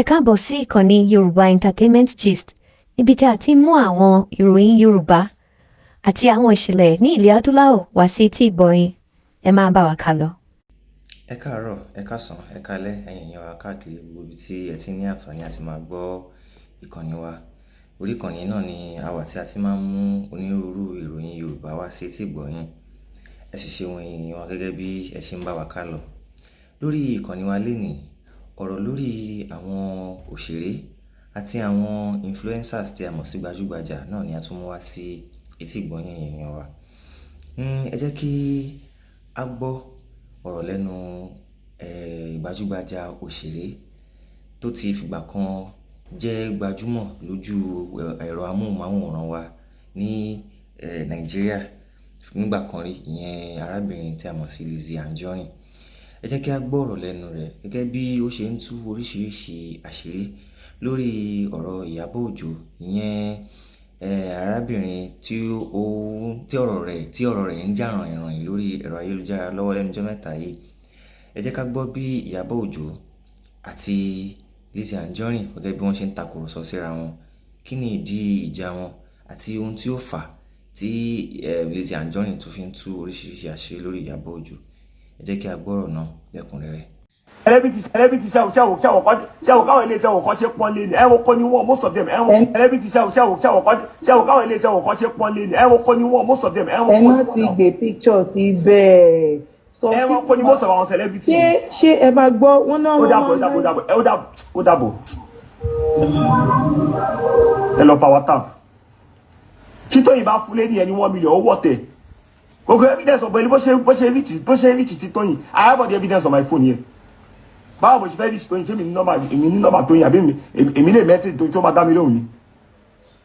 Ẹ káàbọ̀ sí ìkànnì Yorùbá Entertainment Gist, níbi tí a ti ń mú àwọn ìròyìn Yorùbá àti àwọn ìṣẹ̀lẹ̀ ní ilẹ̀ adúláwọ̀ wá sí etí ìgbọ̀yìn. Ẹ máa bá wa ká lọ. Ẹ káàárọ̀, ẹ káàsán, ẹ káalẹ́, ẹ̀yin èèyàn wa káàkiri gbogbo ibi tí ẹ ti ní àǹfààní àti máa gbọ́ ìkànnì wa. Orí ìkànnì náà ni a wà tí a ti máa ń mú onírúurú ìròyìn Yorùbá wá sí etí ìgbọ̀yìn. Ẹ sì ṣe wọ̀nyí èèyàn wa gẹ́gẹ́ bí ẹ ṣe ń bá wa ká lọ. Lórí ìkànnì wa lénìí, ọ̀rọ̀ lórí àwọn òṣèré àti àwọn influencers tí a mọ̀ sí gbajúgbajà náà ni a tún mú wá sí etí ìgbọ̀nyìn èèyàn wa. Ẹ jẹ́ kí a gbọ́ ọ̀rọ̀ lẹ́nu gbajúgbajà òṣèré tó ti fìgbà kan jẹ́ gbajúmọ̀ lójú ẹ̀rọ amóhùnmáwòrán wa ní Nàìjíríà nígbà kan rí, ìyẹn arábìnrin tí a mọ̀ sí Lizzy Anjorin. Ẹ jẹ́ kí a gbọ́ ọ̀rọ̀ lẹ́nu rẹ̀ gẹ́gẹ́ bí ó ṣe ń tú oríṣiríṣi àṣírí lórí ọ̀rọ̀ Iyabo Ojo, ìyẹn arábìnrin tí ọ̀rọ̀ rẹ̀ ń jà ràìnràìn lórí ẹ̀rọ ayélujára lọ́wọ́ lẹ́nu ọjọ́ mẹ́ta yìí. Ẹ jẹ́ ká gbọ́ bí Iyabo Ojo àti Lizzy Anjorin gẹ́gẹ́ bí wọ́n ṣe ń takùrọ̀sọ síra wọn, kí ni ìdí ìjà wọn àti ohun tí ó fà tí Lizzy Anjorin tún fi ń tú oríṣiríṣi àṣírí lórí Iyabo Ojo. Ẹ jẹ́ kí a gbọ́rọ̀ náà lẹ́kùnrẹ́rẹ́. Celebrity ṣàwò káwọn ilé iṣẹ́ kan ṣe pọ́n lé ní ẹ̀wọ̀n kọ́ ni wọ́n most of them ẹ̀wọ̀n celebrity ṣàwò káwọn ilé iṣẹ́ kan ṣe pọ́n lé ní ẹ̀wọ̀n kọ́ ni wọ́n most of them ẹ̀wọ̀n. Ẹ má ti gbé picture sí bẹ́ẹ̀. Ẹ̀wọ̀n kọ́ ni most of àwọn celebrity. Ṣé ẹ máa gbọ́ wọn náà wọ́n ó dàbò ẹ lọ power tap tí Tóyìn bá fún lady ẹni 1 million ó wọ̀ tẹ̀ gbogbo evidence ọ̀gbẹ́ni bó ṣe reach ti Tóyìn. I have all the evidence on my phone here. Báwo mo ṣe fẹ́ reach Tóyìn ṣé èmi ní nọ́mbà Tóyìn àbí èmi lè message tó máa dá mi lóhùn ni.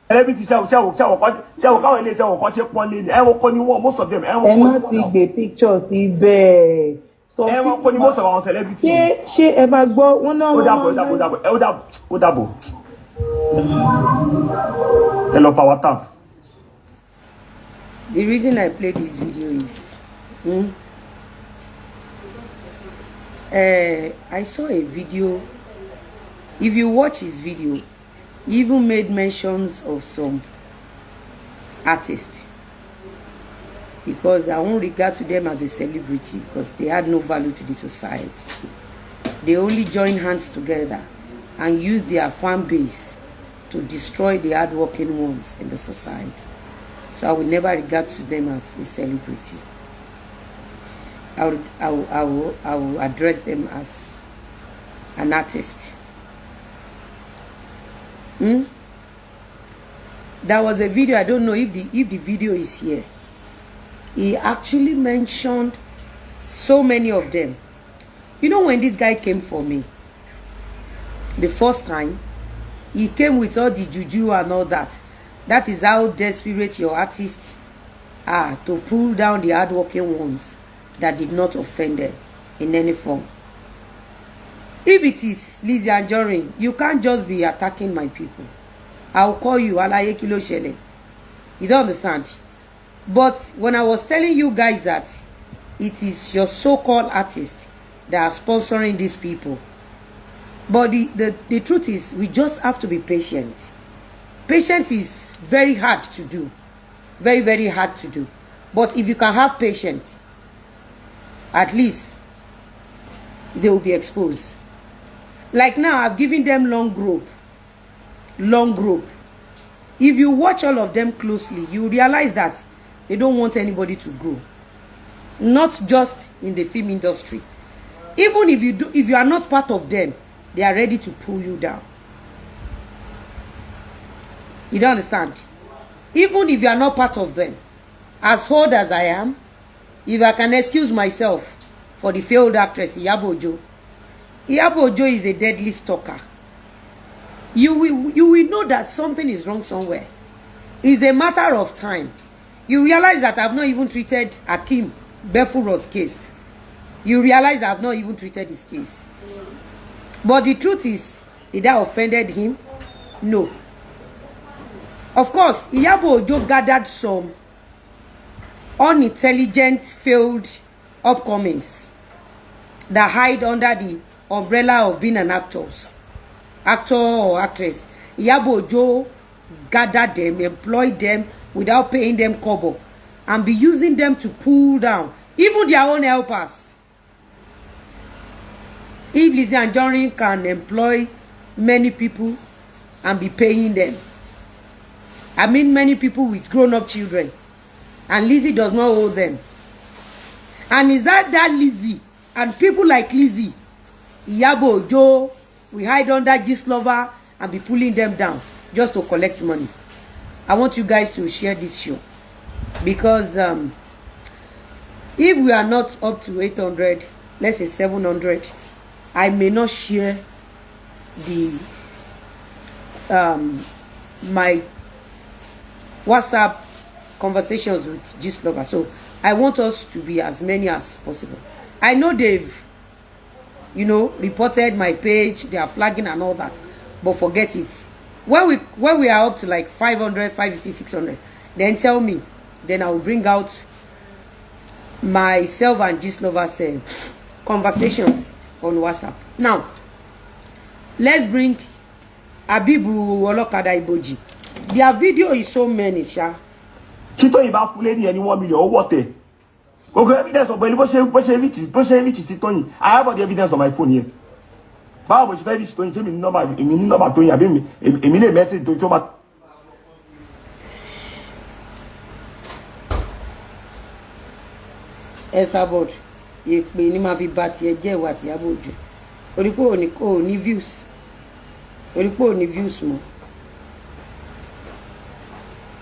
Celebrity ṣàwò káwọn ilé iṣẹ́ kan ṣe pọ́n lé ní ẹ̀wọ̀n kọ́ ni wọ́n most of them ẹ̀wọ̀n. Ẹ má ti gbé picture sí bẹ́ẹ̀. Ẹ̀wọ̀n kọ́ ni most of àwọn celebrity. Ṣé ẹ máa gbọ́ wọn náà ó dàbò ẹ lọ power tap. The reason I play this video is I saw a video. If you watch his video, he even made mentions of some artists, because I won't regard to them as a celebrity because they had no value to the society. They only join hands together and use their fan base to destroy the hardworking ones in the society. So I will never regard to them as a celebrity. I will address them as an artist. There was a video, I don't know if the video is here. He actually mentioned so many of them. You know, when this guy came for me the first time, he came with all the juju and all that. That is how desperate your artists are to pull down the hardworking ones that did not offend them in any form. If it is Lizzy Anjorin, you can't just be attacking my people. I'll call you ṣàlàyé kí ló ṣẹlẹ̀. You don't understand? But when I was telling you guys that it is your so-called artists that are sponsoring these people, but the truth is we just have to be patient. Patience is very hard to do. Very, very hard to do. But if you can have patience, at least they will be exposed. Like now, I've given them long rope. Long rope. If you watch all of them closely, you realize that they don't want anybody to grow. Not just in the film industry. Even if you are not part of them, they are ready to pull you down. You don't understand? Even if you are not part of them, as old as I am, if I can excuse myself for the failed actress Iyabo Ojo, Iyabo Ojo is a deadly stalker. You will know that something is wrong somewhere. It's a matter of time. You realize that I've not even treated Akim Befuro's case. You realize I've not even treated his case. But the truth is, did I offended him? No. Of course, Iyabo Ojo gathered some unintelligent, failed upcomings that hide under the umbrella of being an actor. actor or actress. Iyabo Ojo gather them, employ them without paying them kobo, and be using them to pull down even their own helpers. If Lizzy Anjorin can employ many people and be paying them, I mean many people with grown-up children, and Lizzy does not owe them. And is that Lizzy and people like Lizzy, Iyabo Ojo, we hide under Gistlover and be pulling them down just to collect money? I want you guys to share this show, because if we are not up to 800, let's say 700, I may not share the my WhatsApp conversations with Gistlover. So I want us to be as many as possible. I know they've, you know, reported my page, they are flagging and all that, but forget it. When we are up to like 500, 550, 600, then tell me, then I will bring out myself and Gistlover's conversations on WhatsApp. Now, let's bring Abibu Olokada Iboji. Their video is so many, sha. Tito yìí bá fún lady ẹni 1 million owó tẹ̀. Gbogbo evidence ọ̀gbẹ́ni bó ṣe reach Tito yìí. I have all the evidence on my phone here. Báwo bó ṣe fẹ́ reach Tito yìí, ṣé èmi ní nọ́mbà tó yìn àbí èmi lè message tó máa. Esabod, èpè ni máa fi bá tiẹ̀ jẹ́ ìwà tí Iyabo Ojo. Orí pé ò ní views. Orí pé ò ní views mọ́.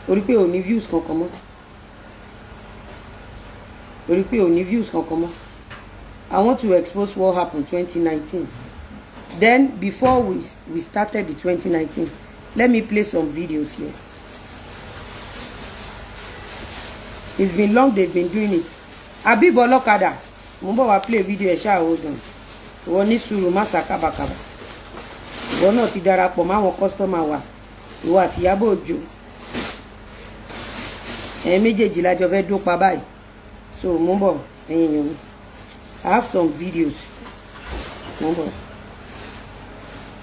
Orí pé ò ní views kankan mọ́. Orí pé ò ní views kankan mọ́. I want to expose what happened 2019. Then before we started the 2019, let me play some videos here. It's been long they've been doing it. Abibu Olokada, mo bọ̀ wá play video ẹ̀ ṣáà hold on. Ìwọ ní sùúrù má sá kábàkàbà. Ìwọ náà ti darapọ̀ máwọn customer wa. Ìwọ àti Iyabo Ojo. Méjèèjì la jọ fẹ́ dópa báyìí. So mo bọ̀ ẹ̀yin yẹn. I have some videos. Mo bọ̀.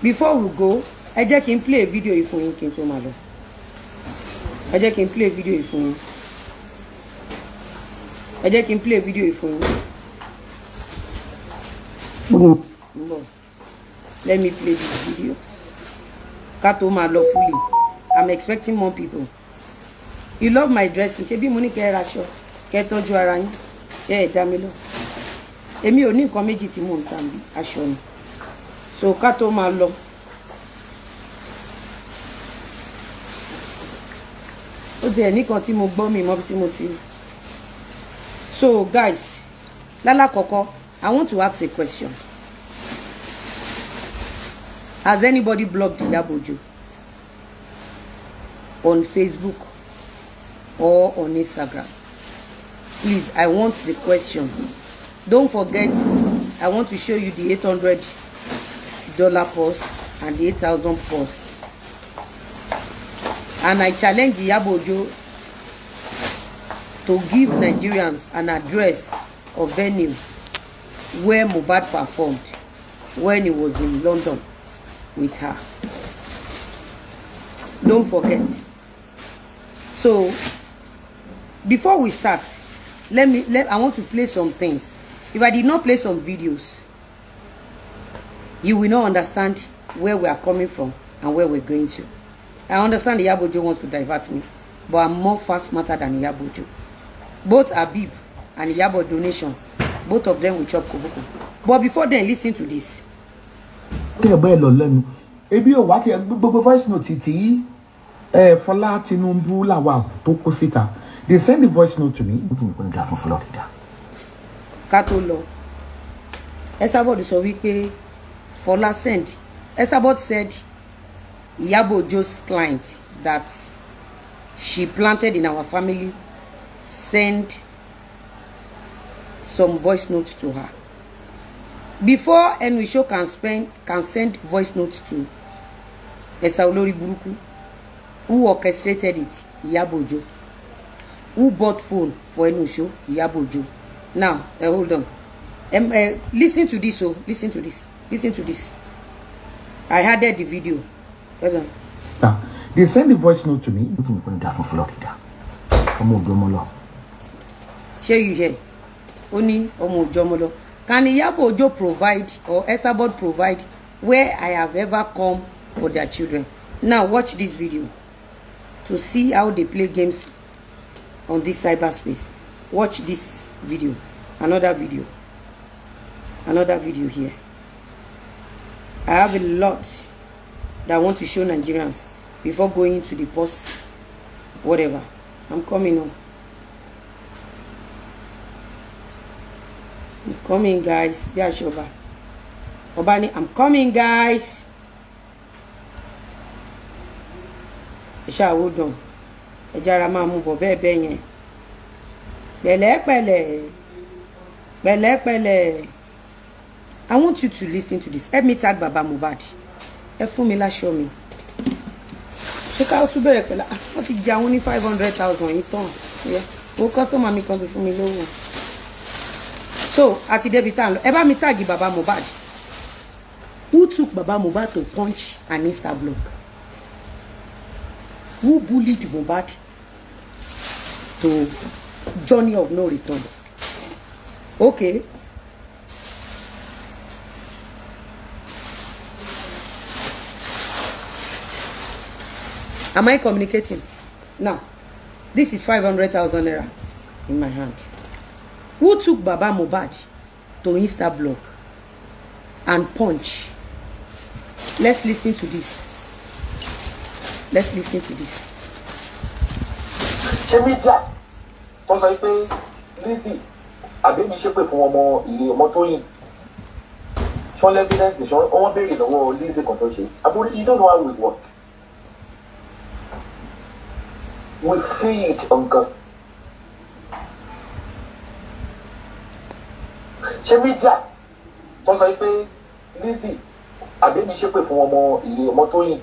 Before we go, ẹ jẹ́ kí n play video yìí fún yín kí n tó máa lọ. Ẹ jẹ́ kí n play video yìí fún yín. Ẹ jẹ́ kí n play video yìí fún yín. Let me play this video. Ká tó máa lọ fully. I'm expecting more people. You love my dressing. Ṣé bí mo ní kẹ́ ra aṣọ, kẹ́ tọ́jú ara yín. Ẹ dá mi lọ. Èmi ò ní nǹkan méjì tí mò ń tà bí aṣọ ni. So ká tó máa lọ. Ó ti ẹ̀ nìkan tí mo gbọ́ mi mọ́ bí tí mo ti. So guys, lálàkọ́kọ́, I want to ask a question. Has anybody blocked Iyabo Ojo on Facebook or on Instagram? Please, I want the question. Don't forget, I want to show you the $800 purse and the 8,000 purse. And I challenge Iyabo Ojo to give Nigerians an address or venue where Mohbad performed when he was in London with her. Don't forget. So before we start, I want to play some things. If I did not play some videos, you will not understand where we are coming from and where we're going to. I understand Iyabo Ojo wants to divert me, but I'm more far smarter than Iyabo Ojo. Both Habib and Iyabo donation, both of them will chop koboko. But before then, listen to this. Ebi o wá ti gbogbo voice note tí Fọlá Tinubu làwà tó kó síta. They send the voice note to me. Ká tó lọ. Esabod sọ wípé Fọlá send. Esabod said Iyabo Ojo's client that she planted in our family send some voice notes to her. Before Enwisho can send voice notes to Lórí Buruku, who orchestrated it, Iyabo Ojo. Who bought phone for Enwisho, Iyabo Ojo. Now, hold on. Listen to this, oh, listen to this. Listen to this. I added the video. Hold on. They send the voice note to me. Share you here. Only Omo Jomolo. Can Iyabo Ojo provide or Esabod provide where I have ever come for their children? Now watch this video to see how they play games on this cyberspace. Watch this video. Another video here. I have a lot that I want to show Nigerians before going to the post whatever. I'm coming on. I'm coming, guys. Obani, I'm coming, guys. Hold on. I want you to listen to this. Help me tag Baba Mohbad. Show me. Check out to better. What is only 500,000? Yeah. What customer me come for me low. So at the debitan, ever me tag Baba Mohbad. Who took Baba Mohbad to punch an Insta vlog? Who bullied Mohbad to journey of no return? Okay. Am I communicating? Now, this is 500,000 naira in my hand. Who took Baba Mohbad to Insta blog and punch? Let's listen to this. Let's listen to this. Media, tó sọ pé Lizzy àbẹ́mi ṣépè fún ọmọ tó yìn. Ṣọ́n evidence ṣọ́n wọ́n béèrè lọ́wọ́ Lizzy kan tó ṣe. Àbúrò you don't know how it works. We feed on God. Media, tó sọ pé Lizzy àbẹ́mi ṣépè fún ọmọ tó yìn.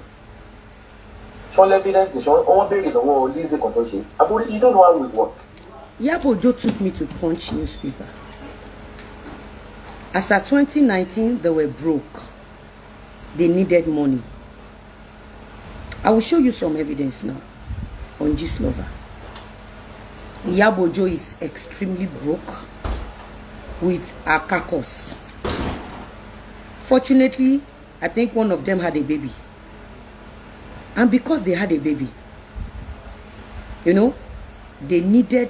Ṣọ́n evidence ṣọ́n wọ́n béèrè lọ́wọ́ Lizzy kan tó ṣe. Àbúrò you don't know how it works. Iyabo Ojo took me to punch newspaper. As at 2019, they were broke. They needed money. I will show you some evidence now on Gistlover. Iyabo Ojo is extremely broke with a carcass. Fortunately, I think one of them had a baby. And because they had a baby, you know, they needed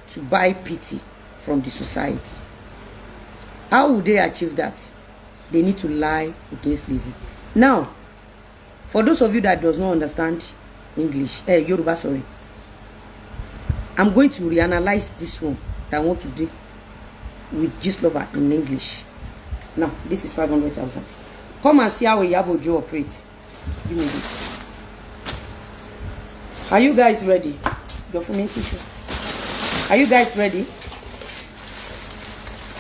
to buy pity from the society. How would they achieve that? They need to lie against Lizzy. Now, for those of you that does not understand English, Yoruba, sorry, I'm going to reanalyze this one that I want to do with Gistlover in English. Now, this is 500,000. Come and see how Iyabo Ojo operates. Give me this. Are you guys ready? Tissue. Are you guys ready?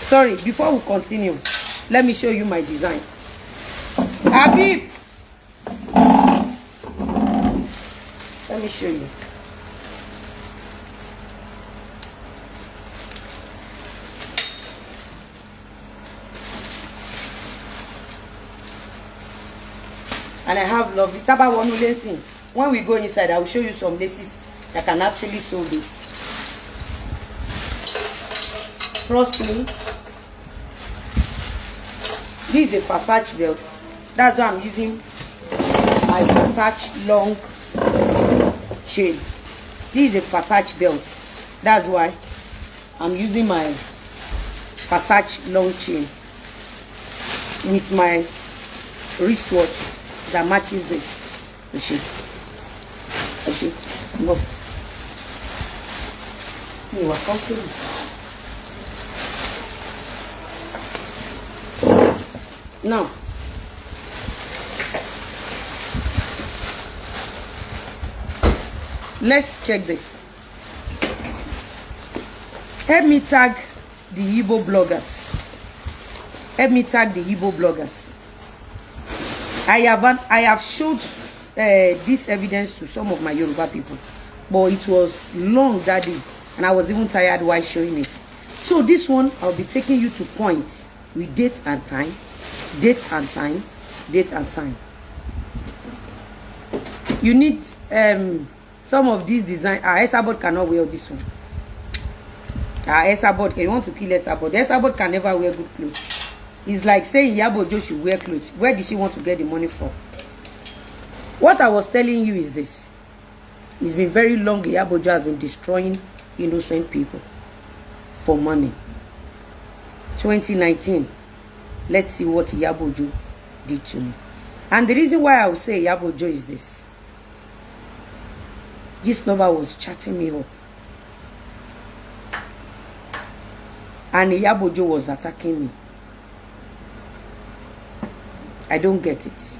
Sorry, before we continue, let me show you my design. Habib! Let me show you. And I have lovely Taba Wanu lacing. When we go inside, I will show you some laces that can actually sew this. Trust me. This is a Versace belt. That's why I'm using my Versace long chain. This is a Versace belt. That's why I'm using my Versace long chain with my wristwatch that matches this. You see? Go. You are comfortable. Now, let's check this. Help me tag the Igbo bloggers. Help me tag the Igbo bloggers. I have showed this evidence to some of my Yoruba people, but it was long that day, and I was even tired while showing it. So this one, I'll be taking you to point with date and time, date and time, date and time. You need some of these design. Esabod cannot wear this one. Esabod, you want to kill Esabod? Esabod can never wear good clothes. It's like saying Iyabo Ojo should wear clothes. Where did she want to get the money from? What I was telling you is this. It's been very long. Iyabo Ojo has been destroying innocent people for money. 2019. Let's see what Iyabo Ojo did to me. And the reason why I would say Iyabo Ojo is this. Gistlover was chatting me up. And Iyabo Ojo was attacking me. I don't get it.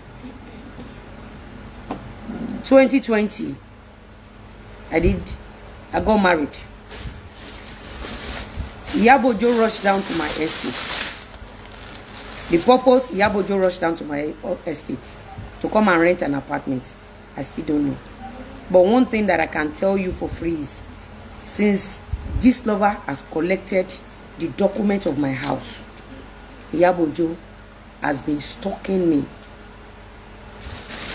2020, I got married. Iyabo Ojo rushed down to my estate. The purpose, Iyabo Ojo rushed down to my estate to come and rent an apartment. I still don't know. But one thing that I can tell you for free is, since Gistlover has collected the document of my house, Iyabo Ojo has been stalking me.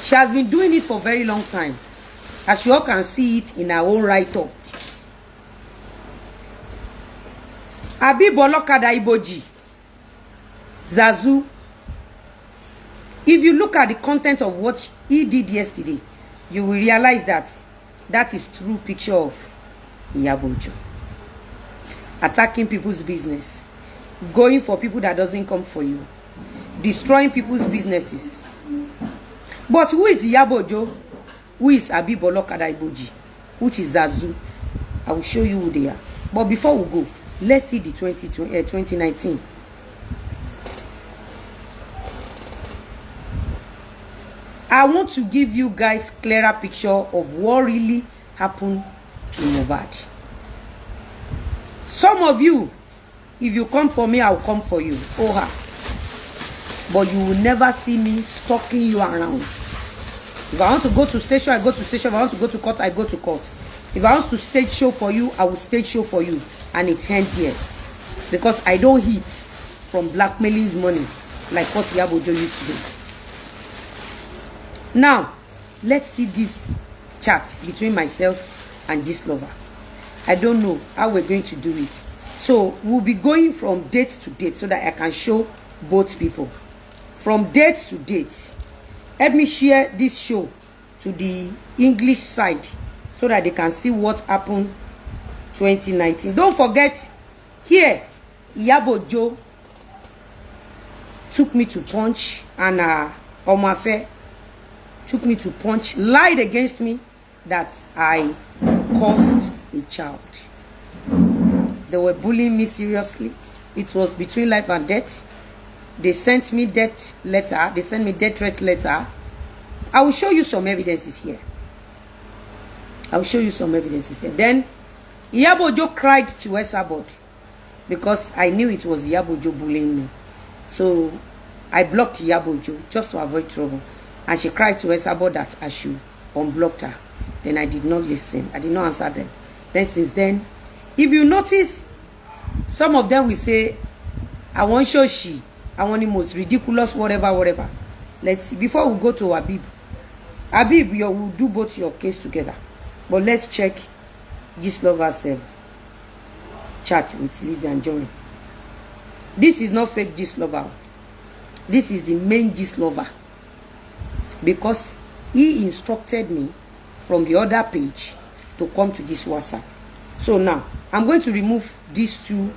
She has been doing it for a very long time. As you all can see it in her own write-up. Abi Bolokada Iboji. Zazu. If you look at the content of what he did yesterday, you will realize that that is true picture of Iyabo Ojo. Attacking people's business. Going for people that doesn't come for you. Destroying people's businesses. But who is Iyabo Ojo? Who is Abi Bolokada Iboji? Which is Zazu? I will show you who they are. But before we go, let's see the 2019. I want to give you guys clearer picture of what really happened to Mohbad. Some of you, if you come for me, I'll come for you. Oha. But you will never see me stalking you around. If I want to go to station, I go to station. If I want to go to court, I go to court. If I want to stage show for you, I will stage show for you. And it's end here. Because I don't hit from blackmailing's money like what Iyabo Ojo used to do. Now, let's see this chat between myself and Gistlover. I don't know how we're going to do it. So, we'll be going from date to date so that I can show both people. From date to date. Help me share this show to the English side so that they can see what happened 2019. Don't forget, here, Iyabo Ojo took me to punch, and Omafe took me to punch, lied against me that I caused a child. They were bullying me seriously. It was between life and death. They sent me death letter. They sent me death threat letter. I will show you some evidences here. I will show you some evidences here. Then, Iyabo Ojo cried to Esabod because I knew it was Iyabo Ojo bullying me. So, I blocked Iyabo Ojo just to avoid trouble. And she cried to Esabod that I should unblock her. Then I did not listen. I did not answer them. Then since then, if you notice, some of them will say, I want Shoshi. I want the most ridiculous, whatever. Let's see. Before we go to Habib. Habib, you will do both your case together. But let's check Gistlover's chat with Lizzy Anjorin. This is not fake Gistlover. This is the main Gistlover. Because he instructed me from the other page to come to this WhatsApp. So now, I'm going to remove these two,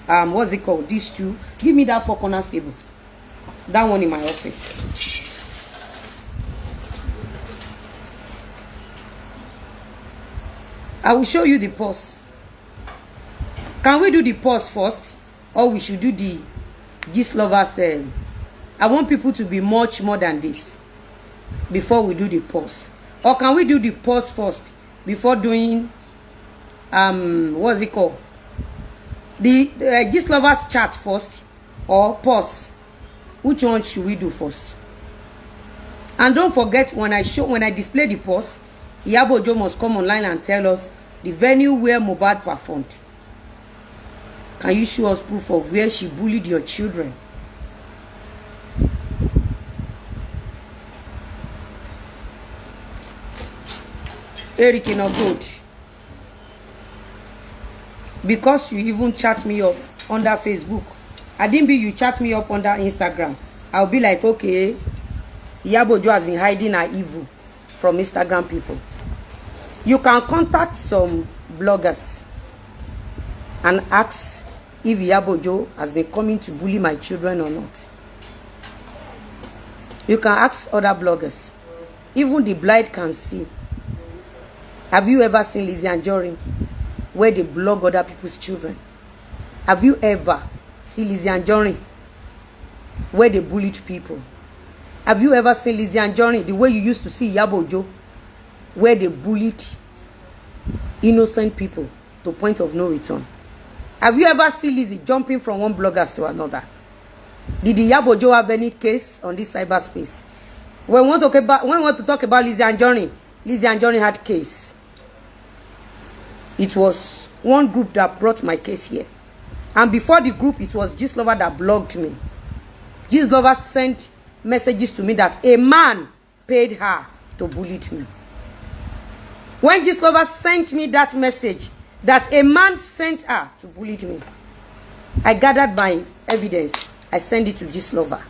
what's it called? These two. Give me that 4 corners table. That one in my office. I will show you the pause. Can we do the pause first? Or we should do the Gistlover's? I want people to be much more than this before we do the pause. Or can we do the pause first before doing what's it called? The Gistlover's chat first or pause? Which one should we do first? And don't forget, when I display the pause, Iyabo Ojo must come online and tell us the venue where Mohbad performed. Can you show us proof of where she bullied your children? Eric is not good. Because you even chat me up under Facebook. I didn't be you chat me up under Instagram. I'll be like, okay, Iyabo Ojo has been hiding her evil from Instagram people. You can contact some bloggers and ask if Iyabo Ojo has been coming to bully my children or not. You can ask other bloggers. Even the blind can see. Have you ever seen Lizzy Anjorin where they blog other people's children? Have you ever seen Lizzy Anjorin where they bullied people? Have you ever seen Lizzy Anjorin the way you used to see Iyabo Ojo where they bullied innocent people to point of no return? Have you ever seen Lizzy jumping from one blogger to another? Did Iyabo Ojo have any case on this cyberspace? When we want to talk about Lizzy Anjorin had case. It was one group that brought my case here. And before the group, it was Gistlover that blogged me. Gistlover sent messages to me that a man paid her to bully me. When Gistlover sent me that message, that a man sent her to bully me, I gathered my evidence. I sent it to Gistlover.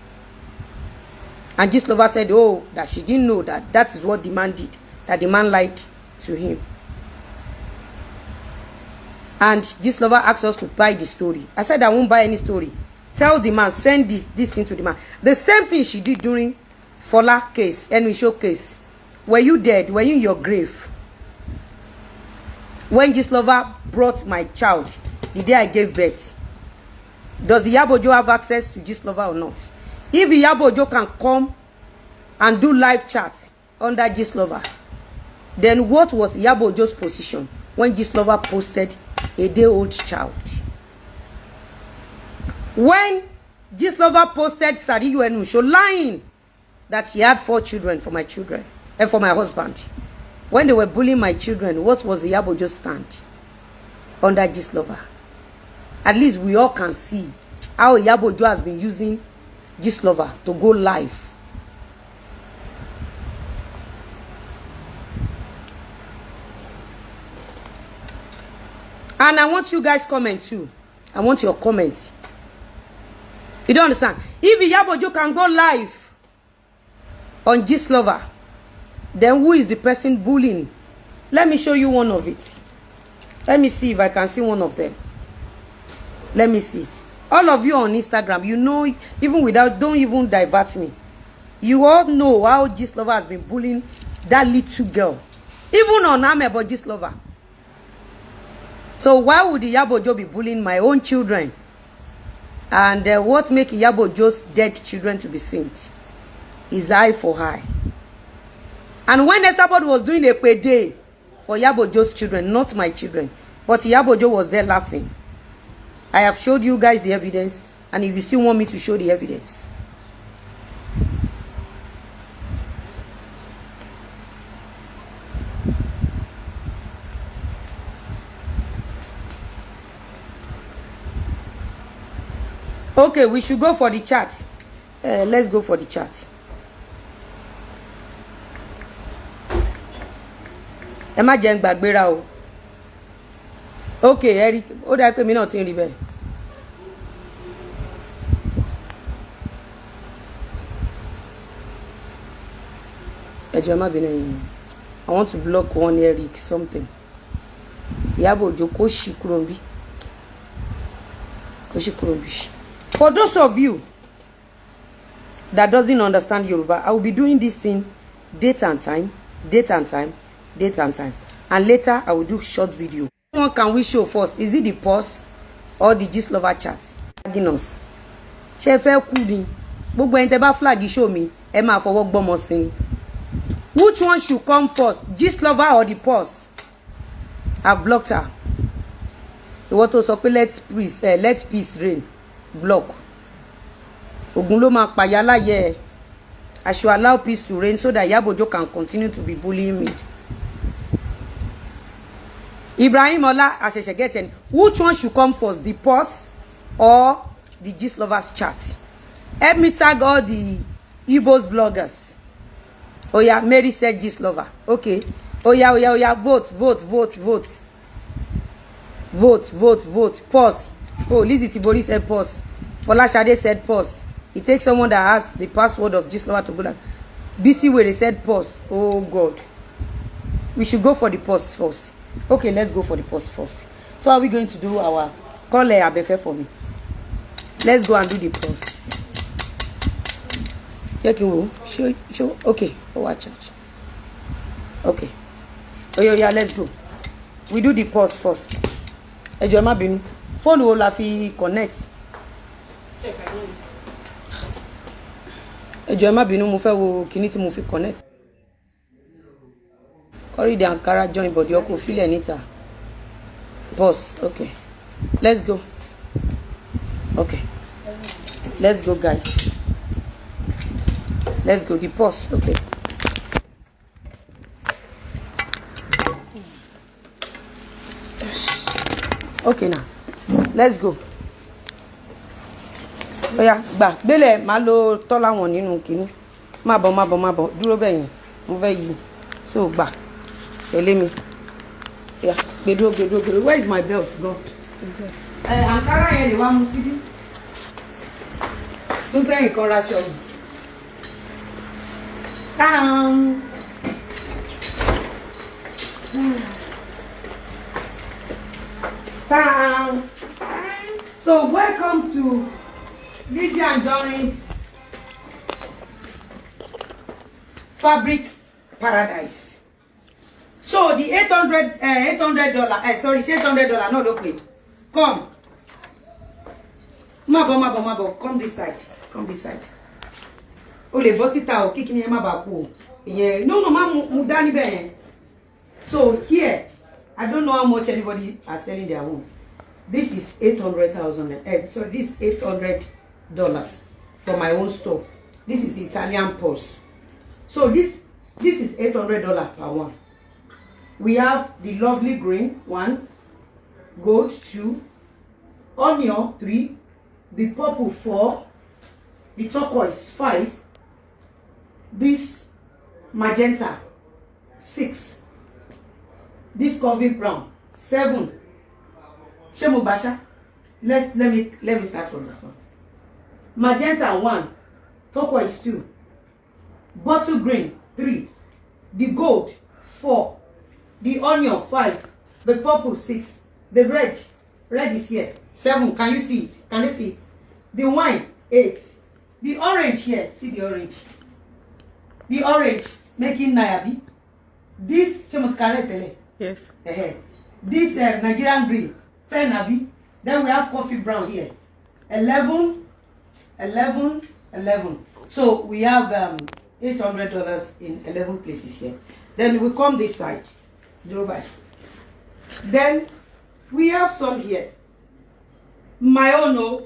And Gistlover said, oh, that she didn't know that that is what the man did, that the man lied to him. And Gistlover asked us to buy the story. I said, I won't buy any story. Tell the man, send this thing to the man. The same thing she did during Fola case, Show case. Were you dead? Were you in your grave? When Gistlover brought my child, the day I gave birth, does Iyabo Ojo have access to Gistlover or not? If Iyabo Ojo can come and do live chat under Gistlover, then what was Iyabo Ojo's position when Gistlover posted a day-old child? When Gistlover posted Àsìrì lying that he had 4 children for my children and for my husband, when they were bullying my children, what was Iyabo Ojo's stand under Gistlover? At least we all can see how Iyabo Ojo has been using Gistlover to go live. And I want you guys comment too. I want your comment. You don't understand? If Iyabo Ojo can go live on Gistlover, then who is the person bullying? Let me show you one of it. Let me see if I can see one of them. Let me see. All of you on Instagram, you know, even without, don't even divert me. You all know how Gistlover has been bullying that little girl. Even on about Gistlover. So why would Iyabo Ojo be bullying my own children? And what make Iyabo Ojo's dead children to be saints? Is eye for eye. And when somebody was doing a payday for Iyabo Ojo's children, not my children, but Iyabo Ojo was there laughing. I have showed you guys the evidence, and if you still want me to show the evidence. Okay, we should go for the chat. Let's go for the chat. Ẹ má jẹ́ n gbàgbéra o. Okay, Eric, ó dá pé mi náà ti ń rí bẹ́ẹ̀. Ẹ jọ̀ọ́ má bínú yín. I want to block one Eric something. Iyabo Ojo kó ṣì kúrò níbí. Kó ṣì kúrò níbí. For those of you that doesn't understand Yoruba, I will be doing this thing date and time, date and time, date and time. And later I will do short video. What can we show first? Is it the pause or the Gistlover chat? Us. Ṣé fẹ́ kú ni? Gbogbo ẹ̀yin tẹ́ bá flag show me, ẹ máa fọwọ́ gbọ́mọ sí ni. Which one should come first? Gistlover or the pause? I've blocked her. Ìwọ tó sọ pé let peace reign. Block. Ogun ló máa pàyà láyé. I should allow peace to reign so that Iyabo Ojo can continue to be bullying me. Ibrahim Ola, I should get in. Which one should come first? The pause or the Gistlover's chat? Help me tag all the Igbo's bloggers. Oh yeah, Mary said Gistlover. Okay. Oh yeah, vote. Pause. Oh, Lizzy Tibori said pause. Folashade said pause. It takes someone that has the password of Gistlover to go down. BC where they said pause. Oh God. We should go for the pause first. Okay, let's go for the pause first. So are we going to do our call Abefe for me? Let's go and do the pause. Show. Okay. Oh, watch out. Okay. Oh yeah, let's go. We do the pause first. Ejo ma binu. Phone wo la fi connect. Ejo ma binu mo fẹ́ wo kíní tí mo fi connect. Corey the Ankara join body oko feel anita. Pause. Okay. Let's go. Okay. Let's go, guys. Let's go. The pause. Okay. Okay now. Let's go. Oh yeah, gba. Bele ma lo tola won nínú kíní. Má bọ̀. Dúró bẹ́ẹ̀ yẹn. Mo fẹ́ yí. So gba. Tẹ̀lé mi. Yeah, gbedo. Where is my belt? Go. Ankara yẹn lè wá mú síbí. Sún sẹ́yìn kan ra ṣọ́ọ̀bù. So welcome to Lizzy Anjorin's Fabric Paradise. So the $800, sorry, $800, no, look wait. Come. Mabo. Come this side. O le bọ́ síta o, kíkí ni ẹ má bàa kú o. Ìyẹn, no, má mú dání bẹ́ẹ̀ yẹn. So here, I don't know how much anybody are selling their home. This is 800,000. So this $800 for my own store. This is Italian purse. So this is $800 per one. We have the lovely green 1, gold 2, onion 3, the purple 4, the turquoise 5, this magenta 6, this coffee brown 7. Shemo Basha. Let me start from the front. Magenta 1, turquoise 2, bottle green 3, the gold 4, the onion 5, the purple 6, the red is here 7. Can you see it? Can you see it? The wine 8, the orange here, see the orange making nayabi. This yes. This Nigerian green 10 abi. Then we have coffee brown here 11. So we have $800 in 11 places here. Then we come this side. Then we have some here. My own, no,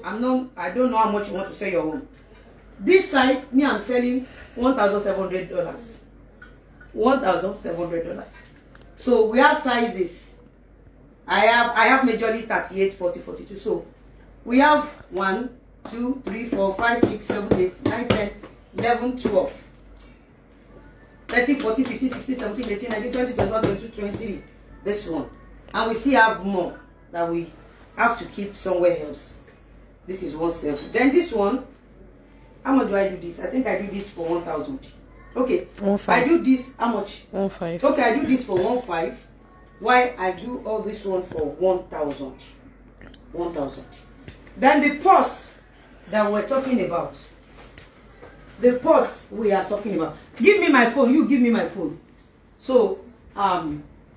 I don't know how much you want to sell your own. This side, me, I'm selling $1,700. $1,700. So we have sizes. I have majorly 38, 40, 42. So we have 1, 2, 3, 4, 5, 6, 7, 8, 9, 10, 11, 12, 13, 14, 15, 16, 17, 18, 19, 20, 21, 22, 23. This one. And we still have more that we have to keep somewhere else. This is 1,700. Then this one, how much do I do this? I think I do this for 1,000. Okay. 1,500. I do this, how much? 1,500. Okay, I do this for 1,500. Why I do all this one for 1,000. 1,000. Then the purse that we're talking about. The purse we are talking about. Give me my phone. You give me my phone. So,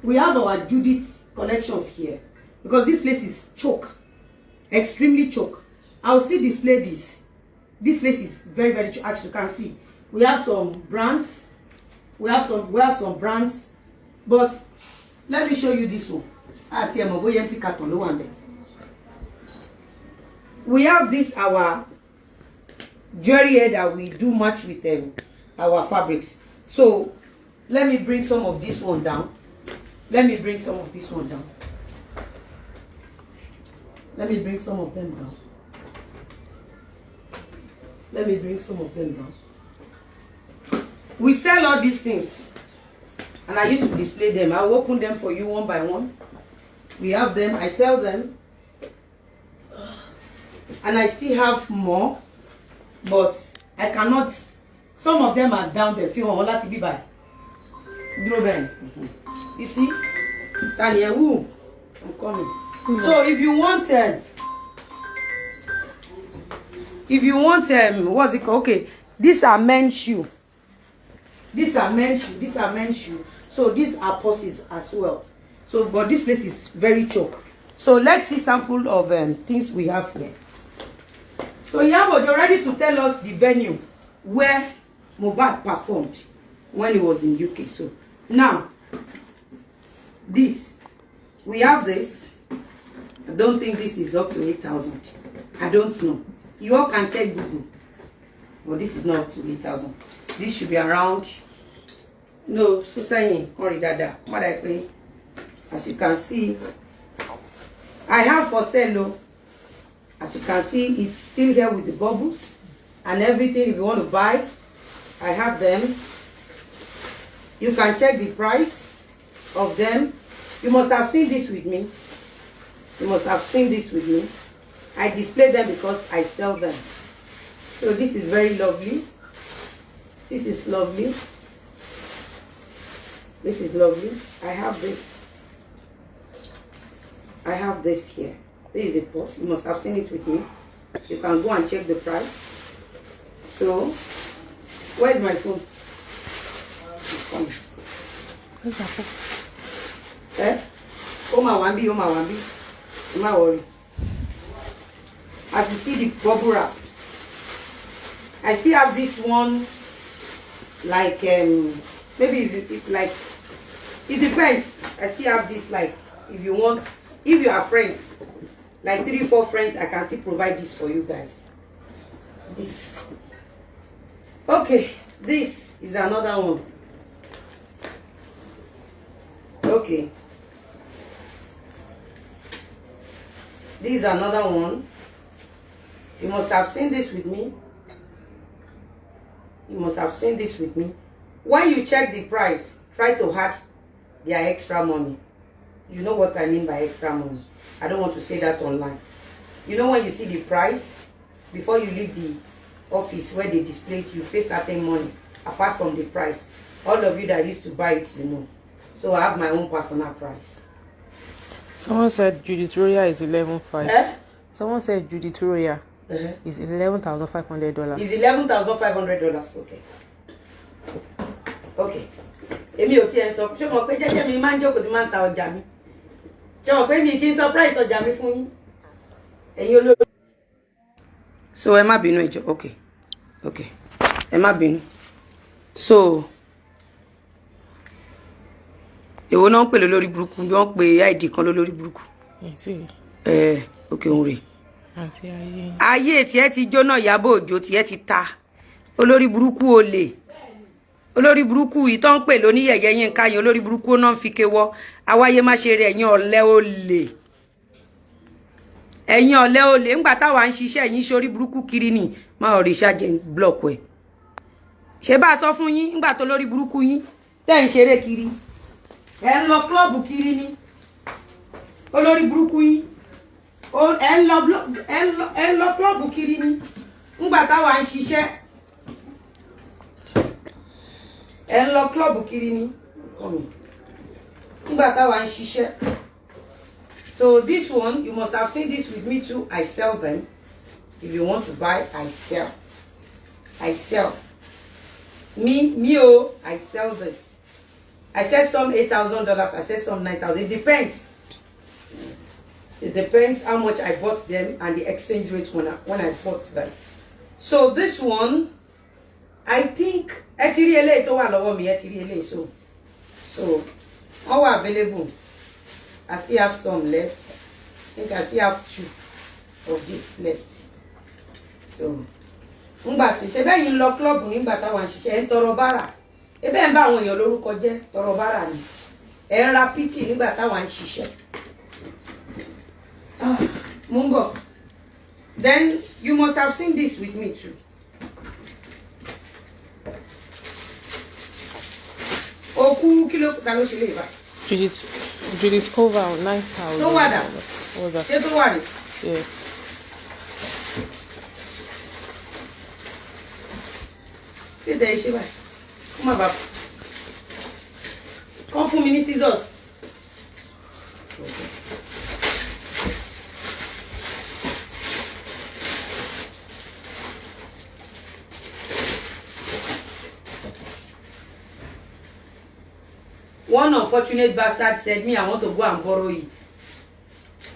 we have our Judith collections here. Because this place is choke. Extremely choke. I'll still display this. This place is very, very choke. As you can see. We have some brands. We have some brands. But let me show you this one. We have this our jewelry here that we do match with our fabrics. So let me bring some of this one down. Let me bring some of this one down. Let me bring some of them down. Let me bring some of them down. We sell all these things. and I used to display them. I'll open them for you one by one. We have them, I sell them, and I still have more, but I cannot. Some of them are down there. Few on to be by. You see, Tanya, who I'm coming. So if you want, what's it called? Okay, these are men's shoe. These are men's shoe. These are men's shoe. So these are purses as well. So, but this place is very choke. So let's see sample of things we have here. So Iyabo, you're ready to tell us the venue where Mohbad performed when he was in UK. So now, this, we have this. I don't think this is up to 8,000. I don't know. You all can check Google. But this is not up to 8,000. This should be around. No, so saying, what I pay. As you can see, I have for sale. As you can see, it's still here with the bubbles and everything. If you want to buy, I have them. You can check the price of them. You must have seen this with me. You must have seen this with me. I display them because I sell them. So this is very lovely. This is lovely. This is lovely. I have this. I have this here. This is a purse. You must have seen it with me. You can go and check the price. So, where's my phone? Where's my phone? Eh? Oma Wambi, Oma Wambi. Don't worry. As you see the bubble wrap, I still have this one. Like maybe if like it depends. I still have this, like if you want, if you are friends, like 3-4 friends, I can still provide this for you guys. This. Okay, this is another one. Okay. This is another one. You must have seen this with me. You must have seen this with me. When you check the price, try to add their extra money. You know what I mean by extra money. I don't want to say that online. You know when you see the price, before you leave the office where they display it, you pay certain money apart from the price. All of you that used to buy it, you know. So I have my own personal price. Someone said Judith Roya is 11,500. Eh? Someone said Judith Roya is $11,500. Is $11,500. Okay. Okay. Èmi ò tiẹ̀ sọ ṣé mo pé jẹ́jẹ́ mi máa ń jókòó tí máa ń ta ọjà mi. Ṣé mo pé mi kì í surprise ọjà mi fún yín. Ẹ̀yin olórí. So ẹ má bínú ẹ jọ̀ọ́. Okay. Okay. Ẹ má bínú. So èwo náà ń pè lórí burúkú bí wọ́n pe ID kan lórí burúkú. Okay, òun rè. Àti ayé. Ayé tí ẹ ti jóná Iyabo Ojo tí ẹ ti ta. Olórí burúkú olè. Olórí burúkú ìtàn ń pè lóní yẹ̀yẹ́ yín káyìn olórí burúkú náà fi kéwọ́. Àwáyé má ṣe rẹ̀ ẹ̀yin ọ̀lẹ olè. Ẹ̀yin ọ̀lẹ olè ńgbà táwa ń ṣiṣẹ́ yín sórí burúkú kiri ni má òrìṣà jẹ́ block ẹ̀. Ṣé bá sọ fún yín ńgbà tó lórí burúkú yín tẹ́ ń ṣeré kiri. Ẹ ń lọ club kiri ni. Olórí burúkú yín. Ẹ ń lọ club kiri ni. Ńgbà táwa ń ṣiṣẹ́. Ẹ ń lọ club kiri ni. Ńgbà táwa ń ṣiṣẹ́. So this one, you must have seen this with me too. I sell them. If you want to buy, I sell. I sell. I sell this. I sell some $8,000. I sell some $9,000. It depends. It depends how much I bought them and the exchange rate when I bought them. So this one, I think so all are available. I still have some left. I think I still have 2 of this left. So ngba tí ṣe bẹ́ẹ̀ yín lọ club nígbà táwọn ṣiṣẹ́ ń tọrọ bárà. Ebe ń bá àwọn èèyàn lórúkọ jẹ́ tọrọ bárà ni. Ẹ ń ra pity nígbà táwọn ṣiṣẹ́. Mumbo. Then you must have seen this with me too. Okun kú kí ló ta ló ṣe lè bá. Judith cover 9,000. Tó wà dà. Ṣé tó wà rè? Yeah. Ṣé tẹ̀ ṣe báyìí? Ó má bàa. Kàn fún mi ní scissors. One unfortunate bastard said, me, I want to go and borrow it.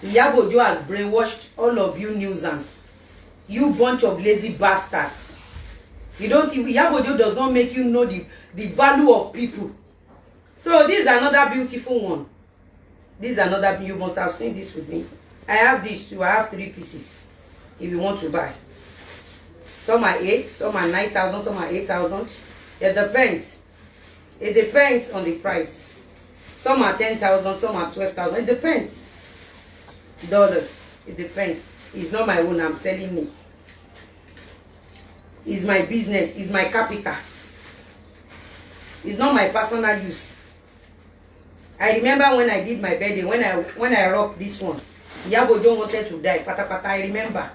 Iyabo Ojo has brainwashed all of you nuisance. You bunch of lazy bastards. You don't even, Iyabo Ojo does not make you know the value of people. So this is another beautiful one. This is another, you must have seen this with me. I have these two, I have 3 pieces. If you want to buy. Some are 8, some are 9,000, some are 8,000. It depends. It depends on the price. Some are 10,000, some are 12,000. It depends. Dollars. It depends. It's not my own. I'm selling it. It's my business. It's my capital. It's not my personal use. I remember when I did my birthday, when I rocked this one, Iyabo Ojo wanted to die. Pata. I remember.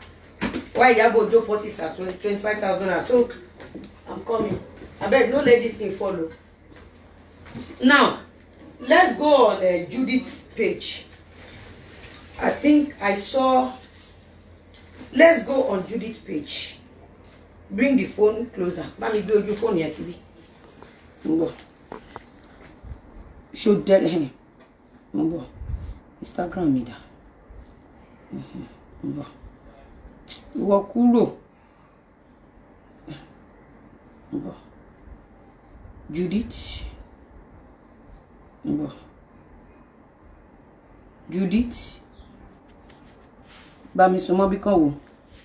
Why Iyabo Ojo posts at 25,000. So I'm coming. I beg, don't let this thing follow. Now, let's go on Judith's page. I think I saw. Let's go on Judith's page. Bring the phone closer. Mami, do your phone yesterday. Go. Show that. Go. Instagram me da. Go. Ìwọ kúrò. Go. Judith. Go. Judith. Bá mi súnmọ́ bí kan wò.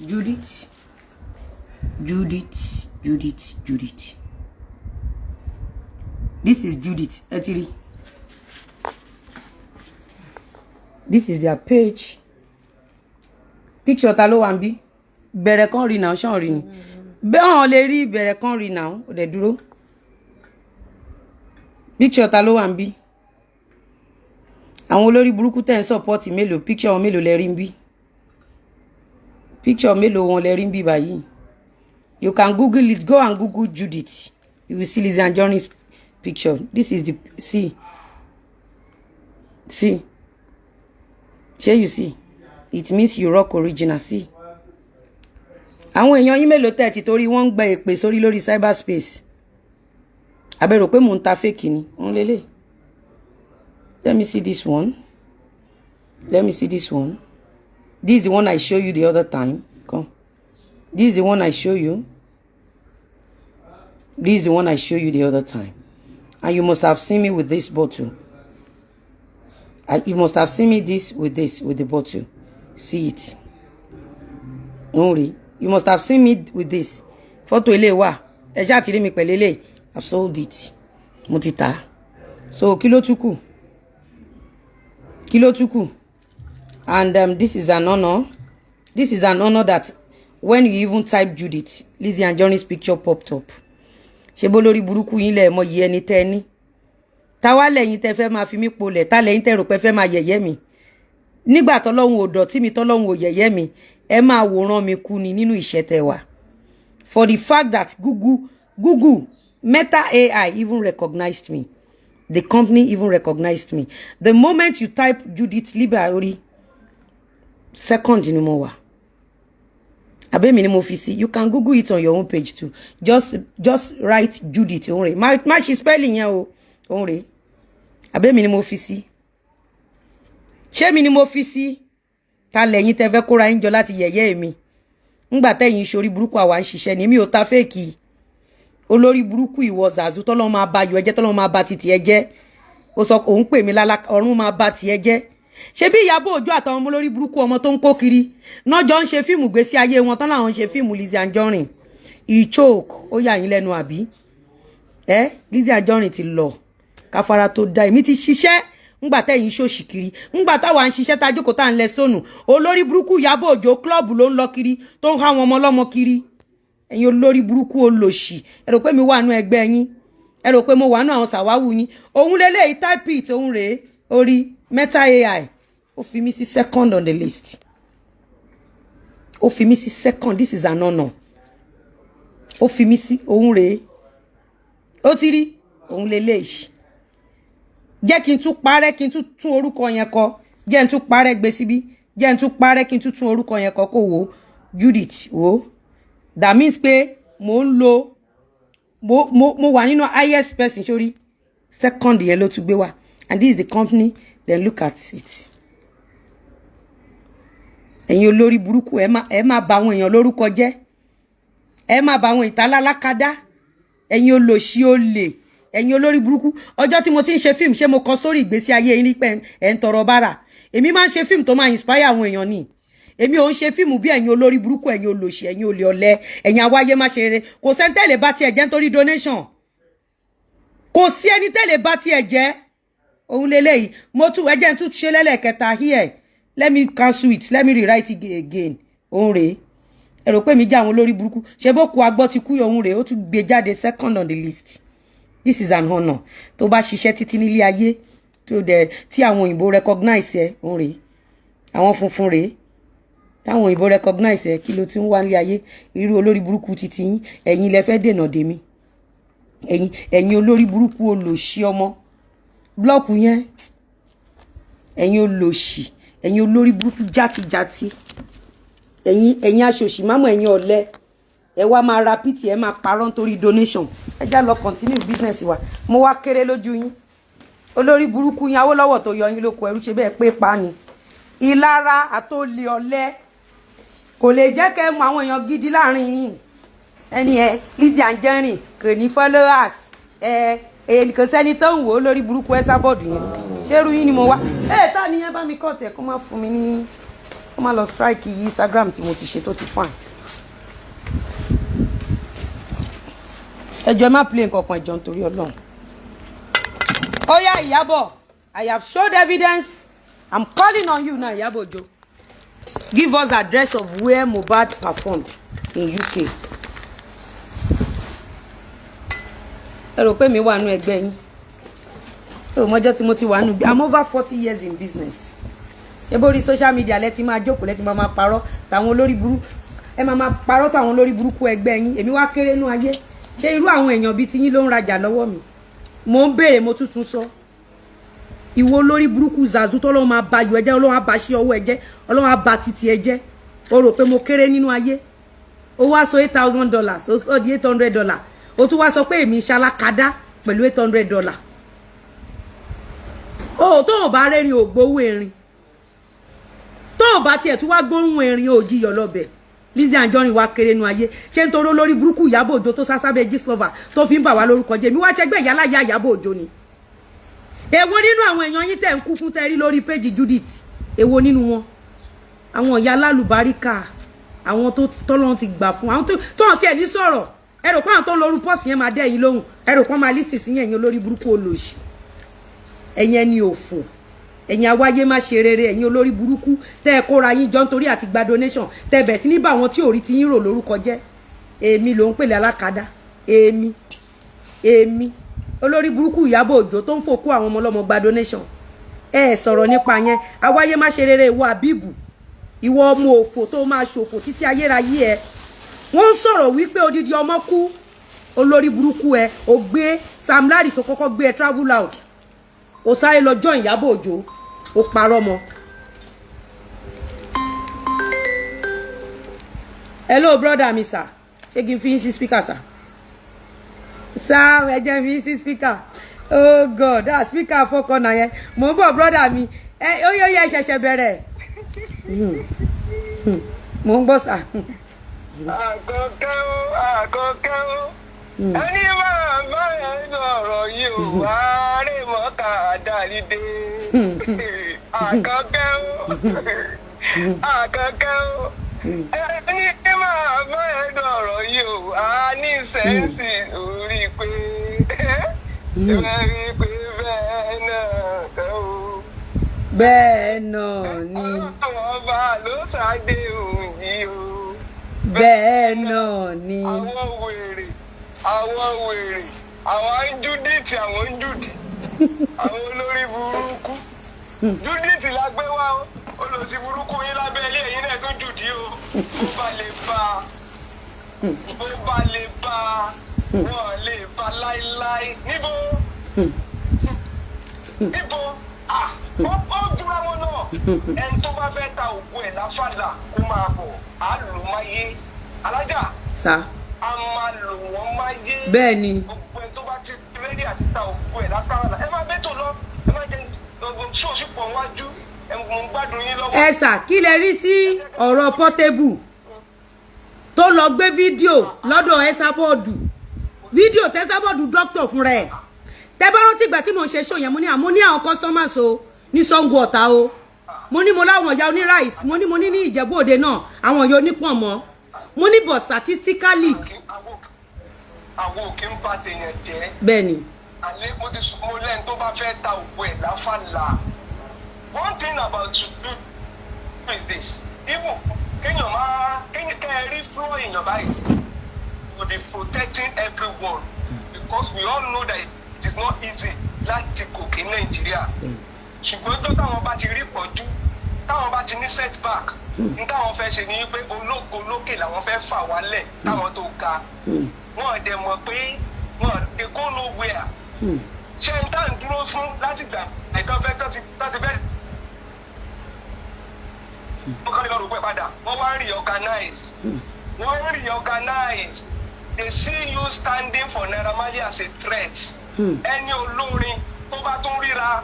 Judith. This is Judith. Ẹ ti rí. This is their page. Picture ta ló wà ńbí. Bẹ̀rẹ̀ kan rí now, ṣán rí ni. Bẹ́ẹ̀ hàn lè rí bẹ̀rẹ̀ kan rí now, ó dẹ̀ dúró. Picture ta ló wà ńbí. Àwọn olórí burúkú tẹ́ ń support mélòó, picture wọn mélòó lẹ rí ńbí. Picture mélòó wọn lẹ rí ńbí báyìí. You can Google it. Go and Google Judith. You will see Lizzy Anjorin's picture. This is the see. Shall you see? It means you rock original. See. Àwọn èèyàn yín mélòó tẹ́ ti torí wọ́n gbé èpè sórí lórí cyberspace. Abẹ́ rò pé mò ń ta fake ni. Wọ́n lélẹ̀. Let me see this one. This is the one I showed you the other time. Come. This is the one I show you. The other time. And you must have seen me with this bottle. You must have seen me with the bottle. See it. Only. You must have seen me with this. Photo ele wa. Ẹ ṣá ti rí mi pẹ̀lú ele. I've sold it. Mo ti tà. So kí ló tún kù. And this is an honor. This is an honor that when you even type Judith, Lizzy Anjorin's picture popped up. Ṣé bó lórí burúkú yín lẹ mọ yẹ ẹni tẹ́ ní. Ta wá lẹ́yìn tẹ́ fẹ́ máa fi mí polẹ̀, ta lẹ́yìn tẹ́ rò pé fẹ́ máa yẹ̀yẹ́ mi. Nígbà t'Ọlọ́run ò dọ̀tí mi, t'Ọlọ́run ò yẹ̀yẹ́ mi, ẹ máa wòran mi kú ni nínú iṣẹ́ tẹ́ wà. For the fact that Google, Meta AI even recognized me. The company even recognized me. The moment you type Judith Libaori, second ni mo wà. Abe mi ni mo fi sí. You can Google it on your own page too. Just write Judith onre. Ma ṣe spelling yẹn o. Onre. Abe mi ni mo fi sí. Ṣé mi ni mo fi sí? Ta lẹ́yìn tẹ́ fẹ́ kóra yín jọ láti yẹ̀yẹ́ mi. Ńgbà tẹ́yin sórí burúkú àwa ń ṣiṣẹ́ ni mi ò ta fake. Olórí burúkú ìwọ Zazu t'Ọlọ́run máa bá yọ ẹ jẹ́, t'Ọlọ́run máa bá titi ẹ jẹ́. Ó sọ òun pè mí lálá ọ̀run máa bá ti ẹ jẹ́. Ṣé bí Iyabo Ojo àtàwọn ọmọ lórí burúkú ọmọ tó ń kó kiri náà jọ ń ṣe fíìmù gbésí ayé wọn tán láwọn ń ṣe fíìmù Lizzy Anjorin. Choke ó yà yín lẹ́nu àbí? Lizzy Anjorin ti lọ káfárá tó dá èmi ti ṣiṣẹ́ ńgbà tẹ́yin ṣòṣì kiri ńgbà táwa ń ṣiṣẹ́ tá jókòó tá ń lẹ sónù olórí burúkú Iyabo Ojo club ló ń lọ kiri tó ń há wọn ọmọ lọ́mọ kiri. Ẹ̀yin olórí burúkú olòṣì ẹ rò pé mi wà nú ẹgbẹ́ yín ẹ rò pé mo wà nínú àwọn sàwáwù yín òun lélẹ́yìí type it òun rèé orí Meta AI ó fi mí sí second on the list ó fi mí sí second. This is an honor. Ó fi mí sí òun rèé ó ti rí òun lélẹ́yìí jẹ́ kí n tún parẹ́ kí n tún orúkọ yẹn kọ jẹ́ n tún parẹ́ gbé síbí jẹ́ n tún parẹ́ kí n tún orúkọ yẹn kọ kó wò Judith wò that means pé mo ń lo mo wà nínú highest person sórí second yẹn ló tún gbé wá and this is the company. Then look at it. Ẹ̀yin olórí burúkú ẹ má bà àwọn èèyàn lórúkọ jẹ́ ẹ má bà àwọn ìtàlálákadá ẹ̀yin olòṣì olè ẹ̀yin olórí burúkú ọjọ́ tí mo ti ń ṣe fíìmù ṣé mo kọ sórí ìgbésí ayé yín rí pé ẹ̀ ń tọrọ bára èmi máa ń ṣe fíìmù tó máa inspire àwọn èèyàn ni èmi ò ń ṣe fíìmù bí ẹ̀yin olórí burúkú ẹ̀yin olòṣì ẹ̀yin olè ọ̀lẹ ẹ̀yin awáyé má ṣe rere kò sẹ́ni tẹ́lẹ̀ bá tiẹ̀ jẹ́ nítorí donation kò sí ẹni tẹ́lẹ̀ bá tiẹ̀ jẹ́ òun lélẹ́yìí mo tún ẹjẹ́ tún ṣe lẹ́lẹ́kẹta here let me cancel it let me rewrite it again òun rèé ẹ rò pé mi jẹ́ àwọn olórí burúkú ṣe bó ku agbọ́ ti kú òun rèé ó tún gbé jáde second on the list. This is an honor tó bá ṣiṣẹ́ títí nílé ayé tí àwọn òyìnbó recognize ẹ òun rèé àwọn funfun rèé táwọn òyìnbó recognize ẹ kí ló ti ń wá nílé ayé irú olórí burúkú títí yín ẹ̀yin lẹ fẹ́ dènà dèmi ẹ̀yin olórí burúkú olòṣì ọmọ blọọkù yẹn ẹ̀yin olòṣì ẹ̀yin olórí burúkú játijàti ẹ̀yin aṣòṣì mámọ̀ ẹ̀yin ọ̀lẹ ẹ wá máa ra pt ẹ máa parọ́ nítorí donation ẹ já lọ continue business wa mo wá kéré lójú yín olórí burúkú yín Awólọ́wọ̀ tó yọ yín lóko ẹrú ṣe bẹ́ẹ̀ pé pa ni ìlara àtòlè ọ̀lẹ kò lè jẹ́ kẹ́ mọ àwọn èèyàn gidi láàrin yín ẹni Lizzy Anjorin kò ní followers kò sẹ́ni tó ń wò ó lórí burúkú ẹ sábọ̀dù yẹn ṣérú yín ni mo wá tá nìyẹn bá mi kọ́ tiẹ̀ kó má fún mi ní kó má lọ strike Instagram tí mo ti ṣe tó ti fine ẹjọ́ má play nǹkan kan ẹjọ́ nítorí Ọlọ́run ó yá Iyabo I have showed evidence I'm calling on you now Iyabo Ojo give us address of where Mohbad performed in UK. ẹ rò pé mi wà nú ẹgbẹ́ yín tó mọ́jọ́ tí mo ti wà nú I'm over 40 years in business ṣé bórí social media lẹ́tí máa jókòó lẹ́tí máa parọ́ táwọn olórí burúkú ẹ máa parọ́ táwọn olórí burúkú ẹgbẹ́ yín èmi wá kéré nú ayé ṣé irú àwọn èèyàn bíi tiyín ló ń rajà lọ́wọ́ mi mo ń béèrè mo tuntun sọ ìwọ olórí burúkú zazu tó lọ́wọ́ máa ba yọ ẹjẹ́ Ọlọ́run á ba ṣe ọwọ́ ẹjẹ́ Ọlọ́run á ba títí ẹjẹ́ o rò pé mo kéré nínú ayé o wá sọ $8,000 o sọ di $800 o tún wá sọ pé èmi ṣalákadá pẹ̀lú $800 o tó o bá rẹ́rìn ò gbowó erin tó o bá tiẹ̀ tún wá gbóhùn erin ò jiyọ̀ lọ́bẹ̀ Lizzy Anjorin wá kéré nínú ayé ṣé ń toró lórí burúkú Iyabo Ojo tó sásábẹ́ Gistlover tó fi ń bà wá lórúkọ jẹ́ mi wá ṣẹgbẹ́ ìyálà ya Iyabo Ojo ni èwo nínú àwọn èèyàn yín tẹ̀ ń kú fún tẹ́rí lórí péjì Judith èwo nínú wọn àwọn ìyá lálùbáríkà àwọn tó tọ́lọ́run ti gbà fún àwọn tó hàn tí ẹ̀ ní sọ̀rọ̀ ẹ rò pé àwọn tó ń lórú pọ́ọ̀sì yẹn máa dẹ́ yín lóhùn ẹ rò pé wọ́n máa lísì sí yẹn olórí burúkú olòṣì ẹ̀yin ẹni òfò ẹ̀yin awáyé má ṣe rere ẹ̀yin olórí burúkú tẹ́ ẹ kóra yín jọ nítorí àti gba donation tẹ́ bẹ̀ sí ní bá àwọn tí ò rí ti yín rò lórúkọ jẹ́ èmi ló ń pèlè alákadá èmi olórí burúkú Iyabo Ojo tó ń fòkú àwọn ọmọ ọlọ́mọ gba donation ẹ sọ̀rọ̀ nípa yẹn awáyé má ṣe rere ìwọ àbíbù ìwọ ọmọ òfò tó máa ṣòfò títí ayérayé ẹ wọ́n ń sọ̀rọ̀ wípé odidi ọmọ kú olórí burúkú ẹ ò gbé Sam Larry tó kọ́kọ́ gbé ẹ travel out ó sáré lọ join Iyabo Ojo ó parọ́ mọ́. Hello brother mi sir ṣé kí n fi yín sí speaker sir ẹ jẹ́ fi yín sí speaker oh god that speaker fọkànnà yẹn mò ń bọ̀ brother mi ó yẹ ṣẹ̀ṣẹ̀ bẹ̀rẹ̀ mò ń gbọ́ sir. àkọ́kẹ́ o ẹni máa bá ẹ sọ̀rọ̀ yìí ò wá rí mọ́ká dárídé àkọ́kẹ́ o ẹni máa bá ẹ sọ̀rọ̀ yìí ò wá ní sẹ́ǹsì orí pé bẹ́ẹ̀ náà kẹ́ o. bẹ́ẹ̀ náà ni. àwọn ọba ló ṣàdé òun yìí o. bẹ́ẹ̀ náà ni. àwọn wèrè àwọn ń júdìtì àwọn ń jùdì àwọn olórí burúkú júdìtì la gbé wá o olòṣì burúkú yín lábẹ́ ilé yín náà tó jùdí o bó bá lè bá wọn lè bá láíláí níbo ó dúra wọn náà ẹni tó bá fẹ́ ta òkú ẹ̀ láfàlà kó máa bọ̀ á lò máyé alájà a máa lò wọ́n máyé bẹ́ẹ̀ ni gbogbo ẹni tó bá ti rẹ́dí àti ta òkú ẹ̀ láfàlà ẹ máa bẹ́tò lọ ẹ máa jẹ ṣóòṣì pọ̀ wájú ẹ mọ̀ ń gbádùn yín lọ́wọ́. ẹ sà kí lẹ rí sí ọ̀rọ̀ Portable tó lọ gbé fídíò lọ́dọ̀ ẹsàbọọdù fídíò tẹsàbọọdù dókítà fúnra ẹ̀ tẹ́bá rántí ìgbà tí mo ṣe show yẹn mo ní àwọn customers o ní Ṣàngó Ọ̀tà o mo ní mo láwọn ìyá oní rice mo ní ní Ìjẹ̀bú Òde náà àwọn ìyá onípọ̀nmọ́ mo ní but statistically. àwọn òkè ń bá tèèyàn jẹ́. bẹ́ẹ̀ni. àlẹ́ mo lẹ́nu tó bá fẹ́ ta òkú ẹ̀ láfàlà one thing about to do is this even kéèyàn rí flow èèyàn báyìí we be protecting everyone because we all know that it is not easy láti gòkè Nàìjíríà ṣùgbọ́n tó táwọn bá ti rí pọ̀jù táwọn bá ti ní setback ní táwọn fẹ́ ṣe ni wípé ológo lókè làwọn fẹ́ fà wálẹ̀ táwọn tó ga wọn dẹ̀ mọ̀ pé wọn dey go nowhere ṣé n tá n dúró fún láti gbà ẹ̀tọ́ fẹ́ tó ti fẹ́ wọ́n kọ́ ní lọ́rùn pẹ́ padà wọ́n wá reorganize they see you standing for Naira Marley as a threat ẹni olórin tó bá tún ríra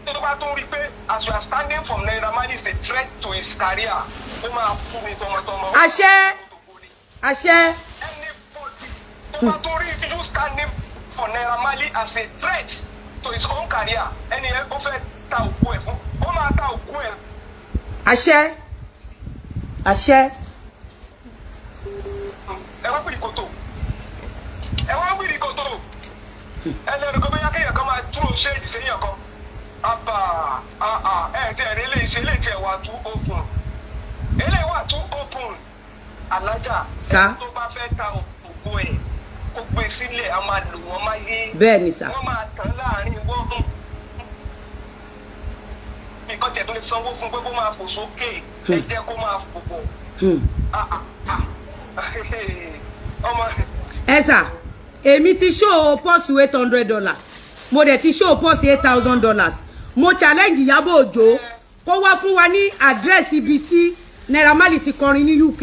tó bá tún rí pé as you are standing for Naira Marley is a threat to his career ó máa kú ní tọmọtọmọ. àṣẹ anybody tó bá tún rí you standing for Naira Marley as a threat to his own career ẹni ẹ ó fẹ́ ta òkú ẹ̀ fún ó máa ta òkú ẹ̀. àṣẹ ẹ wá pìrì kòtò ẹ lẹ́nu kó bóyá kéèyàn kan máa túrò ṣéèdì séèyàn kan àbà ẹ̀ẹ́dẹ̀ẹ̀rẹ́ lè ṣe lè tẹ̀ wá tú open eléyìí wà tú open alájà ẹni tó bá fẹ́ ta òkú ẹ̀ kó gbé sílẹ̀ a máa lò wọ́n máa yé bẹ́ẹ̀ ni sà wọ́n máa tàn láàrin wọ́n nǹkan tẹ̀ tó lè sanwó fún pé kó máa fò sókè ẹ jẹ́ kó máa fò bọ̀ ọmọ. ẹ sà èmi ti show pọ́ọ̀sì $800 mo dẹ̀ ti show pọ́ọ̀sì $8,000 mo challenge Iyabo Ojo kó wá fún wa ní àdírẹ́sì ibi tí Naira Marley ti kọrin ní UK.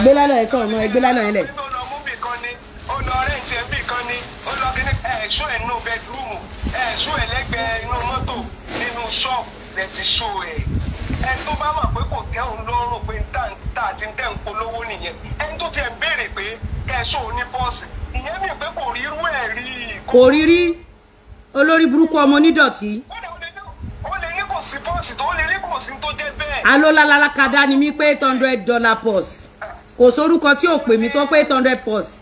gbé lálọ́ ẹ̀ sọ̀rọ̀ mọ́ ẹ gbé lálọ́ ẹ̀ lẹ̀. olùọ̀rẹ́ ìṣẹ́ bì kan ni olùọ̀kẹ́ni ẹ̀ṣọ́ ẹ̀ nù bẹ́dúrúmù ẹ̀ṣọ́ ẹ̀ lẹ́gbẹ̀ẹ́ inú mọ́tò nínú ṣọ́ọ̀bù rẹ̀ ti ṣó ẹ̀ ẹni tó bá mọ̀ pé kò tẹ́hùn lọ́rùn pé tá àti ń tẹ́ ń polówó nìyẹn ẹni tó tiẹ̀ ń béèrè pé kẹ́ṣọ́ oní bọ́ọ̀sì ìyẹn mi pé kò rí irú ẹ̀ rí. kò rí rí olórí burúkú ọmọ onídọ̀tí. ó lè ní kò sí bọ́ọ̀sì tó lè ní kò sí tó jẹ́ bẹ́ẹ̀. alólalálàkadà ni mí pé $800 pọ́ọ̀sì kò sórúkọ tí ò pè mí tó pé $800 pọ́ọ̀sì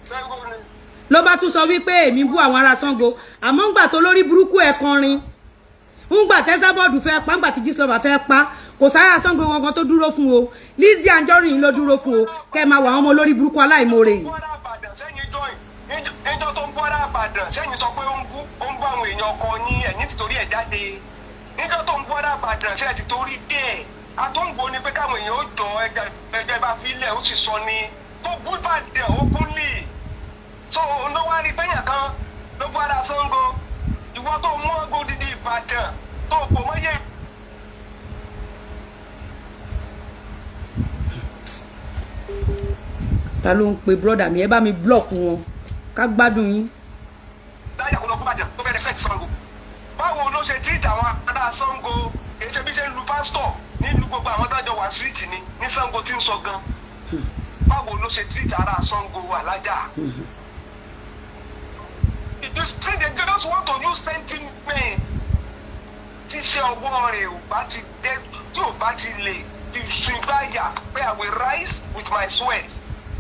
ló bá tún sọ wípé èmi bú àwọn ará Ṣàngó àmọ́ ńgbà tó lórí burúkú ẹ̀ kọrin ńgbà tẹ́sàbọ́ọ̀dù fẹ́ pa ńgbà tí Gistlover fẹ́ pa kò sára Ṣàngó gangan tó dúró fún o Lizzy Anjorin ló dúró fún o kẹ́ máa wà àwọn ọmọ olórí burúkú aláìmoore yìí. ẹjọ́ tó ń bọ́ra Ìbàdàn sẹ́yìn sọ pé ó ń bú àwọn èèyàn ọkọ yín ẹ̀yìn tìtorí ẹ̀ jáde níjọ́ tó ń bọ́ra Ìbàdàn sẹ́yìn tìtorí dẹ̀ àtúngbò ni pé káwọn èèyàn ó jọ ẹgbẹ́ bá filẹ̀ ó sì sọ ni tó bú Ìbàdàn ó kúnlì tó ló wá rí bẹ́yàn kan ló bọ́ra Ṣàngó ìwọ tó mú ọgbó dídí Ìbàdàn tó pò mọ́yé. ta ló ń pe brọ́dà mi ẹ bá mi blọ́ọ̀kù wọn ká gbádùn yín. láyà kó lọ kó bàjẹ́ tó bẹ̀rẹ̀ sẹ́ẹ̀tì Ṣàngó báwo ló ṣe tí ìtàwọn ará Ṣàngó èyí ṣe bí ṣe ń lu pásítọ̀ nílùú gbogbo àwọn tájọ wà síríìtì ni ní Ṣàngó tí ń sọ gan báwo ló ṣe tí ìtà ará Ṣàngó wà lájà. You see, they just want to use sentiment. Tí ṣe ọwọ́ rẹ̀ ò bá ti dé tí ò bá ti lè fi sun báyà pé I will rise with my sweat.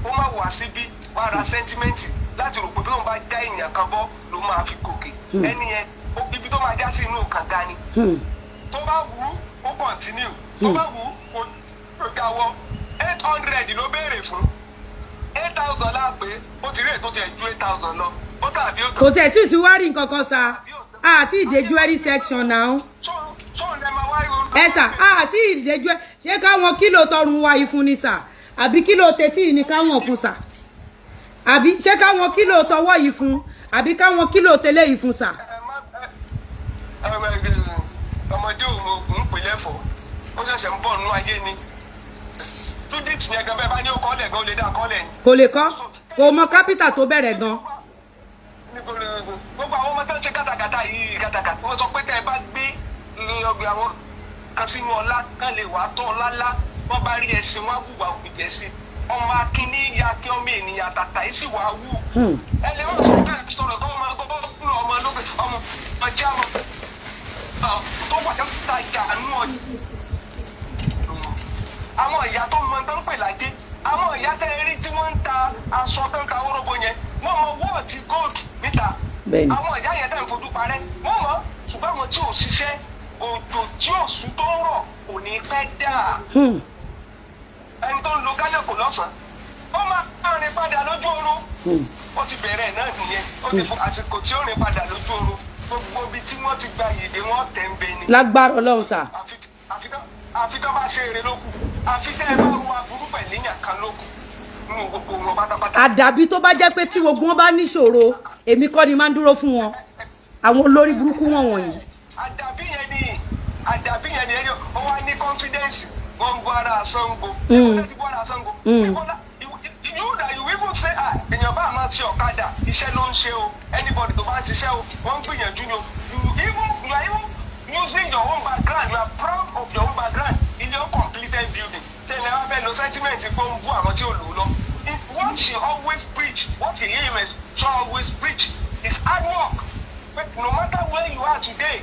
Ó máa wà síbí wàá ra sentiment láti rò pé bí wọ́n bá já èèyàn kan bọ́ ló máa fi gòkè. Ẹni yẹn ibi tó máa já sí inú kànga ni. Tó bá wù ú ó continue. Tó bá wù ú ó jáwọ́. 800 ló béèrè fún 8,000 láàpé ó ti rí ètò tiẹ̀ ju 8,000 lọ ó tàbí ó kò tẹ̀ tí wá rí nǹkan kan sa àti ìdè jewelry section náà ẹ sà àti ìdè jewelry ṣé káwọn kílò tọrùn wa yìí fún ni sà àbí kílò tètè ní káwọn fún sà àbí ṣé káwọn kílò tọwọ́ yìí fún àbí káwọn kílò tẹ́lẹ̀ yìí fún sà. ọmọdé òun pèlè fọ ó ṣẹ̀ṣẹ̀ ń bọ̀ nínú ayé ni student yẹn gan bẹ́ẹ̀ bá ní ó kọ́lẹ̀ gan ó lè dá kọ́lẹ̀ ni. kò lè kọ́ kò mọ kápítà tó bẹ̀rẹ̀ gan. gbogbo àwọn ọmọ tó ń ṣe kátàkátà yìí kátàkátà wọ́n sọ pé tẹ́ ẹ bá gbé ọgbẹ́ àwọn kan sínú ọlá kan lè wà á tọ́ ọlá lá wọ́n bá rí ẹ̀sìn wọn wùwà òkùnkẹ́ sí ọmọ akínní ya kí ọmọ ènìyàn àtàtà yìí sì wà á wù. ẹ lè wọ́n sọ pé sọ̀rọ̀ kọ́ ọmọ gbogbo ọmọ lókè ọmọ ọjà tó wà lọ́ta ìjà àánú ọ̀dọ̀ àwọn ìyá tó mọ tó ń pè lájé àwọn ìyá tẹ́ ẹ rí tí wọ́n ń ta aṣọ tó ń ta wórógbó yẹn wọ́n mọ wọ́ọ̀tì gold níta àwọn ìyá yẹn tẹ́ ń fojú parẹ́ wọ́n mọ̀ ṣùgbọ́n àwọn tí ò ṣiṣẹ́ òjò tí ò sùn tó ń rọ̀ kò ní pẹ́ dà ẹni tó ń lo gálẹ̀kò lọ́sàn-án ó máa rìn padà lójú oorun ó ti bẹ̀rẹ̀ náà nìyẹn ó ti fún àsìkò tí ó rìn padà lójú oorun gbogbo ibi tí wọ́n ti gba yèdè wọn tẹ̀ ń bẹ ni. lágbára Ọlọ́run sà. àfi tó bá ṣe eré lókù àfi tẹ́ ẹ bá ru aburú pẹ̀lú èèyàn kan lókù nínú gbogbo wọn pátápátá. àdàbí tó bá jẹ́ pé tí gbogbo wọn bá níṣòro èmi kọ́ ni máa ń dúró fún wọn àwọn olórí burúkú wọn wọ̀nyí. àdàbí yẹn ni ẹni ó wá ní confidence wọn ń bọ ara Ṣàngó wọn ti bọ ara Ṣàngó you even say èèyàn bá máa ti ọ̀kadà iṣẹ́ ló ń ṣe o anybody tó bá ń ṣiṣẹ́ o wọ́n ń gbìyànjú ni o you are even using your own background you are proud of your own background in your completed building tẹ̀lé wá bẹ́ẹ̀ lo sentiment pé ó ń bú àwọn tí ò lò ó lọ what she always preach what she hears she always preach is hard work but no matter where you are today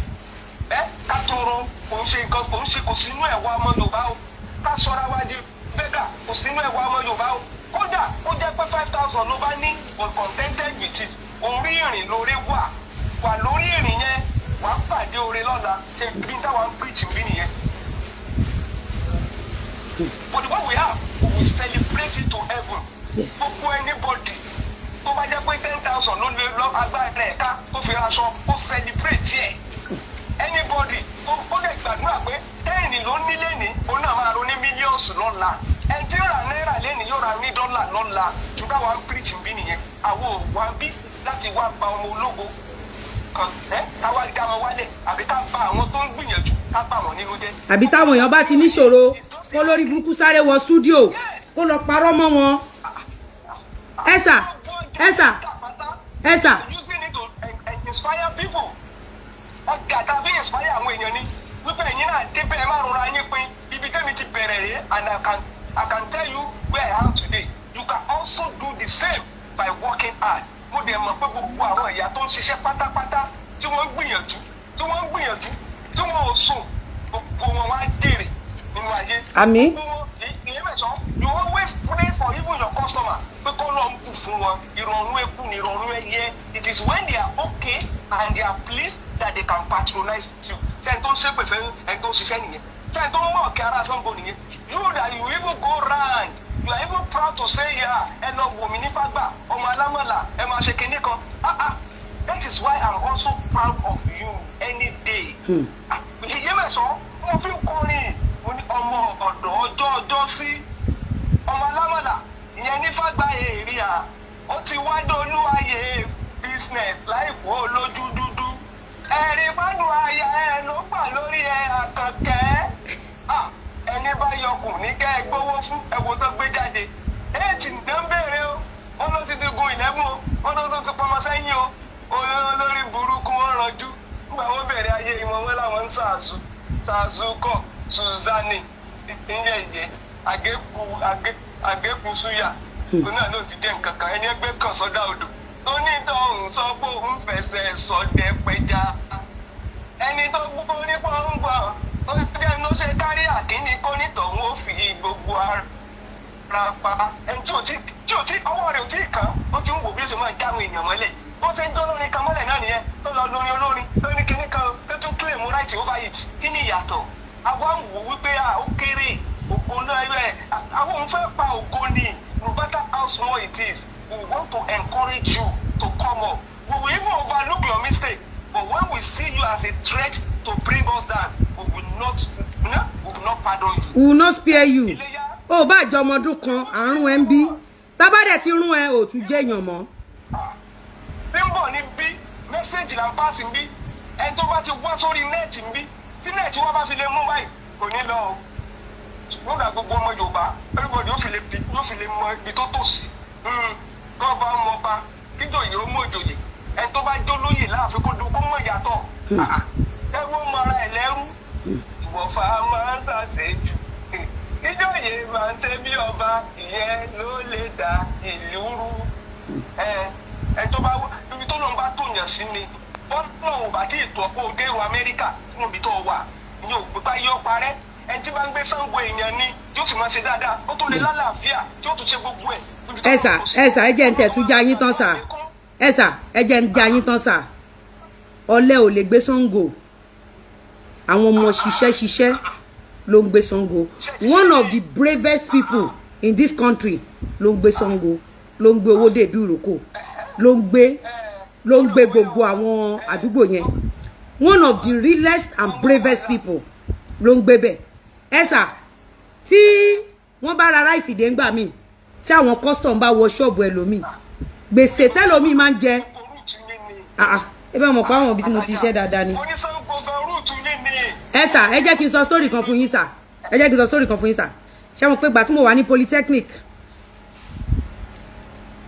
ká tọrọ kò ń ṣe nǹkan kò ń ṣe kò sínú ẹ̀wà ọmọ Yorùbá o ká sọra wá di bẹ́gà kò sínú ẹ̀wà ọmọ Yorùbá o kódà ó jẹ́ pé 5,000 ló bá ní but contented with it orí ìrìn lórí wà lórí ìrìn yẹn wà á pàdé oore lọ́la ṣe bí táwa ń preach bí nìyẹn. But what we have we celebrate it to heaven. Gbogbo anybody tó bá jẹ́ pé 10,000 ló lè lọ agbára ẹ̀ka tó fi raṣọ ó celebrate ẹ̀. Anybody tó dẹ̀ gbàdúrà pé 10 ló nílé ní òun náà máa ro ní millions lọ́la ẹni tí ó ra náírà lẹ́nu yóò ra ní dọ́là lọ́la nígbà wà ń preach bí nìyẹn àwọn ò wá bí láti wá gba ọmọ ológo kan káwá dá wọn wálẹ̀ àbí ká bá àwọn tó ń gbìyànjú ká bá wọn nínú jẹ́. àbí táwọn èèyàn bá ti níṣòro kó lórí burúkú sáré wọ stúdíò kó lọ parọ́ mọ́ wọn. ẹ sà. using it to inspire people ọjà tàbí inspire àwọn èèyàn ni wípé ẹ̀yin náà débẹ̀ ẹ má rọra yín pin ibi tẹ́mi ti bẹ̀rẹ̀ rèé and I can tell you where I am today you can also do the same by working hard. Mo dẹ̀ mọ̀ pé gbogbo àwọn ìyá tó ń ṣiṣẹ́ pátápátá tí wọ́n ń gbìyànjú tí wọ́n ò sùn gbogbo wọn wá dèrè nínú ayé. àmín. ìyẹn mẹ́sàn-án you always pray for even your customer pé kọ́ lọ́ọ́ ń kù fún wọn ìrọ̀rùn eku ni ìrọ̀rùn ẹyẹ it is when they are okay and they are pleased that they can patronize you. ṣé ẹni tó ń ṣépè fẹ́ ẹni tó ń ṣiṣẹ́ nìyẹn ṣé ẹni tó ń mọ̀ kí ara Ṣàngó nìyẹn you that you even go round you are even proud to say ẹ lọ wò mí ní fagbà ọmọ alámọ̀là ẹ máa ṣe kinní kan that is why I'm also proud of you any day. ìyẹn mẹ́sàn-án mo fi ń kọrin mo ní ọmọ ọ̀dọ́ ọjọ́ sí ọmọ alámọ̀là ìyẹn ní fagbà èrìà ó ti wá dolúwayé business láìpẹ́ olójú dúdú ẹ̀rí gbádùn aya ẹ ló gbà lórí ẹ àkànkẹ́ ẹni bá yọkùn ní kẹ́ ẹ gbówó fún ẹ̀wọ̀n tó gbé jáde 8 ní ń béèrè o wọn ló ti gun 11 o wọn tó ti pọmọ sẹ́yìn o olórí burúkú wọn ranjú nígbà wọn bẹ̀rẹ̀ ayé ìwọ̀n wọn làwọn ń ṣàṣù kọ Suzanne ìyẹ̀yẹ̀ àgékù súyà òun náà ló ti jẹ́ nǹkan kan ẹni ẹgbẹ́ kan sọ́dá odò onítọ̀hún sọ pé òun fẹsẹ̀ sọdẹ pẹja ẹni tó gbogbo nípa ń gbà ó jẹ́ ló ṣe kárí àkíní kó nítọ̀hún ó fi gbogbo ara pa ẹni tí ò tí ọwọ́ rẹ̀ ò tí ì kàn ó ti ń wò bí ó ṣe máa já àwọn èèyàn mọ́lẹ̀ ó ṣe ń dán lórin kan mọ́lẹ̀ náà nìyẹn tó lọ lórí olórin tó ní kinní kan tó tún claim right over it kí ni ìyàtọ̀ àwa ń wò wípé ó kéré àwọn fẹ́ pa ògo ni, no matter how small it is, we want to encourage you to come up. We will even overlook your mistake, but when we see you as a threat to bring us down, we will not pardon you. We will not spare you. Oh, bá jọ ọmọdún kan àrùn ẹ ń bí. Tá bá dẹ̀ ti rún ẹ ò tún jẹ́ èèyàn mọ́. Tí ń bọ̀ ní bí mẹ́sẹ̀jì là ń pàṣẹ bí ẹni tó bá ti wá sórí nẹ́ẹ̀tì ń bí tí nẹ́ẹ̀tì wọ́n bá fi lè mú báyìí kò ní lọ o. Wọ́n gba gbogbo ọmọ Yorùbá everybody yóò fi lè mọ ibi tó tò sí. Kọ́ bá mọ bá kíjòyè ó mú ìjòyè ẹni tó bá jó lóyè láàfin kó mọ̀ ìyàtọ̀. Ẹrú ó mọra ẹ̀ lẹ́rú. Ìwọ̀fà máa ń ṣàṣejù. Kíjòyè máa ń ṣe bí ọba ìyẹn ló lè dá ìlú rú. Ẹ tó bá ibi tó lọ́n bá tòyàn sí ni bọ́lá ò bá tí ì tọ́ kó o dé ìwọ Amẹ́ríkà níbi tó wà ní òpípa yóò parẹ́ ẹ tí bá ń gbé Ṣàngó èèyàn ni yóò tún máa ṣe dáadáa ó tó lè lálàáfíà tí ó tún ṣe gbogbo ẹ̀. Ẹ sà ẹ jẹ́ ń tẹ̀ tún já yín tán sà. Ẹ sà ẹ jẹ́ ń já yín tán sà. Ọ̀lẹ ò lè gbé Ṣàngó. Àwọn ọmọ ṣiṣẹ́ ló ń gbé Ṣàngó. One of the bravest people in this country ló ń gbé Ṣàngó, ló ń gbé Owódé Ìdúrókò, ló ń gbé gbogbo àwọn àdúgbò yẹn. One of the realest and bravest people ló ń gbé bẹ̀. Ẹ sà tí wọ́n bá ra ráìsì dé ńgbà míì tí àwọn custom bá wọ ṣọ́ọ̀bù ẹlòmíì gbèsè tẹ́lòmíì máa ń jẹ ẹ bá mọ̀ pé àwọn òbí tí mo ti ṣiṣẹ́ dáadáa ni. Ẹ sà ẹ jẹ́ kí n sọ story kan fún yín sà. Ṣé mo pé ìgbà tí mo wà ní polytechnic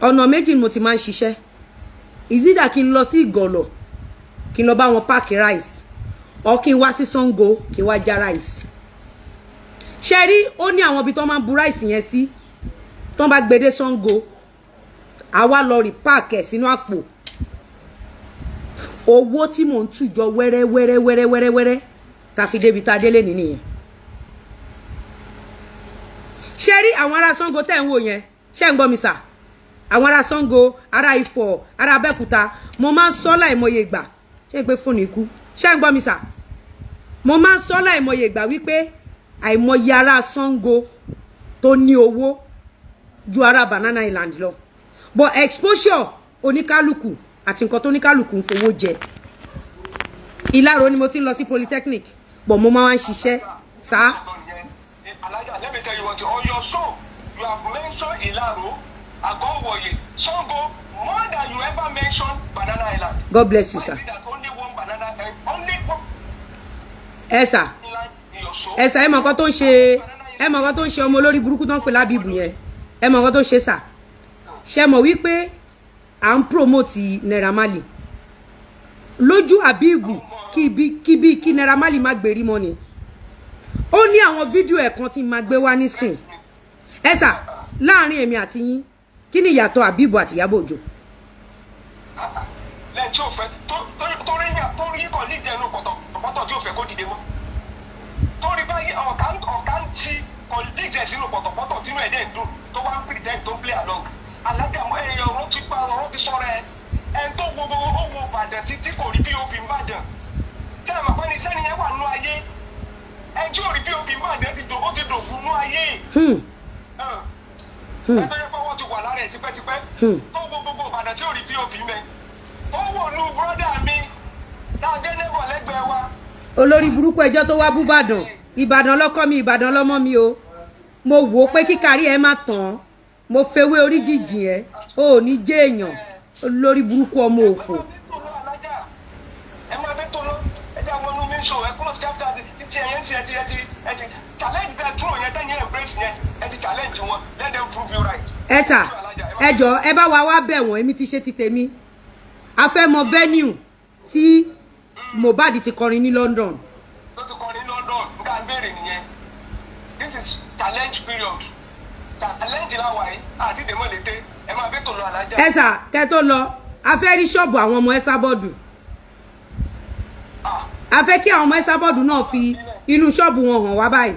ọ̀nà méjì ni mo ti máa ń ṣiṣẹ́. Ìzídà kí n lọ sí Ìgọ̀lọ̀ kí n lọ bá wọn páàkì rice or kí n wá sí Ṣàngó kí n wá já rice. Ṣé rí ó ní àwọn ibi tó máa ń bu rice yẹn sí tó bá gbé dé Ṣàngó àwa lọ rí páàkì ẹ̀ sínú àpò. Owó tí mò ń tùjọ wẹ́rẹ́ tá fi débi tá délé nìyẹn. Ṣé rí àwọn ará Ṣàngó tẹ́ ń wò yẹn ṣé ń gbọ́ mi sà? Àwọn ará Ṣàngó, ará Ifọ̀, ará Abẹ́òkúta, mo máa ń sọ láìmọye ìgbà. Ṣé pé fóònù ikú? Ṣé ń gbọ́ mi sà? Mo máa ń sọ láìmọye ìgbà wípé àìmọye ará Ṣàngó tó ní owó ju ará Banana Island lọ. But exposure oníkálùkù àti nǹkan tó oníkálùkù ń fowó jẹ. Ìlàró ni mo ti ń lọ sí polytechnic, but mo máa ń ṣiṣẹ́ sá. Alaja, let me tell you what, on your show, you have mentioned Ìlàró, Àgọ́wòye, Ṣàngó, more than you ever mentioned Banana Island. God bless you, sir. Only one banana, only one. Ẹ sà, ẹ mọ̀ nǹkan tó ń ṣe, ọmọ olórí burúkú tó ń pè lábìbù yẹn. Ẹ mọ̀ nǹkan tó ń ṣe sà. Ṣé mọ̀ wípé à ń promote Naira Marley. Lójú Àbíbù kí Naira Marley má gbèrí mọ́ ni. Ó ní àwọn fídíò ẹ̀kan tí máa gbé wá nísìn. Ẹ sà, láàrin èmi àti yín kí ni ìyàtọ̀ Àbíbù àti Iyabo Ojo? Lẹ́yìn tí ó fẹ́ torí kọ̀ ní ìdẹ̀nu pọ̀tọ̀ tí ó fẹ́ kó dìde mọ́. Torí báyìí ọ̀ká ń ti colleagues sínú pọ̀tọ̀pọ̀tọ̀ tínú ẹ̀dẹ̀ ń dùn tó wá ń pretend tó ń play along. Alága ọ̀rọ̀ ti pa ọ̀rọ̀ ti sọ̀rọ̀ ẹ̀ tó wo Ìbàdàn tí kò rí POP ń bàdàn. Ṣé ẹ mọ̀ pé ní sẹ́ni yẹn wà nú ayé? Ẹ tí ò rí POP ń bàdàn ó ti dògún nú ayé. Ẹ tó yẹ pé wọ́n ti wà lára ẹ̀ tipẹ́tipẹ́. Tó wo gbogbo Ìbàdàn tí ò rí POP mẹ́. Ó wò nú bọ́dà mi tá a dé neighbor lẹ́gbẹ̀ẹ́ wa. Olórí burúkú ẹjọ́ tó wá bú Ìbàdàn. Ìbàdàn lọ́kọ mi, Ìbàdàn lọ́mọ mi o. Mo wò ó pé kíkárí ẹ má tán. Mo fewé orí jìjì ẹ. O ò ní jẹ́ èèyàn. Olórí burúkú ọmọ òfò. Ẹ máa bẹ́ tó lọ. Ẹ jẹ́ àwọn ọmọ mi ń ṣò ẹ close chapter ti ẹ̀yẹ́ ń ṣe ẹ ti challenge bẹ́ẹ̀ dúró yẹn tẹ́yìn embrace yẹn ẹ ti challenge wọn let them prove you right. Ẹ sà, ẹ jọ̀ọ́ ẹ bá wa bẹ̀ wọ́n èmi ti ṣe ti tèmi. A fẹ́ mọ venue tí Mohbad ti kọrin ní London. Tó ti kọrin ní London nǹkan béèrè nìyẹn. This is challenge period. Challenge láwa yìí àti ìdèmọ̀ lété ẹ máa bẹ́ tó lọ alájà. Ẹ sà, kẹ́ tó lọ, a fẹ́ rí ṣọ́ọ̀bù àwọn ọmọ Ẹsábọ́ọ̀dù. A fẹ́ kí àwọn ọmọ Ẹsábọ́ọ̀dù náà fi inú ṣọ́ọ̀bù wọn hàn wá báyìí.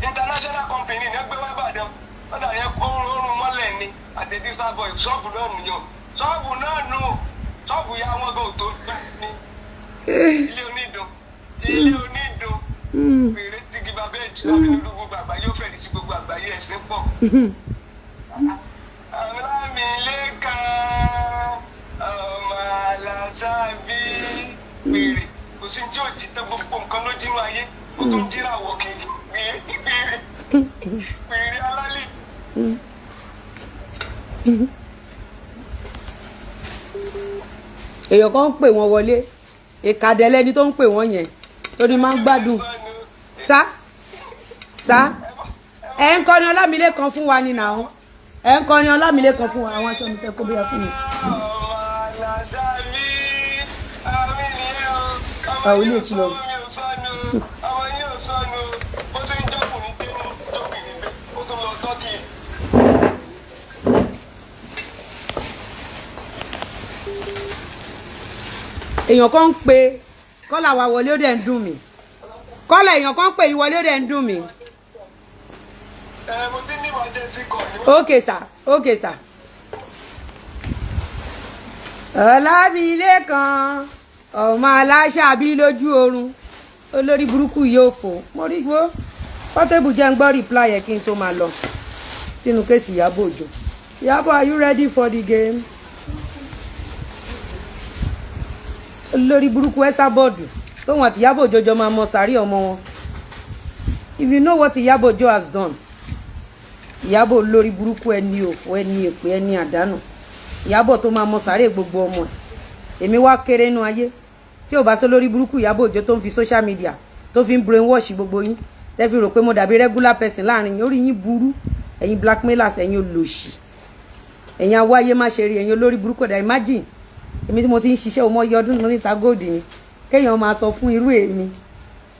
International company ní ẹgbẹ́ wá Ìbàdàn wọ́n dà yẹn oorun mọ́lẹ̀ ni àti distant boy ṣọ́ọ̀bù náà nìyàn ṣọ́ọ̀bù náà nù ṣọ́ọ̀bù ya wọn gan tó ní ilé onídùn fèrè tigi bàbá bẹ́ẹ̀dì láti lórí gbogbo àgbáyé ó fẹ́ẹ̀ tí gbogbo àgbáyé ẹ̀sìn pọ̀. Ọlámilékan ọmọ aláṣàbí pèrè kò sí tí ò jí tó gbogbo nǹkan ló jínú ayé ó tún jíràwọ̀ kiri pèrè alálẹ̀. èèyàn kan ń pè wọ́n wọlé ìkàdẹ́lẹ́ni tó ń pè wọ́n yẹn torí máa ń gbádùn sá ẹ ń kọrin Ọlámilékan fún wa ni nàá ẹ ń kọrin Ọlámilékan fún wa àwọn aṣọ mi tẹ kó bóyá fún mi. àwọn ilé ìtura èèyàn kan ń pe kọ́là wa wọlé ó dẹ̀ ń dùn mí kọ́là èèyàn kan ń pè yín wọlé ó dẹ̀ ń dùn mí. Okay sir. Ọlámilékan ọmọ aláṣàbí lójú oorun olórí burúkú yóò fò mo rí gbó Portable jẹ́ ń gbọ́ reply yẹ kí n tó máa lọ sínú kéèsì Iyabo Ojo. Iyabo, are you ready for the game? Olórí burúkú ẹ́sà bọ́ọ̀dù tóun àti Iyabo Ojo jọ máa mọ sàárì ọmọ wọn. If you know what Iyabo Ojo has done, Iyabo olórí burúkú ẹni òfò ẹni èpè ẹni àdánù, Iyabo tó máa mọ sàárè gbogbo ọmọ ẹ̀. Èmi wá kéré inú ayé tí ò bá sọ lórí burúkú Iyabo Ojo tó ń fi social media tó fi ń brainwash gbogbo yín tẹ́ fi rò pé mo dàbí regular person láàrin yín, orí yín burú, ẹ̀yin blackmailers, ẹ̀yin olòṣì, ẹ̀yin awáyé má ṣe rí, ẹ̀yin olórí burúkú ẹ̀dá. Imagine èmi tí mo ti ń ṣiṣẹ́ ọmọ iye ọdún mo ní ta gold ni kéèyàn máa sọ fún irú èmi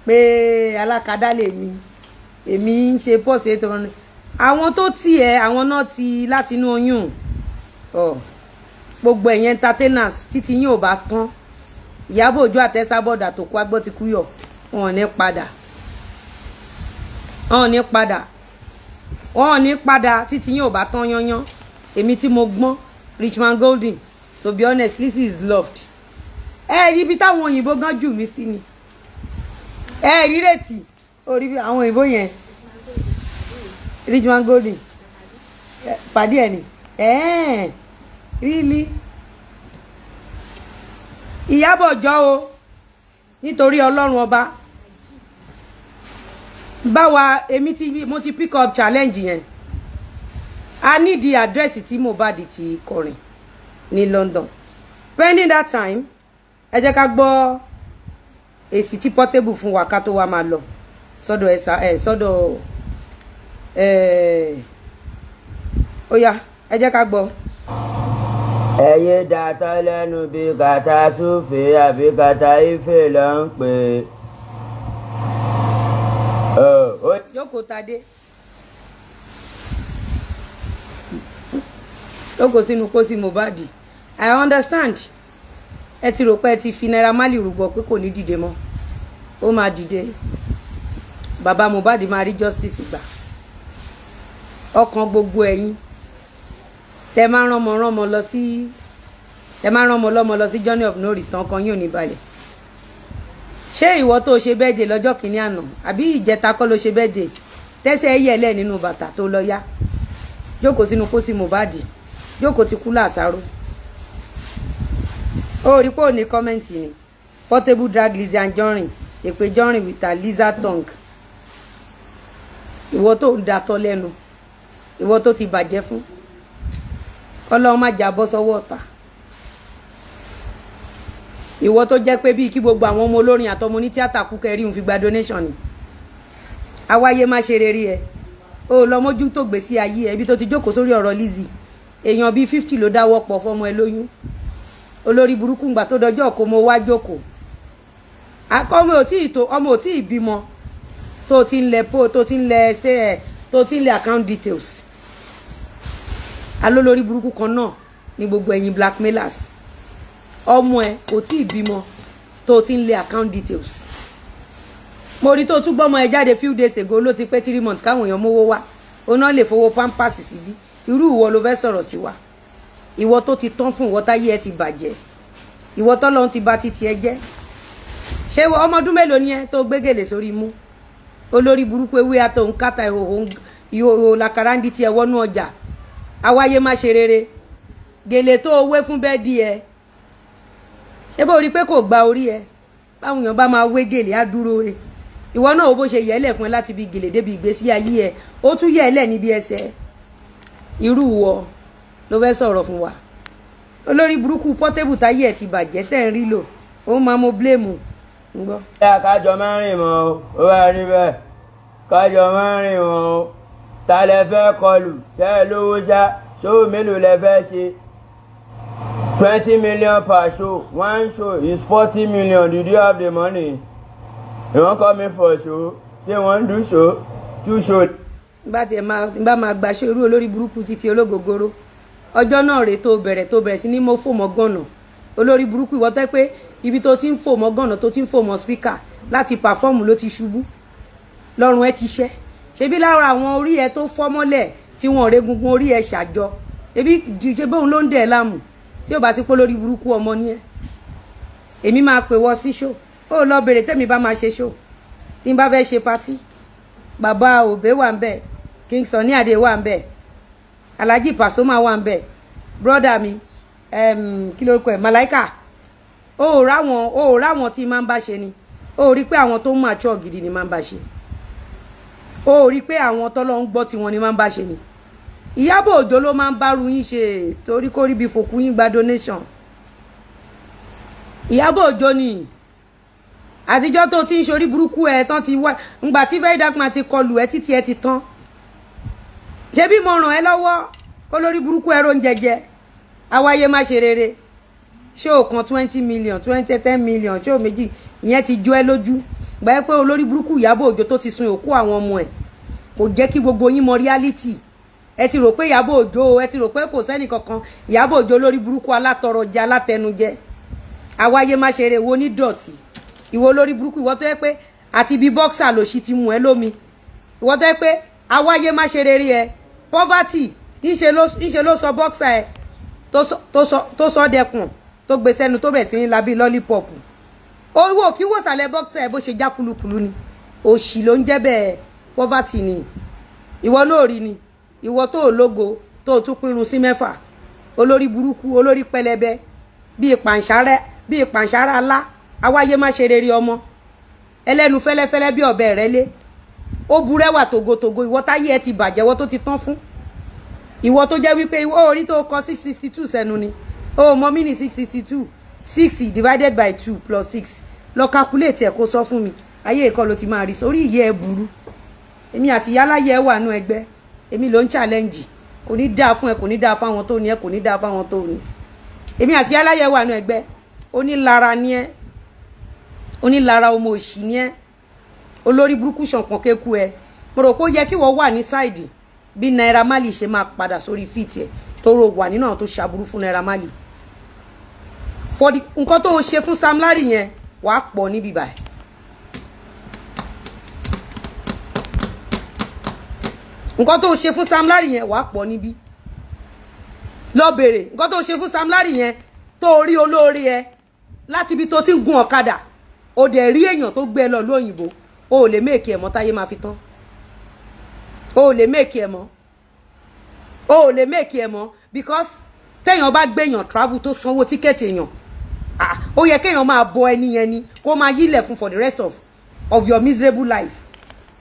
pé alákadá lè mi èmi ń ṣe pọ́ọ̀sì ètò ọ̀run. Àwọn tó tiẹ̀ àwọn náà ti láti inú oyún gbogbo ẹ̀yin entertainers títí yín ò bá tán Iyabo Ojo àtẹ́sábọ̀dà tó kó agbọ́ ti kú yọ̀ wọn ò ní padà títí yín ò bá tán yányán. Èmi tí mo gbọ́n Richman Golden, to be honest, Lizzy is loved. Rí bí táwọn òyìnbó gan jù mí sí ni. Rí rètí orí bí àwọn òyìnbó yẹn Richman Golden pàdé ẹ̀ ni. Really? Iyabo Ojo o nítorí Ọlọ́run ọba báwa èmi mo ti pick up challenge yẹn. I need the address tí Mohbad ti kọrin ní London. Pending that time ẹ jẹ́ ká gbọ́ èsì tí Portable fún wa ká tó wá máa lọ sọ́dọ̀ sọ́dọ̀ ó yá ẹ jẹ́ ká gbọ́. ẹyẹ dàtọ́ lẹ́nu bí kàtà súfè àbí kàtà ife ló ń pè. Jókòó Tadé jókòó sínú pósí Mohbad. I understand ẹ ti rò pé ẹ ti fi Naira Marley rúbọ pé kò ní dìde mọ́, ó máa dìde. Bàbá Mohbad máa rí justice gbà. Ọkàn gbogbo ẹ̀yin tẹ máa rán ọmọ lọ sí journey of no return kan yín ò ní balẹ̀. Ṣé ìwọ tó ṣe birthday lọ́jọ́ kìíní àná àbí ìjẹta kọ́ ló ṣe birthday tẹ́sẹ̀ yẹ̀lẹ̀ nínú bàtà tó lọ yá jókòó sínú pósí Mohbad jókòó ti kú láàsáró. Ó rí pé ò ní kọ́mẹ́ǹtì ni Portable drag Lizzy Anjorin èpè Jorin with her lizard tongue. Ìwọ tó ń datọ́ lẹ́nu, ìwọ tó ti bàjẹ́ fún, Ọlọ́run má jábọ́ sọ́wọ́ ọ̀tá. Ìwọ tó jẹ́ pé bíi kí gbogbo àwọn ọmọ olórin àtọmọ ní tíátà kú kẹrí òun fi gba donation ni. Awáyé má ṣe rere ẹ. Ó lọ mójú tó gbé sí ayé ẹ bí tó ti jókòó sórí ọ̀rọ̀ Lizzy. Èèyàn bíi 50 ló dáwọ́ pọ̀ fọ́mọ ẹ lóyún. Olórí burúkú ngbà tó dọjọ́ kó mo wá jókòó. Akọ́mọ ò tí ì tó ọmọ ò tí ì bímọ tó ti ń lẹ tó ti ń lẹ account details. Alólórí burúkú kan náà ní gbogbo ẹ̀yin blackmailers. Ọmọ ẹ kò tí ì bímọ tó ti ń lé account details. Mo rí tó tún gbọ́mọ ẹ jáde few days ago ló ti pé 3 months káwọn èèyàn mówó wá ó náà lè fowó pampers síbí. Irú ìwọ ló fẹ́ sọ̀rọ̀ sí wa. Ìwọ tó ti tán fún ìwọ táyé ẹ ti bàjẹ́. Ìwọ tọ́lọ́run ti bà títí ẹ jẹ́. Ṣé ọmọ ọdún mélòó ni ẹ tó gbégèlè sórí mú? olórí burúkú ewé àtòun kàtà ìhòòhò làkàràǹdì tiẹ̀ wọnú ọjà awáyé má ṣe rere gèlè tó wé fún bẹ́ẹ̀dì ẹ ṣé bó rí pé kò gba orí ẹ báwọn èèyàn bá máa wé gèlè á dúró re ìwọ náà bó ṣe yẹlẹ̀ fún ẹ láti bí gèlè débi ìgbésí ayé ẹ ó tún yẹlẹ̀ níbi ẹsẹ̀ irú wọ ló fẹ́ sọ̀rọ̀ fún wa olórí burúkú pọ́tébù táyé ẹ ti bàjẹ́ tẹ̀ ń rí lò ó máa mo bléèmù ń gbọ́. ẹ kájọ mẹ́rin mọ́ ó wà rí bẹ́ẹ̀ kájọ mẹ́rin mọ́ ta lẹ fẹ́ kọlù tẹ́ ẹ lówó ṣá ṣóò mélòó lẹ fẹ́ ṣe 20 million per show. One show is 40 million. Did you have the money? You won't come in for a show. They won't do show. 2 shows. Bá tiẹ̀ bá máa gba ṣe irú olórí burúkú títí ológogoro. Ọjọ́ náà rèé tó bẹ̀rẹ̀ sí ní mo fò mọ́ gànà. Olórí burúkú ìwọ tẹ́ pé ibi tó ti ń fò mọ́ gànà tó ti ń fò mọ́ speaker láti perform ló ti ṣubú. Lọ́rùn ẹ ti ṣẹ́. Ṣebí lára àwọn orí ẹ tó fọ́ mọ́lẹ̀ tí wọ́n rẹ́ gungun orí ẹ ṣàjọ. Ṣebí bóun ló ń dẹ̀ láàmú. Tí ó bá ti pé lórí burúkú ọmọ ní ẹ èmi máa pè wọ sí show ó lọ bèrè tẹ́mi bá máa ṣe show tí n bá fẹ́ ṣe party bàbá òbé wà ń bẹ̀ King Sunny Adé wà ń bẹ̀ Alhaji Pasuma wà ń bẹ̀ brother mi kí lórúkọ ẹ̀ Malaika ó ráwọn tí máa ń bá ṣe ni ó rí pé àwọn tó ń mature gidi ni máa ń bá ṣe ó rí pé àwọn tọ́lọ́ ń gbọ́ tí wọ́n ni máa ń bá ṣe ni Iyabo Ojo ló máa ń bárù yín ṣe torí kó rí bí fòkú yín gba donation Iyabo Ojo ni àtijọ́ tó ti ń ṣorí burúkú ẹ̀ tán ti wá ńgbà tí very dark man ti kọlù ẹ títí ẹ ti tán ṣé bí mo ràn ẹ́ lọ́wọ́ kó lórí burúkú ẹ̀rọ ń jẹjẹ awáyé má ṣe rere ṣó kan 20 million 10 million ṣó méjì ìyẹn ti jó ẹ lójú gbà ẹ pé olórí burúkú Iyabo Ojo tó ti sun òkú àwọn ọmọ ẹ̀ kò jẹ́ kí gbogbo yín mọ reality ẹ ti rò pé Iyabo Ojo ẹ ti rò pé kò sẹ́ni kankan Iyabo Ojo lórí burúkú alátọrọjẹ alátẹnujẹ awáyé má ṣeré wo ní dọ̀tí ìwọ lórí burúkú ìwọ tó yẹ pé àti bí bọ́ksà ló ṣì ti mú ẹ lómi ìwọ tó yẹ pé awáyé má ṣeré rí ẹ poverty níṣe ló sọ bọ́ksà ẹ tó sọ dẹkùn tó gbé sẹ́nu tó bẹ̀ sí ní labí lọ́lípọ̀pù owó kí wò sàlẹ̀ bọ́ksà ẹ bó ṣe já kulukulu ni òṣì ló ń jẹ́ bẹ́ẹ̀ poverty ni ìwọ náà rí ni ìwọ tó lógo tó tún pinrun sí mẹ́fà olórí burúkú olórí pẹlẹbẹ bí ìpàǹṣárá alá awáyé má ṣe rere ọmọ ẹlẹ́nu fẹ́lẹ́fẹ́lẹ́ bí ọ̀bẹ rẹ lé ó burẹ́wà tògótògó ìwọ táyé ẹ ti bàjẹ́ ìwọ tó ti tán fún ìwọ tó jẹ́ wípé ìwọ orí tó kọ 662 sẹ́nu ni ó mọ mí ní 662 6 divided by 2 plus 6 lọ calculate ẹ̀ kó sọ fún mi ayé ìkọ́ ló ti máa rí sórí ìyẹ́ ẹ burú èmi àti yálàyẹ wà nú ẹgbẹ́ èmi ló ń challenge kò ní dáa fún ẹ kò ní dáa fáwọn tó ní ẹ kò ní dáa fáwọn tó ní èmi àti yálàyẹ wà nú ẹgbẹ́ onílara ní ẹ onílara ọmọ òṣì ní ẹ olórí burúkú ṣànpọ̀n kéku ẹ mo rò pé ó yẹ kí wọ́n wà ní sáìdì bí Naira Marley ṣe máa padà sórí fíìtì ẹ tó rò wà nínú àwọn tó ṣàbúrú fún Naira Marley for the nǹkan tó ṣe fún Sam Larry yẹn wàá pọ̀ níbi báyìí nǹkan tó ṣe fún Sam Larry yẹn wàá pọ̀ níbí lọ bèrè nǹkan tó ṣe fún Sam Larry yẹn tó rí olóore ẹ láti ibi tó ti ń gun ọ̀kadà ó dẹ̀ rí èèyàn tó gbé lọ lóyìnbó ó lè méèkì ẹ̀ mọ́ táyé máa fi tán ó lè méèkì ẹ̀ mọ́ ó lè méèkì ẹ̀ mọ́ because téèyàn bá gbéyàn travel tó sanwó tíkẹ́ẹ̀tì èèyàn ó yẹ kéèyàn máa bọ ẹni yẹn ni kó máa yílẹ̀ fún for the rest of your miserable life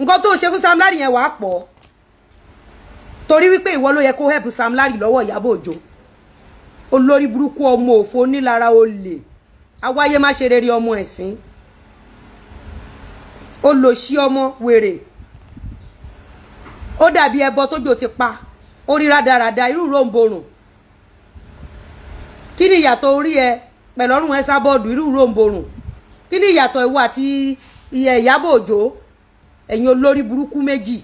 nǹkan tó ṣe fún Sam Larry yẹn wàá pọ̀ torí wípé ìwọ ló yẹ kó help Sam Larry lọ́wọ́ Iyabo Ojo olórí burúkú ọmọ òfò nílara olè awáyé má ṣe rere ọmọ ẹ̀sìn olòṣì ọmọ wèrè ó dàbí ẹbọ tójò ti pa ó rí rádaràda irú ròǹborùn kí ni ìyàtọ̀ orí ẹ pẹ̀lú ọrùn ẹ sábọ́ọ̀dù irú ròǹborùn kí ni ìyàtọ̀ ìwọ àti Iyabo Ojo ẹ̀yin olórí burúkú méjì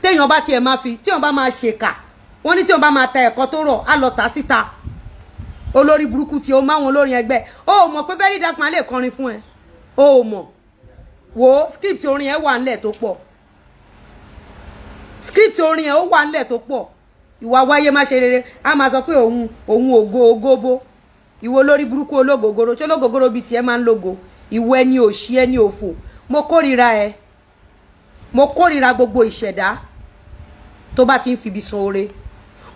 téèyàn bá tiẹ̀ máa fi téèyàn bá máa ṣèkà wọ́n ní téèyàn bá máa ta ẹ̀kọ́ tó rọ̀ á lọ tà síta olórí burúkú tí ó máwọn olórin ẹgbẹ́ ó mọ̀ pé very dark man lè kọrin fún ẹ ó mọ̀ wo script orin ẹ wà ńlẹ̀ tó pọ̀ script orin ẹ ó wà ńlẹ̀ tó pọ̀ ìwà wáyé má ṣe rere a máa sọ pé òun ògo ogóbó ìwọ olórí burúkú ológogoro tí ológogoro bíi tiẹ̀ máa ń lógo ìwọ ẹni òṣì ẹni òfò mo kórìíra ẹ mo kórìíra gbogbo ìṣẹ̀dá tó bá ti ń fibi san oore.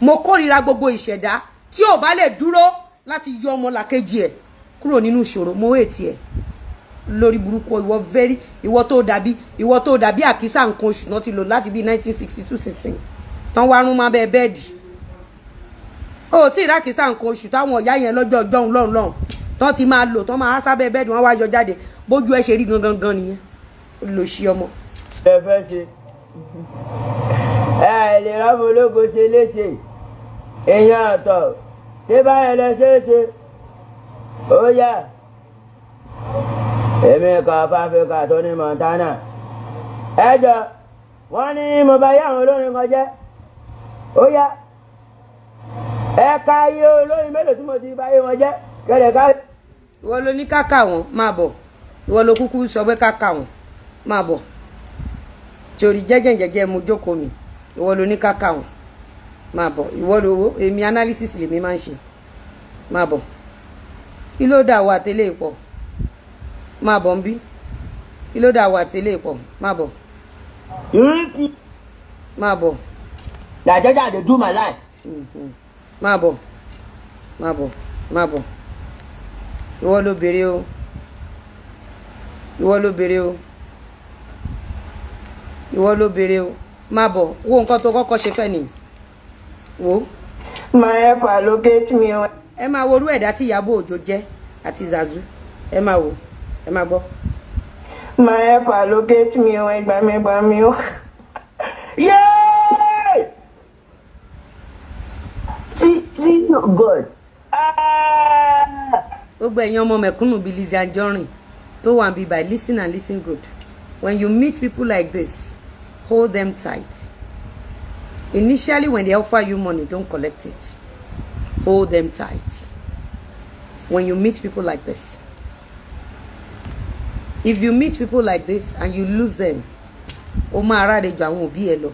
Mo kórìíra gbogbo ìṣẹ̀dá tí ò bá lè dúró láti yọ ọmọ làkejì ẹ̀ kúrò nínú ìṣòro. Mo hate ẹ̀ lórí burúkú ìwọ tó dàbí àkísà nǹkan oṣù náà ti lò láti bí 1962 sísìn tán wá rún má bẹ́ẹ̀ bẹ́ẹ̀dì. Ó tí ìrákísà nǹkan oṣù táwọn ọ̀yá yẹn lọ́jọ́ ọjọ́ lọ́run tán ti máa lò tán máa há sábẹ́ bẹ́ẹ̀dì wọ́n wá yọ jáde bójú ẹ ṣe rí gangan nìyẹn. Ó lò ṣí ọmọ. ẹ fẹ́ ṣe ẹ lè rámọ ológo ṣe léṣe èèyàn ọ̀tọ̀ ṣé báyẹn lẹ ṣe é ṣe ó yá èmi kan fáfíkà tó ní Montana ẹjọ wọn ní mo bá yá àwọn olórin kan jẹ́ ó yá ẹ̀ka iye olórin mélòó tí mo ti bá yé wọn jẹ́ kẹlẹ̀ ká. Ìwọ ló ní káka wọn máa bọ̀ ìwọ ló kúkú sọ pé káka wọn máa bọ̀ torí jẹ́jẹ́ mo jókòó mi ìwọ ló ní káka wọn máa bọ̀ ìwọ ló èmi analysis lèmi máa ń ṣe máa bọ̀ kí ló dà wà tẹ́lẹ̀ pọ̀ máa bọ̀ ń bí kí ló dà wà tẹ́lẹ̀ pọ̀ máa bọ̀ máa bọ̀. Nàìjíríà dey do my life. Máa bọ̀ máa bọ̀ máa bọ̀ ìwọ ló béèrè o ìwọ ló béèrè o ìwọ ló béèrè o máa bọ̀ wo nǹkan tó kọ́kọ́ ṣe fẹ́ nìyí wo. máa ẹ fà lókè mi o. ẹ máa wo orú ẹ̀dá tí Iyabo Ojo jẹ́ àti Zazu ẹ máa wò ẹ máa gbọ́. máa ẹ fà lókè mi o ẹgbà mi o. See, no God. Gbogbo ẹ̀yin ọmọ mẹ̀kúnnù bíi Lizzy Anjorin tó wà bí by listen and listen good. When you meet people like this, hold them tight. Initially, when they offer you money, don't collect it. Hold them tight. When you meet people like this. If you meet people like this and you lose them, ó máa ráre ju àwọn òbí ẹ lọ.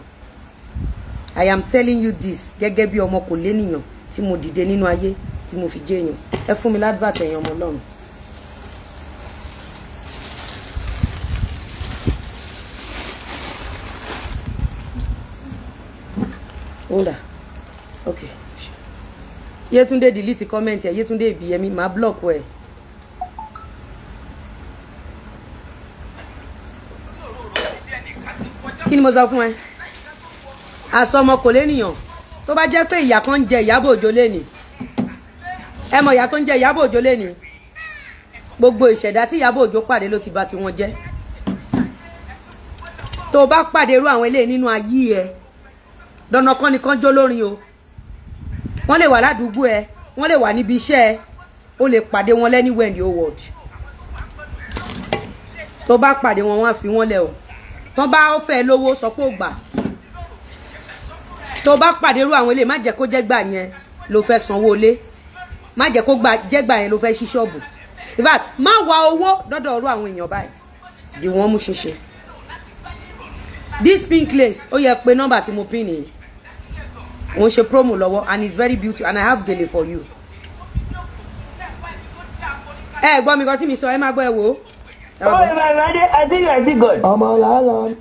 I am telling you this gẹ́gẹ́ bí ọmọ kò lénìyàn tí mo dìde nínú ayé tí mo fi jẹ́yàn. Ẹ fún mi ládùúgbà ẹ̀yin ọmọ Ọlọ́run. Hold on. Okay. Yetunde delete comment ẹ Yetunde Ibiyemi ma block ẹ. Kí ni mo sọ fún ẹ? Àsọmọ kò lénìyàn tó bá jẹ́ pé ìyà kan jẹ Iyabo Ojo leni. Ẹ mọ̀ ìyà tó ń jẹ Iyabo Ojo leni. Gbogbo ìṣẹ̀dá tí Iyabo Ojo pàdé ló ti bà tí wọ́n jẹ́. Tó bá pàdé irú àwọn eléyìí nínú ayé ẹ dandan kan nìkan jó lórin o. Wọ́n lè wà ládùúgbò ẹ, wọ́n lè wà níbi iṣẹ́ ẹ, o lè pàdé wọn anywhere in the whole world. Tó bá pàdé wọn wọ́n á fi wọ́n lẹ̀ o. Tó bá ó fẹ́ lówó sọ pé ó gbà. Tó bá pàdé irú àwọn eléyìí má jẹ́ kó jẹ́ gbà yẹn ló fẹ́ sanwó ilé. Má jẹ́ kó jẹ́ gbà yẹn ló fẹ́ ṣí ṣọ́ọ̀bù. In fact, má wá owó dọ́dọ̀ irú àwọn èèyàn báyìí. Di wọ́n mú ṣinṣin. This pink lace, ó yẹ pé nọ́mbà tí mo pin nìyí. Wọ́n ṣe promo lọ́wọ́ and it's very beautiful and I have gele for you. Ẹ gbọ́ mi kan tí mi sọ ẹ má gbọ́ ẹ wò. Oh, I think God. Olualo.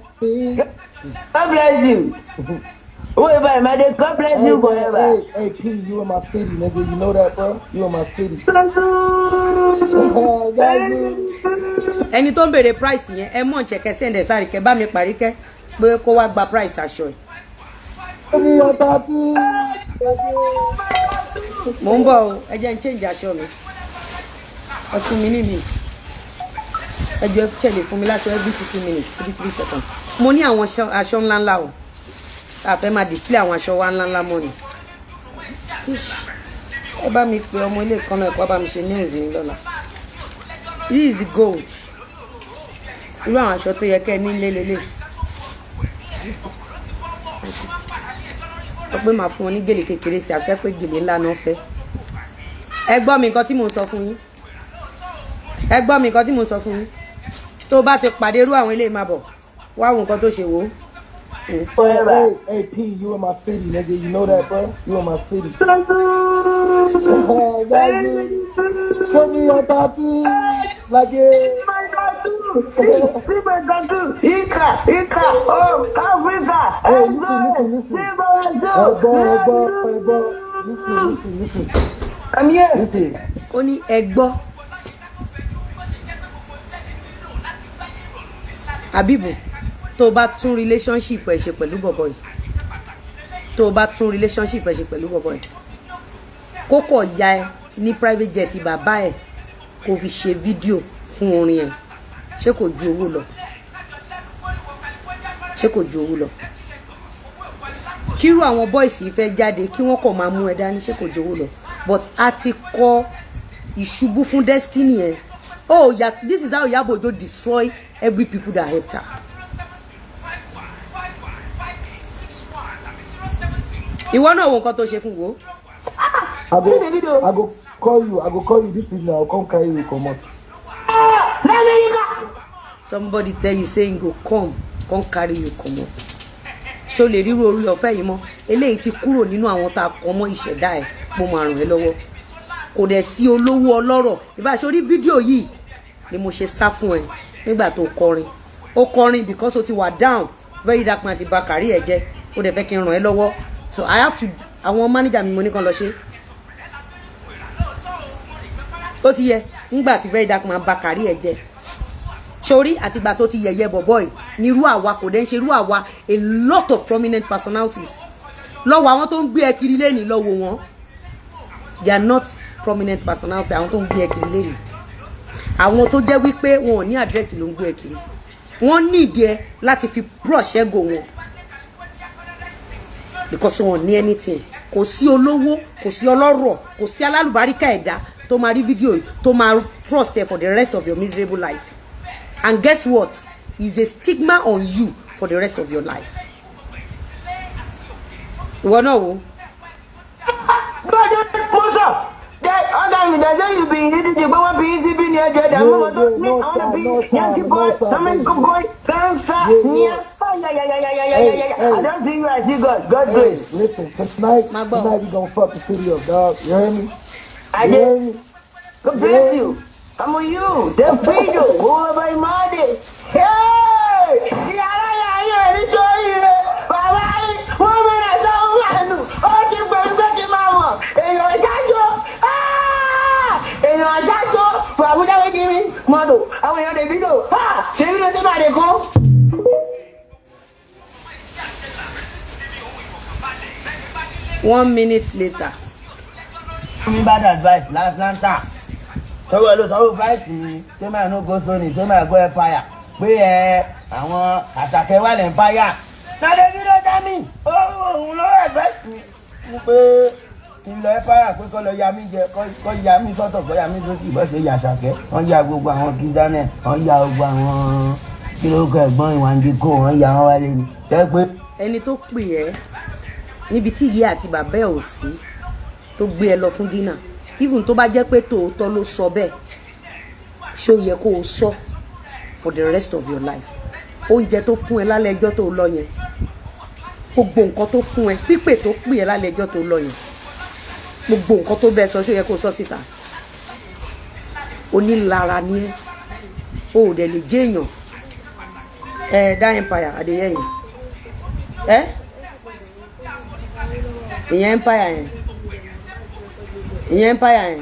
God bless you. Whoever, man, God bless you forever. Hey, P, you in my city, nigga. You know that, bro? You in my city. Ẹni tó ń béèrè price yẹn, ẹ mọ̀ check send ẹ sáré kẹ́ bá mi parí kẹ́ pé kó wá gba price aṣọ. Mo ń bọ̀ o, ẹ jẹ́ n change aṣọ mi. Ẹ fún mi nìyí. Ẹ jọ̀ọ́ ṣẹlẹ̀ fún mi láṣọ every 15 minutes, 3 seconds. Mo ní àwọn aṣọ ńlá ńlá o. A fẹ́ máa display àwọn aṣọ wa ńlá ńlá mọ́ ni. Ẹ bá mi pe ọmọ ilé kan náà kó bá mi ṣe nails mi lọ́la. This is gold. Irú àwọn aṣọ tó yẹ kẹ́ ní lélele. Ó pé máa fún wọn ní gèlè kékeré sí afẹ́ pé gèlè ńlá náà fẹ́. Ẹ gbọ́ mi nǹkan tí mo sọ fún yín. Ẹ gbọ́ mi nǹkan tí mo sọ fún yín. Tó bá ti pàdé irú àwọn eléyìí máa bọ̀. Wá wo nǹkan tó ṣe wò. Hey, P, you in my city, nigga. You know that, bro? You in my city. Show me your tattoo. Like it. Listen. I'm here. Listen. Ó ní ẹ gbọ́. Àbíbù, tó bá tún relationship ẹ ṣe pẹ̀lú bọ̀bọ̀ yìí. Tó bá tún relationship ẹ ṣe pẹ̀lú bọ̀bọ̀ yìí. Kókò ya ẹ ní private jet bàbá ẹ kó fi ṣe fídíò fún orin ẹ. Ṣé kò ju owó lọ? Ṣé kò ju owó lọ? Kírú àwọn boys yìí fẹ́ jáde kí wọ́n kọ̀ máa mú ẹ dání, ṣé kò ju owó lọ? But a ti kọ ìṣubú fún destiny ẹ. Oh, yeah, this is how Iyabo Ojo destroy every people that helped her. Ìwọ náà wo nǹkan tó ṣe fún wo. I go call you this evening. I'll come carry you come out. Somebody tell you saying go come carry you come out. Ṣó lè ríru orí ọ̀fẹ́ yìí mọ́. Eléyìí ti kúrò nínú àwọn tá a kọ mọ́ ìṣẹ̀dá ẹ̀. Mo máa ràn ẹ́ lọ́wọ́. Kò dẹ̀ sí olówó ọlọ́rọ̀. Ìbá ṣe orí fídíò yìí ni mo ṣe sá fún ẹ nígbà tó kọrin. Ó kọrin because ó ti wà down. Very dark man ti bà kárí ẹ̀ jẹ́. Ó dẹ̀ fẹ́ kí n ràn ẹ́ lọ́wọ́. So I have to àwọn manager mi mo ní kan lọ ṣe. Ó ti yẹ nígbà tí very dark man bà kárí ẹ̀ jẹ́. Sori àtìgbà tó ti yẹ̀yẹ́ bọ̀bọ̀ yìí ní irú àwa kò dẹ̀ ń ṣe irú àwa a lot of prominent personalities. Lọ́wọ́ àwọn tó ń gbé ẹ kiri lẹ́ni lọ́wọ́ wọn. They are not prominent personalities àwọn tó ń gbé ẹ kiri lẹ́ni. Àwọn tó jẹ́ wípé wọn ò ní àdírẹ́sì ló ń gbé ẹ kiri. Wọ́n ní ìdí ẹ láti fi brush ego wọn. Because wọn ò ní anything. Kò sí olówó, kò sí ọlọ́rọ̀, kò sí alálùbáríkà ẹ̀dá tó máa rí fídíò yìí tó máa trust ẹ for the rest of your miserable life. And guess what? Is a stigma on you for the rest of your life. You wanna know? I don't see you, I see God. God bless. Listen, tonight we gonna fuck the city up, dog. You hear me? I did. God bless you. I'm with you. The video. Who am I mad? Hey! One minute later. Me bad advice last time. So advice mi ṣé máa no go Sony ṣé máa go Empire pé àwọn àtàkẹ́ wà l'Empire. Na Davido tell me òun ló advice mi pé kí n lọ Empire pé kó lọ ya mí jẹ kó ya mí sọ́tọ̀ kó ya mí sókè bó ṣe yà Ṣàkẹ́ wọ́n ya gbogbo àwọn kíndánẹ̀ wọ́n ya gbogbo àwọn kílókè ẹ̀gbọ́n ìwàndíkò wọ́n ya wọ́n wálé ni. Jẹ́ pé ẹni tó pè ẹ́ níbi tí ìyá àti bàbá ẹ̀ ò sí tó gbé ẹ lọ fún dínà even tó bá jẹ́ pé tòótọ́ ló sọ bẹ́ẹ̀ ṣé ó yẹ kó o sọ for the rest of your life. Oúnjẹ tó fún ẹ lálẹ́ ẹjọ́ tó lọ yẹn gbogbo nǹkan tó fún ẹ pípè tó pè ẹ lálẹ́ ẹjọ́ tó lọ yẹn gbogbo nǹkan tó bẹ́ẹ̀ sọ ṣé ó yẹ kó o sọ síta. Onílara ni ẹ o ò dẹ̀ lè jẹ́ èèyàn dá Empire adéyẹ yẹn ìyẹn Empire yẹn ìyẹn Empire yẹn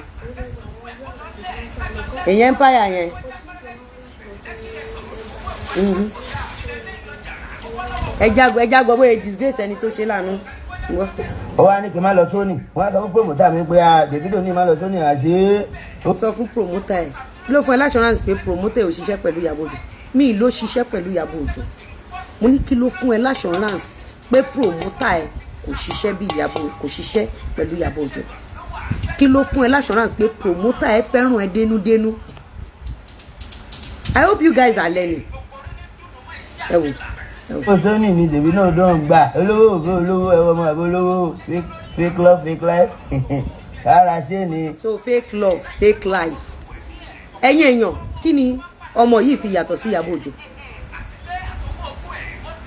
ìyẹn Empire yẹn ẹja gbọ́ bóyá disgrace ẹni tó ṣe lánàá. ó wá ní kí n má lọ Sony wọ́n á sọ fún promoter mi pé Davido ní má lọ Sony àṣé. Ó sọ fún promoter ẹ̀ kí ló fún ẹ l'assurance pé promoter ò ṣiṣẹ́ pẹ̀lú Iyabo Ojo mi ló ṣiṣẹ́ pẹ̀lú Iyabo Ojo mo ní kí ló fún ẹ l'assurance pé promoter ẹ̀ kò ṣiṣẹ́ bí Iyabo kò ṣiṣẹ́ pẹ̀lú Iyabo Ojo kí ló fún ẹ l'assurance pé promoter ẹ fẹ́ràn ẹ dénúdénú. I hope you guys are learning. Ẹ wò. Sony ni Davido náà dán gbà olówó ẹwọ ọmọ àbí olówó fake love fake life ara ṣe ni. So fake love fake life. Ẹ̀yin èèyàn kí ni ọmọ yìí fi yàtọ̀ sí Iyabo Ojo?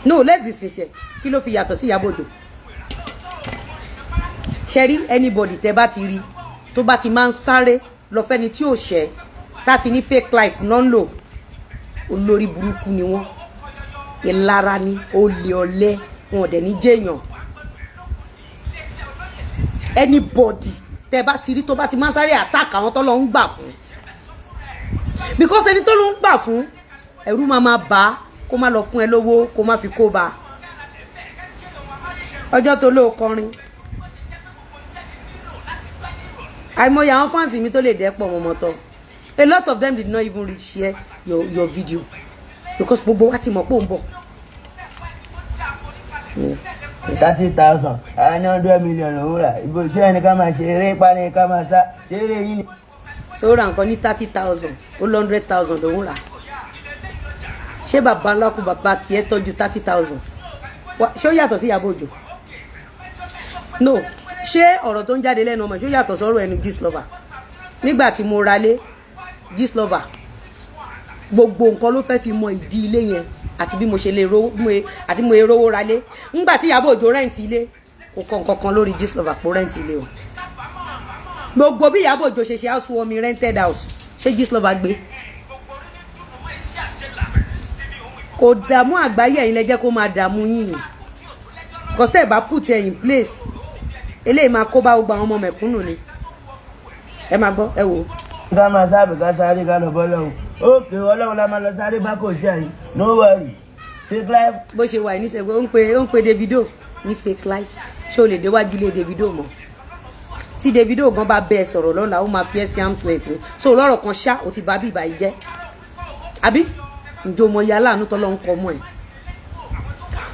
No, let's be sincere. Kí ló fi yàtọ̀ sí Iyabo Ojo? Ṣẹ́rí anybody tẹ́ bá ti rí tó bá ti máa ń sáré lọ fẹ́ni tí ò ṣẹ́ tá ti ní fake life náà ń lò olórí burúkú ni wọ́n ìlara ni olè ọ̀lẹ wọn ò dẹ̀ ní jẹ́yàn anybody tẹ́ bá ti rí tó bá ti máa sáré attack àwọn tó lọ ń gbà fún because ẹni tó lọ ń gbà fún ẹ̀rù máa bá kó má lọ fún ẹ lówó kó má fi kó bá ọjọ́ tó lóò kọrin àìmọye àwọn fans mi tó lè dẹ́pọ̀ wọn mọ́tọ́ a lot of them did not even reach share your video because gbogbo wa ti mọ̀ pé ó ń bọ̀. 30,000 100 million lòún rà ibo iṣẹ́ ẹni ká máa ṣe eré ipá ni ká máa sá ṣe eré yìí ni. so ra nǹkan ní 30,000 ó 100,000 lòún rà ṣé bàbá ńlá kú bàbá tiẹ̀ tọ́jú 30,000 ṣé ó yàtọ̀ sí Iyabo Ojo no ṣé ọ̀rọ̀ tó ń jáde lẹ́nu ọmọ ṣé ó yàtọ̀ sọ́rọ̀ ẹnu Gistlover nígbà tí mo ra lé Gistlover gbogbo nǹkan ló fẹ́ fi mọ ìdí ilé yẹn àti bí mo ṣe lè rówó àti mo rówó ra lé ńgbà tí Iyabo Ojo rẹ́ǹtì ilé kò kọ nǹkan kan lórí Gistlover pò rẹ́ǹtì ilé o gbogbo bí Iyabo Ojo ṣe ṣe house warming rented house ṣé Gistlover gbé kò dààmú àgbáyé ẹ̀yin lẹ jẹ́ kó máa dààmú yín kọ́sẹ́ ìbá put ẹ̀ in place eléyìí máa kó bá gbogbo àwọn ọmọ mẹ̀kúnnù ni ẹ máa gbọ́ ẹ wò. ká máa sáàbì ká sáré ká lọ bọ́lọ́hún ókè ọlọ́run la máa lọ sáré bá kò ṣe àyè no worry fake life. bó ṣe wà ní sẹ́gbẹ́ ó ń pe Davido ní fake life ṣé o lè déwájú lé Davido mọ́ tí Davido gan bá bẹ́ẹ̀ sọ̀rọ̀ lọ́la ó máa fi ẹ́ sí arms length ni so lọ́rọ̀ kan ṣá o ti bá bí ìbàyí jẹ́ àbí ǹjẹ́ o mọ iye aláàánú tọ́lọ́ ń kọ́ mọ́ ẹ̀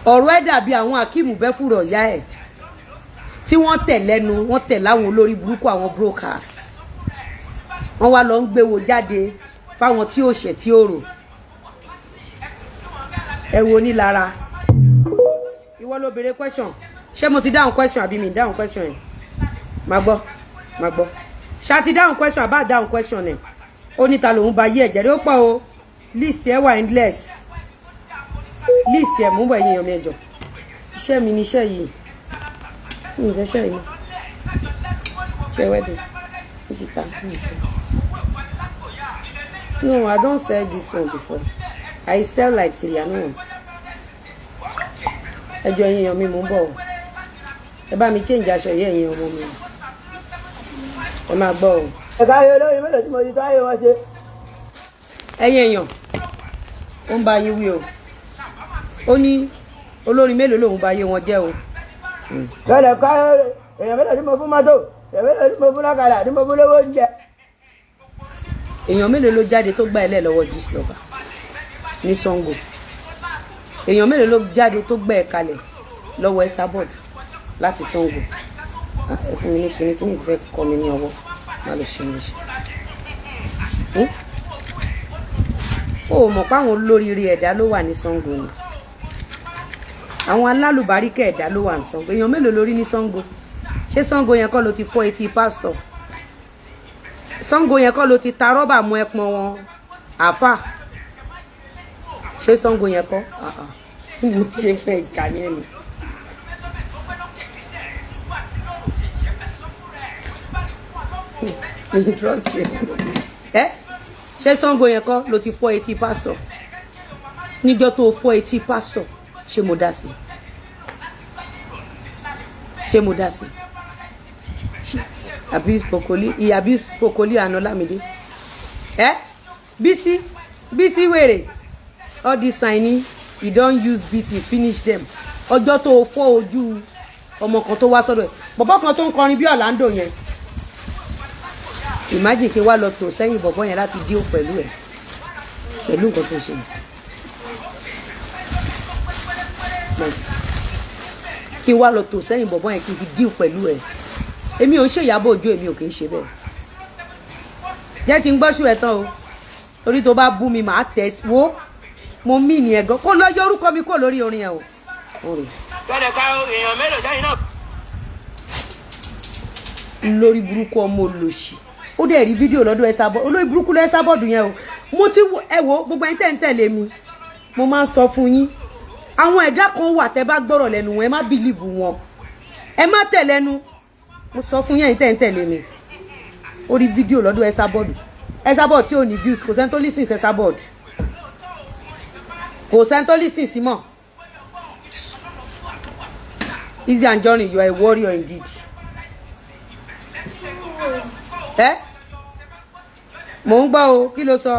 ọ̀rọ̀ ẹ̀ dàbí àwọn akíìmù bẹ́ fúrọ̀ yá ẹ̀ tí wọ́n tẹ̀ lẹ́nu wọ́n tẹ̀ láwọn olórí burúkú àwọn brokers wọ́n wá lọ ń gbéwò jáde fáwọn tí ó ṣẹ̀ tí ó rò ẹ wo ní lára ìwọ ló béèrè question ṣé mo ti dáhùn question àbí mi dáhùn question ẹ̀ má gbọ́ ṣá ti dáhùn question àbá dáhùn question ẹ̀ ó níta lòun bá yí ẹ̀jẹ̀ rí ó pọ̀ o list ẹ̀ wà endless list ẹ̀ mú bọ̀ ẹ̀yìn èèyàn mẹ́jọ iṣẹ́ mi ni iṣẹ́ yìí mi ìfẹ́ iṣẹ́ yìí ṣe wedding ó ti ta mi ìfẹ́. No, I don't sell this one before. I sell like 3 and once. Ẹjọ́ ẹ̀yin èèyàn mi mò ń bọ̀. Ẹ bá mi change aṣọ yẹ ẹ̀yin ọmọ mi. Ẹ máa gbọ́ o. ẹ̀ka ayé olóyin mélòó tí mo ti táyé wọn ṣe. Ẹ̀yin èèyàn ó ń bá yín wí o. Ó ní olórin mélòó lòun bá yé wọn jẹ́ o. lọ́dẹ̀ ká èèyàn mélòó tí mo fún mọ́tò èèyàn mélòó tí mo fún lákàlà tí mo fún lówó oúnjẹ. Èèyàn mélòó ló jáde tó gbà ẹlẹ́ lọ́wọ́ Gistlover ní Sango èèyàn mélòó ló jáde tó gbà ẹ̀ kalẹ̀ lọ́wọ́ Esabod láti Sango ẹ fún mi ní kíní tó ní fẹ́ kọ́ mi ní ọwọ́ má lọ ṣe mí ṣe. ó mọ̀ pé àwọn olóríire ẹ̀dá ló wà ní Sango ni àwọn alálùbáríkẹ́ ẹ̀dá ló wà ní Sango èèyàn mélòó lórí ní Sango ṣé Sango yẹn kọ́ ló ti fọ́ etí pásítọ̀ Sango yẹn kọ́ ló ti ta rọ́bà mú ẹpọn wọn àfà ṣé Sango yẹn kọ́ mo ṣe fẹ́ ìkànnì ẹ̀ ni. ṣé Sango yẹn kọ́ ló ti fọ́ etí pásítọ̀ níjọ́ tó fọ́ etí pásítọ̀ ṣé mo dá sí abuse pokoli he abuse pokoli and Olamide Bisi wèrè all this signing he don use BT finish them ọjọ́ tó fọ́ ojú ọmọ kan tó wá sọ́dọ̀ ẹ̀ bọ̀bọ́ kan tó ń kọrin bí Orlando yẹn imagine kí wá lọ tò sẹ́yìn bọ̀bọ́ yẹn láti díò pẹ̀lú nǹkan tó ṣe kí wá lọ tò sẹ́yìn bọ̀bọ́ yẹn kí n fi díò pẹ̀lú ẹ̀ èmi ò ń ṣe Iyabo Ojo èmi ò kì í ṣe bẹ́ẹ̀ jẹ́ kí n gbọ́ṣù ẹ̀ tán o torí tó bá bú mi màá tẹ̀ wo mo mí ní ẹ̀gán kó lọ yọ orúkọ mi kó lórí orin ẹ̀ o. lọ́dẹ̀ ká èèyàn mélòó jáde náà. lórí burúkú ọmọ olóṣì ó dẹ̀ rí fídíò lọ́dọ̀ Esabod olórí burúkú lọ Esabod yẹn o mo ti ẹ wo gbogbo ẹni tẹ́ ń tẹ̀lé mi mo máa ń sọ fún yín àwọn ẹ̀dá kan wà tẹ́ bá gbọ́rọ̀ lẹ́nu wọn ẹ má bìlíìfù wọn ẹ má tẹ̀lẹ́nu mo sọ fún yín tẹ́ ń tẹ̀lé mi ó rí fídíò lọ́dọ̀ Esabod tí ò ní views kò sẹ́ni tó listen sí Esabod kò sẹ́ńtọ́ lísìn sí mọ́. Lizzy Anjorin, you are a warrior indeed. Mò ń gbọ́ o, kí ló sọ?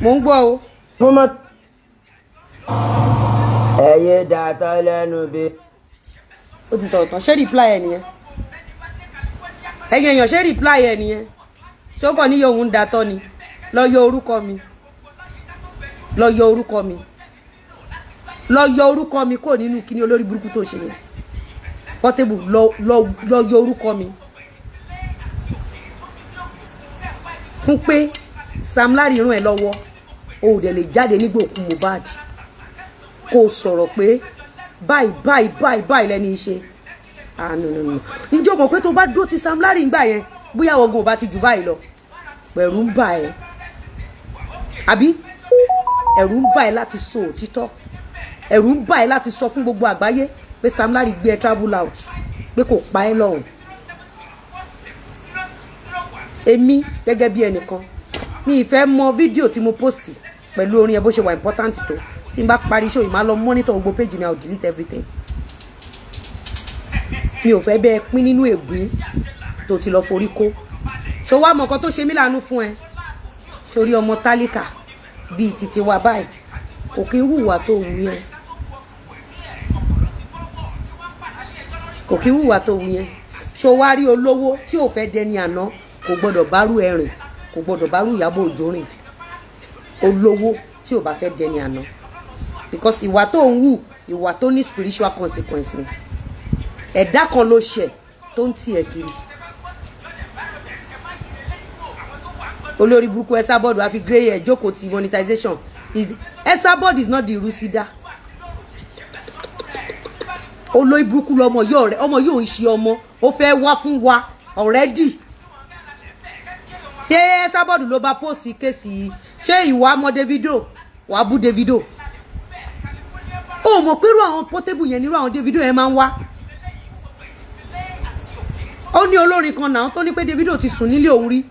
Mò ń gbọ́ o. Ẹyẹ dàtọ́ lẹ́nu bí. Ó ti sọ̀rọ̀ tán, ṣé reply ẹ̀ nìyẹn? Ẹ̀yin èèyàn ṣé reply ẹ̀ nìyẹn? Ṣé ó kàn ní yóò ń dàtọ́ ni? Lọ yọ orúkọ mi. Lọ yọ orúkọ mi. Lọ yọ orúkọ mi kò nínú kíní olórí burúkú tó ṣe yẹn. Portable lọ yọ orúkọ mi. Fún pé Sam Larry ràn ẹ́ lọ́wọ́ o ò dẹ̀ lè jáde nígbà òkú Mohbad kó sọ̀rọ̀ pé báyìí lẹ́ni ṣe. No. Níjọ́ mọ̀ pé tó bá dúró ti Sam Larry ńgbà yẹn bóyá ọgùn ò bá ti jù báyìí lọ. Ẹ̀rù ń bà ẹ́. Àbí ẹ̀rù ń bà ẹ́ láti sọ òtítọ́. Ẹ̀rù ń bà ẹ́ láti sọ fún gbogbo àgbáyé pé Sam Larry gbé ẹ travel out pé kò pa ẹ́ lọ́rùn. Èmi gẹ́gẹ́ bí ẹnìkan mi ìfẹ́ mọ fídíò tí mo post pẹ̀lú orin ẹ bó ṣe wà important tó tí n bá parí show yìí máa lọ monitor gbogbo page mi, I will delete everything. Mi ò fẹ́ bẹ́ẹ̀ pín nínú ègún tó ti lọ forí kó. Ṣó wá mọ̀ nǹkan tó ṣe mí láàánú fún ẹ? Sórí ọmọ tálíkà bíi títí wa báyìí kò kí ń hùwà tó wù yẹn. Kò kí ń hùwà tó wù yẹn. Ṣó wá rí olówó tí ò fẹ́ dẹni àná kò gbọ́dọ̀ bárú ẹ̀rìn, kò gbọ́dọ̀ bárú Iyabo Ojo rìn. Olówó tí ò bá fẹ́ dẹni àná. Because ìwà tó ń hù, ìwà tó ní spiritual consequence ni. Ẹ̀dá kan ló ṣẹ̀ tó ń tì ẹ́ kiri. Olórí burúkú Esabod wá fi grey ẹ̀ jókòó ti monetization. Esabod is not the Rusida. Olórí burúkú lọmọ yóò rẹ, ọmọ yóò ń ṣe ọmọ, ó fẹ́ wá fún wa already. Ṣé Esabod ló bá post kéèsì? Ṣé ìwà mọ Davido? Wàá bú Davido. Ó mọ̀ pé irú àwọn Portable yẹn nírú àwọn Davido yẹn máa ń wá. Ó ní olórin kan náà tó ní pé Davido ti sùn nílé òun rí.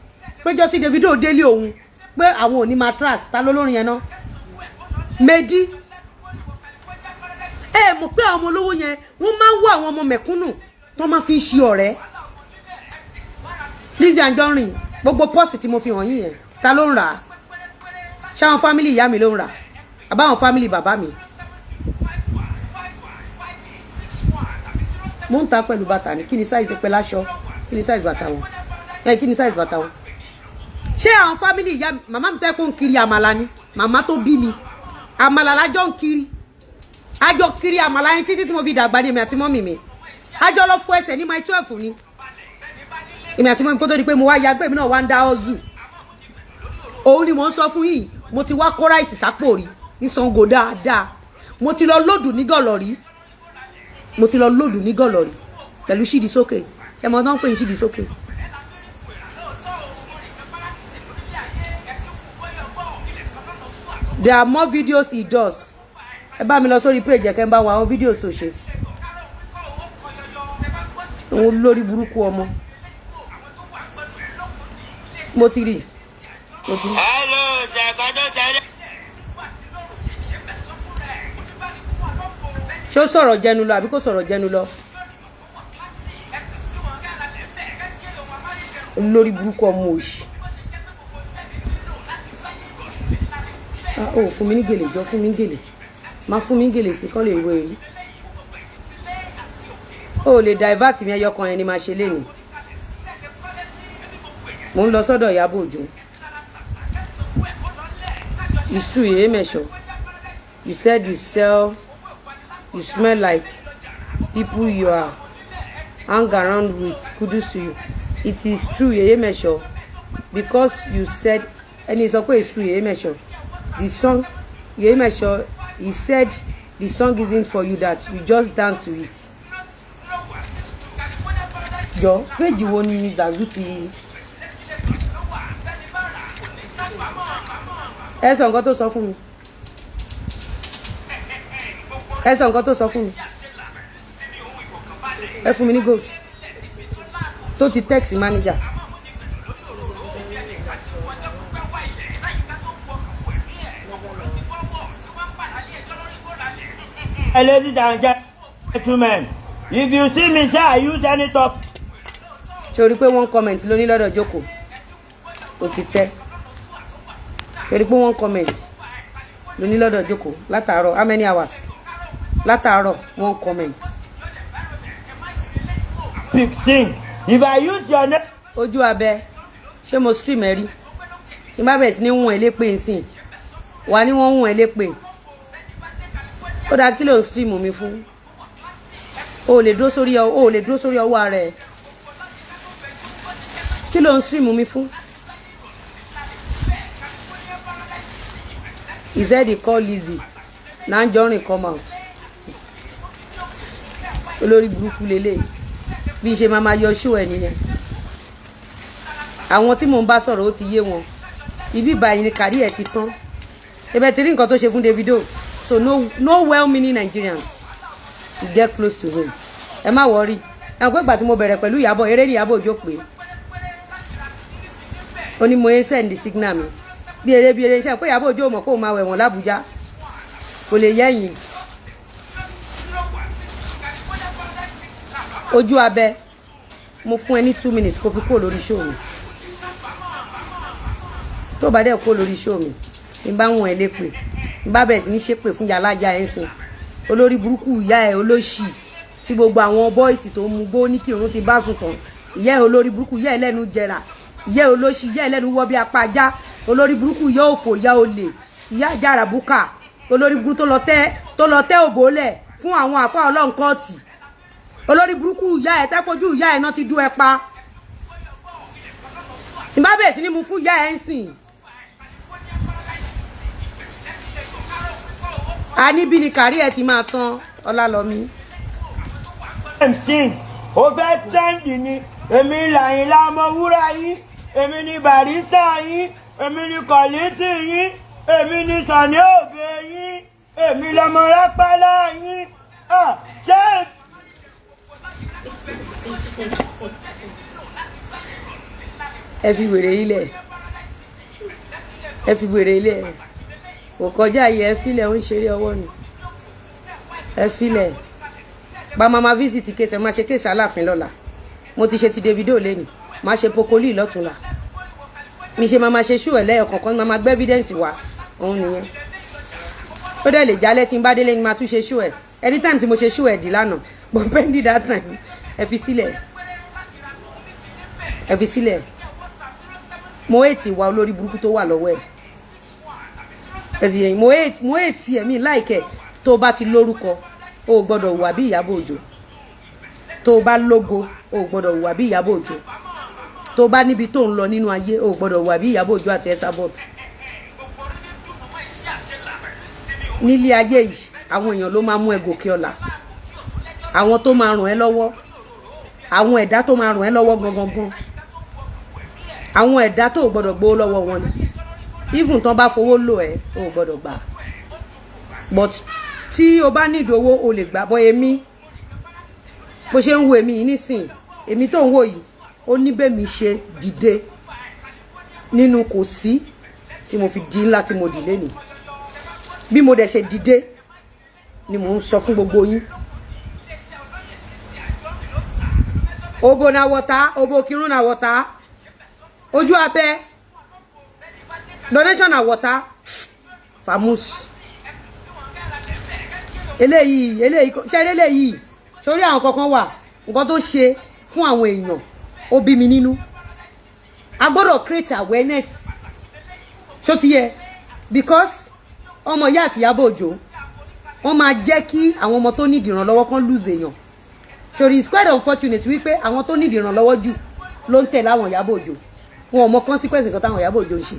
Péjọ tí Davido délé òun pé àwọn ò ní mattress, ta ló lórin yẹn náà? Medi. Mọ̀ pé àwọn ọmọ olówó yẹn wọ́n máa ń wá àwọn ọmọ mẹ̀kúnnù tó máa fi ń ṣe ọ̀rẹ́. Lizzy Anjorin, gbogbo pọ́ọ̀sì tí mo fi hàn yín yẹn, ta ló ń rà á? Ṣé àwọn fámìlì ìyá mi ló ń rà? Àbáwọn fámìlì bàbá mi? Mo ń ta pẹ̀lú bàtà ni, kí ni size pẹ̀lú aṣọ? Kí ni size bàtà wọn? Kí ni size bàtà wọn? Ṣé àwọn fámìlì ìyá mi, màmá mi tẹ́ pé ń kiri àmàlà ni, màmá tó bí mi. Àmàlà lájọ́ ń kiri. Àjọ kiri àmàlà yẹn títí tí mo fi dàgbà ní èmi àti mọ́mì mi. Àjọ lọ fọ ẹsẹ̀ ní my 12 ni. Èmi àti mọ́mì kó tó di pé mo wá yagbé mi náà wá ń dá ọ́zù. Òun ni mò ń sọ fún yìí, mo ti wá kó ráìsì sápò rí ní Ṣàngó dáadáa. Mo ti lọ lódù ní gọ̀lọ̀rí. Mo ti lọ lódù ní gọ̀lọ̀rí pẹ̀lú ṣídìí sókè. Ṣé mo tán pè ní ṣídìí sókè? There are more videos he does. Ẹ bá mi lọ sórí page ẹ kẹ́ ń bá wọn àwọn videos tó ṣe. Òun lórí burúkú ọmọ. Mo ti rí. Hello, Zakado Jare. Ṣó sọ̀rọ̀ jẹnu lọ àbí kò sọ̀rọ̀ jẹnu lọ? Lórí burúkú ọmọ òṣì. Fún mi ní gèlè, jọ fún mi ní gèlè. Má fún mi ní gèlè sí kán lè wé rí. Ó lè divert mi ẹyọ kan yẹn ni máa ṣe lénìí. Mo ń lọ sọ́dọ̀ Iyabo Ojo. It's true, Emesho. You said you smell like people you are hang around with. Kudos to you. It is true, Emesho. Because you said, and it's okay, it's true, Emesho. The song, Emesho, he said the song isn't for you, that you just dance to it. Yo, where do you want to Zazuti? Ẹ sọ nǹkan tó sọ fún mi. Ẹ sọ nǹkan tó sọ fún mi. Ẹ fún mi ní gold. Tó ti text manager. Ladies and gentlemen, if you see me say I use any top. Sori pé wọ́n comment lóní lọ́dọ̀ jókòó. Ó ti tẹ́. Sori pé wọ́n comment lóní lọ́dọ̀ jókòó látàárọ̀. How many hours? Látàárọ̀ wọ́n comment. Sing. If I use your name. Ojú abẹ. Ṣé mo stream ẹ rí? Tí n bá bẹ̀rẹ̀ sí ní wọ̀n elépè nsìn. Wà ní wọ́n wọ̀n elépè. Ó dá kí ló ń stream mi fún? O lè dúró sórí ọwọ́ ara ẹ̀. Kí ló ń stream mi fún? He said he called Lizzy Anjorin come out. Olórí burúkú lélẹ̀. Bí ṣe máa yọ show ẹ̀ nìyẹn. Àwọn tí mò ń bá sọ̀rọ̀ ó ti yé wọn. Ibi báyìí ni kárí ẹ̀ ti tán. Ebe ti rí nǹkan tó ṣe fún Davido. So no well-meaning Nigerians to get close to him. Ẹ má worry. Ẹ pé ìgbà tí mo bẹ̀rẹ̀ pẹ̀lú Iyabo, eré ni Iyabo Ojo pé. Ó ní mo send signal mi. Bí eré ṣe pé Iyabo Ojo mọ̀ pé ó máa wẹ̀ wọ́n l'Abuja. Kò lè yẹ̀yìn. Ojú abẹ. Mo fún ẹ ní 2 minutes kó fi kó lórí show mi. Tó bá dé kó lórí show mi. Tí n bá wọ̀n ẹ lépè. Bá bẹ̀rẹ̀ sí ní ṣépè fún yàlájà ẹ̀ ń sìn. Olórí burúkú ìyá ẹ̀ olóṣì tí gbogbo àwọn bọ́ìsì tó mú gbó ní kírun ti bá sùn tán. Ìyá ẹ̀ olórí burúkú, ìyá ẹ̀ lẹ́nu jẹrà, ìyá ẹ̀ olóṣì, ìyá ẹ̀ lẹ́nu wọ́ bí apá ajá. Olórí burúkú ìyá òfò, ìyá olè, ìyá àjàrà búkà. Olórí burúkú tó lọ tẹ́ òbólẹ̀ fún àwọn àfáà Ọlọ́run kọ́ọ̀tì. Olórí burúkú ìyá ẹ̀ tẹ́pọ̀jú ìyá ẹ̀ náà ti dú ẹ pa. Tí bá bẹ̀rẹ̀ sí ní mú fún ìyá ẹ̀ ń sìn. A níbi ni kárí ẹ ti máa tán Ọlálọ́mí. MC ó fẹ́ trend ni èmi làyìn lámọ wúrà yín èmi ni barista yín èmi ni kọ̀lítì yín èmi ni sàní òbí yín èmi lọmọ rápálá yín ṣé. Ẹ fi wèrè ilẹ̀ ẹ fi wèrè ilẹ̀ kò kọjá yìí ẹ filẹ̀ ń ṣeré ọwọ́ ni ẹ filẹ̀ bá máa visit case ẹ máa ṣe case Aláàfin lọ́la mo ti ṣe ti Davido lẹ́nu máa ṣe pokoli lọ́túnla mi ṣe máa ṣe ṣú ẹ̀ lẹ́yọ̀ kọ̀ọ̀kan máa gbé evidence wá òun nìyẹn ó dẹ̀ lè jálẹ̀ tí n bá délé ni máa tún ṣe ṣú ẹ̀ anytime tí mo ṣe ṣú ẹ̀ dì lánàá but pending that time ẹ fi sílẹ̀ ẹ fi sílẹ̀ mo ètì wá olórí burúkú tó wà lọ́wọ́ ẹ̀ ẹ̀sìn mo ètì ẹ̀mí láìkẹ́ tó bá ti lórúkọ o gbọ́dọ̀ wà bí Iyabo Ojo tó bá lógo o gbọ́dọ̀ wà bí Iyabo Ojo tó bá níbi tó ń lọ nínú ayé o gbọ́dọ̀ wà bí Iyabo Ojo àti Esabod nílé ayé yìí àwọn èèyàn ló máa mú ẹ gòkè ọlá àwọn tó máa ràn ẹ́ lọ́wọ́ àwọn ẹ̀dá tó máa ràn ẹ́ lọ́wọ́ gangan àwọn ẹ̀dá tó gbọ́dọ̀ gbowó lọ́wọ́ wọn ni even tán bá fowó lò ẹ́ o gbọ́dọ̀ gbà but tí o bá nídìí owó o lè gbà bọ́ èmi bó ṣe ń wo èmi yìí nísìn èmi tó ń wò yìí ó ní bẹ́mi ṣe dìde nínú kò sí tí mo fi di ńlá tí mo dì lẹ́nu bí mo dẹ̀ ṣe dìde ni mò ń sọ fún gbogbo yín obo na water obo kirun na water ojú abẹ donation na water famous eléyìí ṣe eléyìí sórí àwọn kankan wà nǹkan tó ṣe fún àwọn èèyàn ó bí mi nínú a gbọ́dọ̀ create awareness ṣó ti yẹ because ọmọ ìyá àti Iyabo Ojo wọ́n máa jẹ́ kí àwọn ọmọ tó need ìrànlọ́wọ́ kan lose èèyàn sórí it's quite unfortunate wípé àwọn tó need ìrànlọ́wọ́ jù ló ń tẹ̀lé àwọn Iyabo Ojo wọn ò mọ consequence nǹkan táwọn Iyabo Ojo ń ṣe.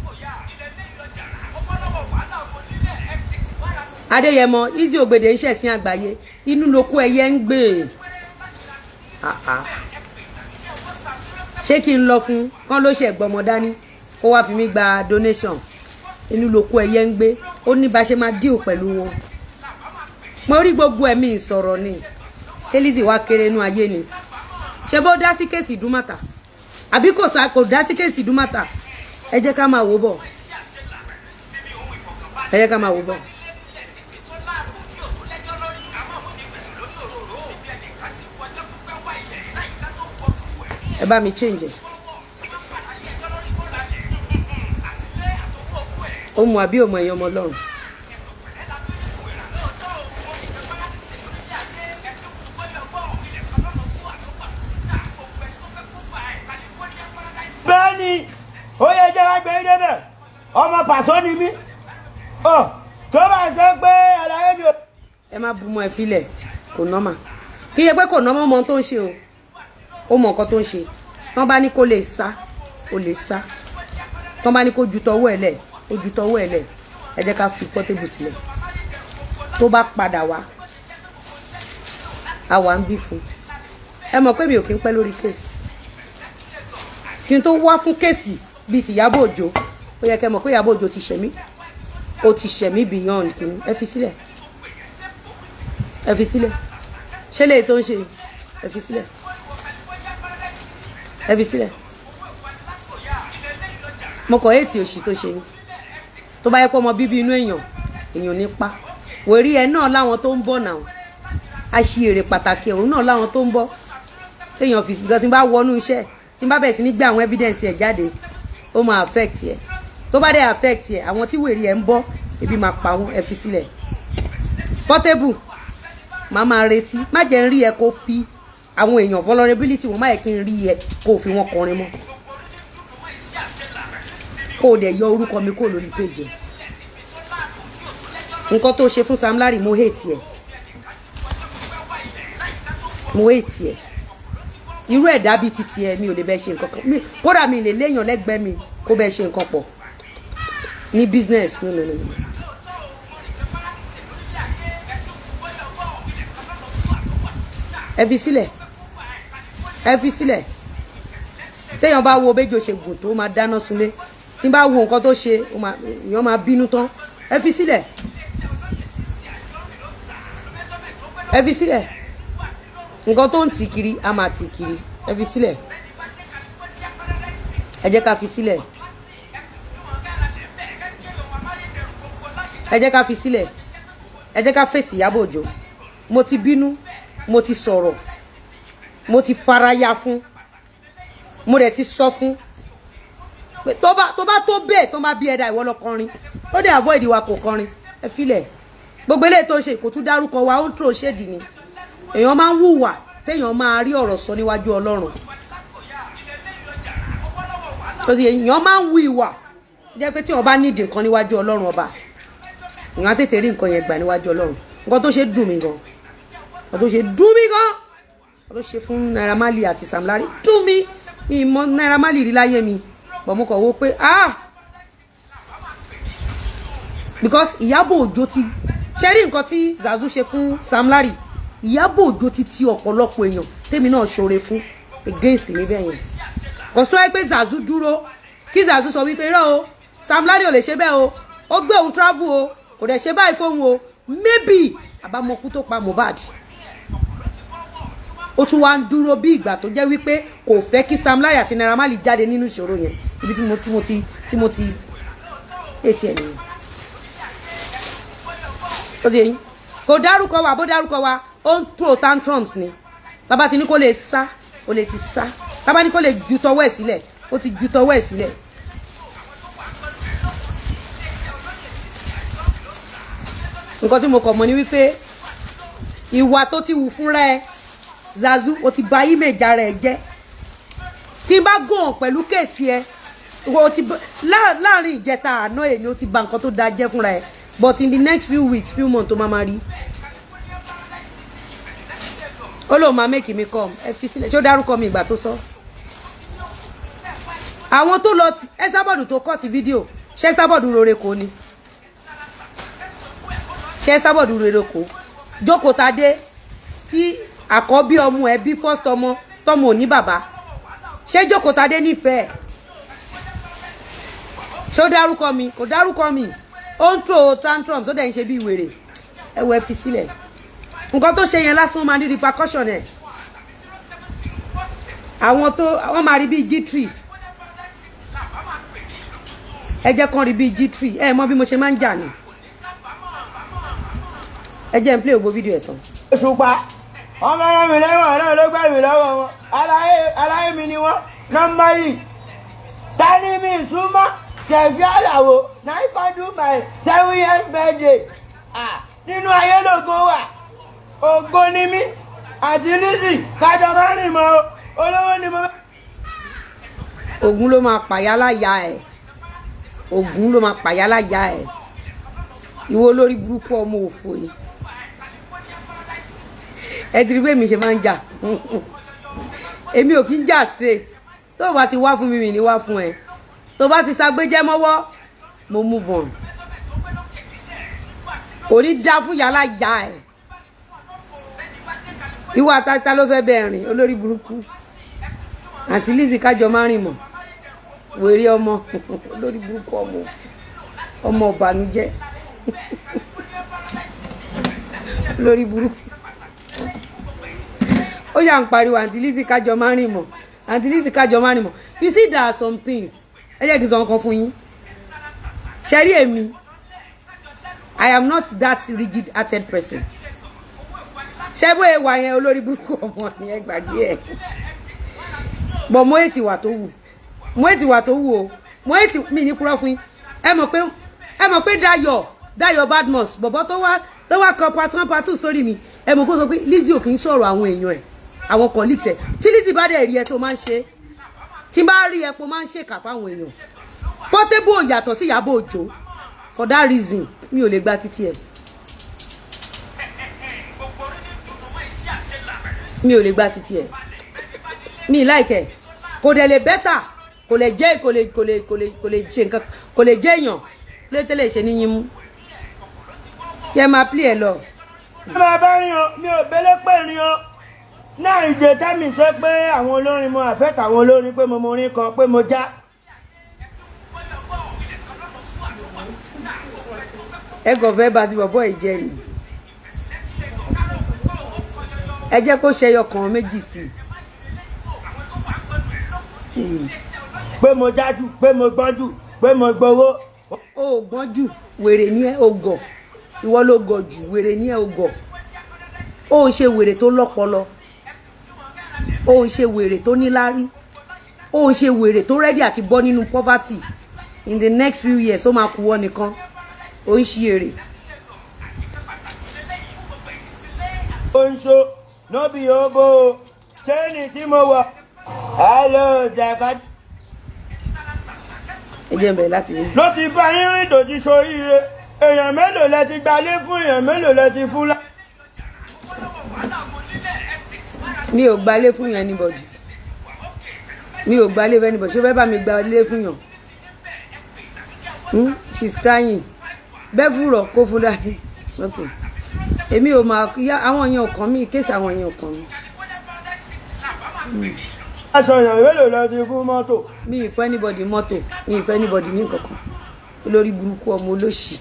Adéyẹmọ Lizzy Ògbèdè iṣẹ́ sí àgbáyé inú lóko ẹyẹ ń gbé ṣé kí n lọ fún kán ló ṣe gbọmọ dání kó wá fi mí gba donation inú lóko ẹyẹ ń gbé ó ní bá ṣe máa deal pẹ̀lú wọn mo rí gbogbo ẹ̀mí ìsọ̀rọ̀ ni ṣé Lizzy wá kéré inú ayé ni ṣé bó dá sí kéèsì Ìdúmọ̀tà àbí kò dá sí kéèsì Ìdúmọ̀tà ẹ jẹ́ ká máa wò bọ̀ ẹ jẹ́ ká máa wò bọ̀ ẹ bá mi change ẹ. ó mú àbí òmò ẹ̀yọ́ ọmọ ọlọ́run. bẹ́ẹ̀ni ó yẹ jẹ́ wá gbé débẹ̀ ọmọ pàṣọ ni mí tó bá ṣe pé àlàyé mi ò. ẹ má bu mọ́ ẹ filẹ̀ kò nọ́mà kí yẹ pé kò nọ́mà ọmọ tó ń ṣe o ó mọ nǹkan tó ń ṣe tán bá ní kó lè sá ó lè sá tán bá ní kó ju tọwọ́ ẹ̀ lẹ̀ ó ju tọwọ́ ẹ̀ lẹ̀ ẹ jẹ́ ká fi pọ́tébù sílẹ̀ tó bá padà wá àwa ń bí fún ẹ mọ̀ pé mi ò kí ń pẹ́ lórí kéèsì kí n tó wá fún kéèsì bíi ti Iyabo Ojo ó yẹ kẹ́ mọ̀ pé Iyabo Ojo ti ṣẹ̀mí ó ti ṣẹ̀mí beyond kìíní ẹ fi sílẹ̀ ẹ fi sílẹ̀ ṣé lè tó ń ṣe ẹ fi sílẹ̀ ẹ fi sílẹ̀ mo kọ̀ ètì òṣì tó ṣe ni tó bá yẹ pé ọmọ bíbí inú èèyàn nípa wòrí ẹ náà láwọn tó ń bọ̀ náà àṣìírè pàtàkì òun náà láwọn tó ń bọ̀ téèyàn fi gbọ́n tí n bá wọnú iṣẹ́ tí n bá bẹ̀rẹ̀ sí ní gbé àwọn evidence ẹ̀ jáde ó máa affect ẹ̀ tó bá dé affect ẹ̀ àwọn tí wèrè ẹ̀ ń bọ̀ ebi máa pa wọ́n ẹ fi sílẹ̀ Portable máa máa retí má jẹ́ ń rí ẹ kó fi àwọn èèyàn vulnerability wọn má yẹ kí n rí ẹ kó fi wọn kọrin mọ́ kó o dẹ̀ yọ orúkọ mi kó lórí page nǹkan tó ṣe fún Sam Larry mo hate ẹ irú ẹ̀dá bíi titi ẹ mi ò lè bẹ́ẹ̀ ṣe nǹkan kan kódà mi lè léèyàn lẹ́gbẹ̀ẹ́ mi kó bẹ́ẹ̀ ṣe nǹkan pọ̀ ní business no. ẹ fi sílẹ̀ téèyàn bá wo béjò ṣe gùn tó máa dáná sunlé tí n bá wo nǹkan tó ṣe èèyàn máa bínú tán ẹ fi sílẹ̀ nǹkan tó ń tì kiri a máa tì kiri ẹ fi sílẹ̀ ẹ jẹ́ ká fi sílẹ̀ ẹ jẹ́ ká fi sílẹ̀ ẹ jẹ́ ká fèsì Iyabo Ojo mo ti bínú mo ti sọ̀rọ̀ mo ti faraya fún mo dẹ̀ ti sọ fún pé tó bá tó bẹ́ẹ̀ tó bá bí ẹ̀dá ìwọ lọ kọrin ó dẹ̀ avoid wa kò kọrin ẹ filẹ̀ gbogbo eléyìí tó ṣe kò tún dárúkọ wa ó ń tró ṣèdì ni èèyàn máa ń hùwà téèyàn máa rí ọ̀rọ̀ sọ níwájú Ọlọ́run tó ti èèyàn máa ń hu ìwà jẹ́ pé tí wọ́n bá nídìí nǹkan níwájú Ọlọ́run ọba èèyàn á tètè rí nǹkan yẹn gbà níwájú Ọlọ́run nǹkan tó ṣe dùn mí gan nǹkan tó ṣe fún Naira Marley àti Sam Larry dùn mí ìmọ̀ Naira Marley rí láyé mi bọ̀ mo kàn wó pé because Iyabo Ojo ti ṣe rí nǹkan tí Zazu ṣe fún Sam Larry Iyabo Ojo ti ọ̀pọ̀lọpọ̀ èèyàn tèmi náà ṣoore fún against mi bẹ́ẹ̀ yẹn kò sọ pé Zazu dúró kí Zazu sọ wípé irọ́ o Sam Larry ò lè ṣe bẹ́ẹ̀ o ó gbé òun travel o kò dẹ̀ ṣe báyìí fóun o maybe àbámọ̀kú tó pa Mohbad ó tún wá ń dúró bí ìgbà tó jẹ́ wípé kò fẹ́ kí Sam Larry àti Naira Marley jáde nínú ìṣòro yẹn ibi tí mo ti ètì ẹ̀ nìyẹn ó ti yẹn kò dárúkọ wa bó dárúkọ wa ó ń throw tantrums ni bàbá ti ní kó lè sá ó lè ti sá bàbá ní kó lè ju tọwọ́ ẹ̀ sílẹ̀ ó ti ju tọwọ́ ẹ̀ sílẹ̀ nǹkan tí mo kàn mọ̀ ni wípé ìwà tó ti wù fúnra ẹ Zazu ó ti bà image ara ẹ jẹ́ tí n bá gàn pẹ̀lú kéèsì ẹ ó ti láàrin ìjẹta àná ẹ ni ó ti bà nǹkan tó da jẹ́ fúnra ẹ but in the next few weeks few months tó máa rí ó lóun máa make me come ẹ fi sílẹ̀ ṣé ó dárúkọ mi ìgbà tó sọ àwọn tó lọ ẹ sábọ̀dù tó kọ́ ti fídíò ṣé sábọ̀dù rore kò ní ṣé sábọ̀dù rere kò jókòó tadé tí àkọ́bí ọmọ ẹ bí first ọmọ tọmọ ò ní bàbá ṣé jókòó tadé nífẹ̀ẹ́ ṣé ó dárúkọ mi kò dárúkọ mi ó ń throw tantrums ó dẹ̀ ń ṣe bí wèrè ẹ wọ ẹ fi sílẹ̀ nǹkan tó ṣe yẹn lásán máa ní repercussion ẹ̀ àwọn máa rí bí G3 ẹ jẹ́ kán rí bí G3 ẹ mọ̀ bí mo ṣe máa ń jà ni ẹ jẹ́ n play ògbó fídíò ẹ̀ tán. Òṣùpá ọmọ ẹ̀rọ mi lẹ́wọ̀n náà ló gbà mí lọ́wọ́ wọn. aláyé mi ni wọ́n normally tani mi súnmọ́ ṣẹ̀fí àlàwò na if I do my 7 years birthday nínú ayé lògo wà ògo ni mí àti Lizzy kájọ máa rìn mọ́ olówó ni mo. Ògún ló máa pàyà láyà ẹ̀, Ògún ló máa pàyà láyà ẹ̀, ìwọ olórí burúkú ọmọ òfò yìí. Ẹ ti rí pé mi ṣe máa ń jà èmi ò kí ń jà straight, tó bá ti wá fún mi ní wá fún ẹ, tó bá ti ságbéjẹ́ mọ́wọ́ mo move on. Kò ní dá fún yàrá ìyá ẹ̀, ìwà àtàtà ló fẹ́ bẹ́ẹ̀ rìn olórí burúkú àti Lizzy kájọ máa rìn mọ́ wèrè ọmọ olórí burúkú ọmọ ọ̀bànújẹ́ lórí burúkú ó yà ń pariwo àǹtí Lizzy kájọ máa rìn mọ́, àǹtí Lizzy kájọ máa rìn mọ́. You see, there are some things ẹ jẹ́ kí n sọ nǹkan fún yín. Ṣé rí èmi, I am not that rigid hearted person. Ṣé bó ẹwà yẹn olórí burúkú ọmọ yẹn gbàgbé ẹ̀. Bọ̀ mo ètì wà tó wù, mo ètì wà tó wù o, mo ètì mi ní purọ́ fún yín. Ẹ mọ̀ pé Dayọ̀ Badmus bọ̀bọ̀ tó wá kọ part 1 part 2 story mi. Ẹ mọ̀ kó sọ pé Lizzy ò kì í sọ̀rọ̀ àwọn èèyàn ẹ̀, àwọn colleagues ẹ̀. Tí Lizzy bá dẹ̀ rí ẹ tó máa ń ṣe, tí bá rí ẹ pé máa ń ṣèkà fáwọn èèyàn. Portable ò yàtọ̀ sí Iyabo Ojo. For that reason mi ò lè gba títí ẹ̀. Mi ò lè gba títí ẹ̀. Mi like ẹ̀. Kò dẹ̀ lè better, kò lè jẹ́ kò lè ṣe nǹkan, kò lè jẹ́ èèyàn lè tẹ́lẹ̀ ṣe ní yín mú. Kẹ́ máa play ẹ lọ. Máa bá rìn o, mi ò bẹ́lẹ́ pé rìn o. Náà ìjẹ tẹ́mi sọ pé àwọn olórin mo àfẹ́t àwọn olórin pé mo orin kan pé mo já. Ẹ kò fẹ́ bá ti bọ̀bọ̀ ìjẹ ni. Ẹ jẹ́ kó ṣe ọkàn méjì sí. Pé mo jájú, pé mo gbọ́njú, pé mo gbowó. Ó gbọ́njú, wèrè ní ẹ ògọ̀. Ìwọ ló gọ̀ jù, wèrè ní ẹ ògọ̀. Ó ń ṣe wèrè tó lọ́pọlọ. Ó ń ṣe wèrè tó níláárí. Ó ń ṣe wèrè tó ready àti bọ́ nínú poverty. In the next few years ó máa kú wọ́ nìkan. Ó ń ṣe èrè. Ó ń ṣo nóbì obo ṣéènì tí mo wọ̀. Hello Jaka. Ẹ jẹ́ n bẹ̀rẹ̀ láti rí. Ló ti bá yín rìn tó ti ṣoríire. Èèyàn mélòó lẹ ti gbalé fún, èèyàn mélòó lẹ ti fún lá. Mi ò gbalé fún yàn anybody. Mi ò gbalé fún anybody. Ṣé fẹ́ bá mi gbalé fún yàn? She's crying. Bẹ́ẹ̀ fúrọ̀ kó fún dání. Okay. Èmi ò máa àwọn èèyàn ọkàn mi, kéèsì àwọn èèyàn ọkàn mi. Aṣọ èèyàn mélòó lẹ ti fún mọ́tò? Mi ì fún anybody mọ́tò, mi ì fún anybody ní kankan. Olórí burúkú ọmọ olóṣì.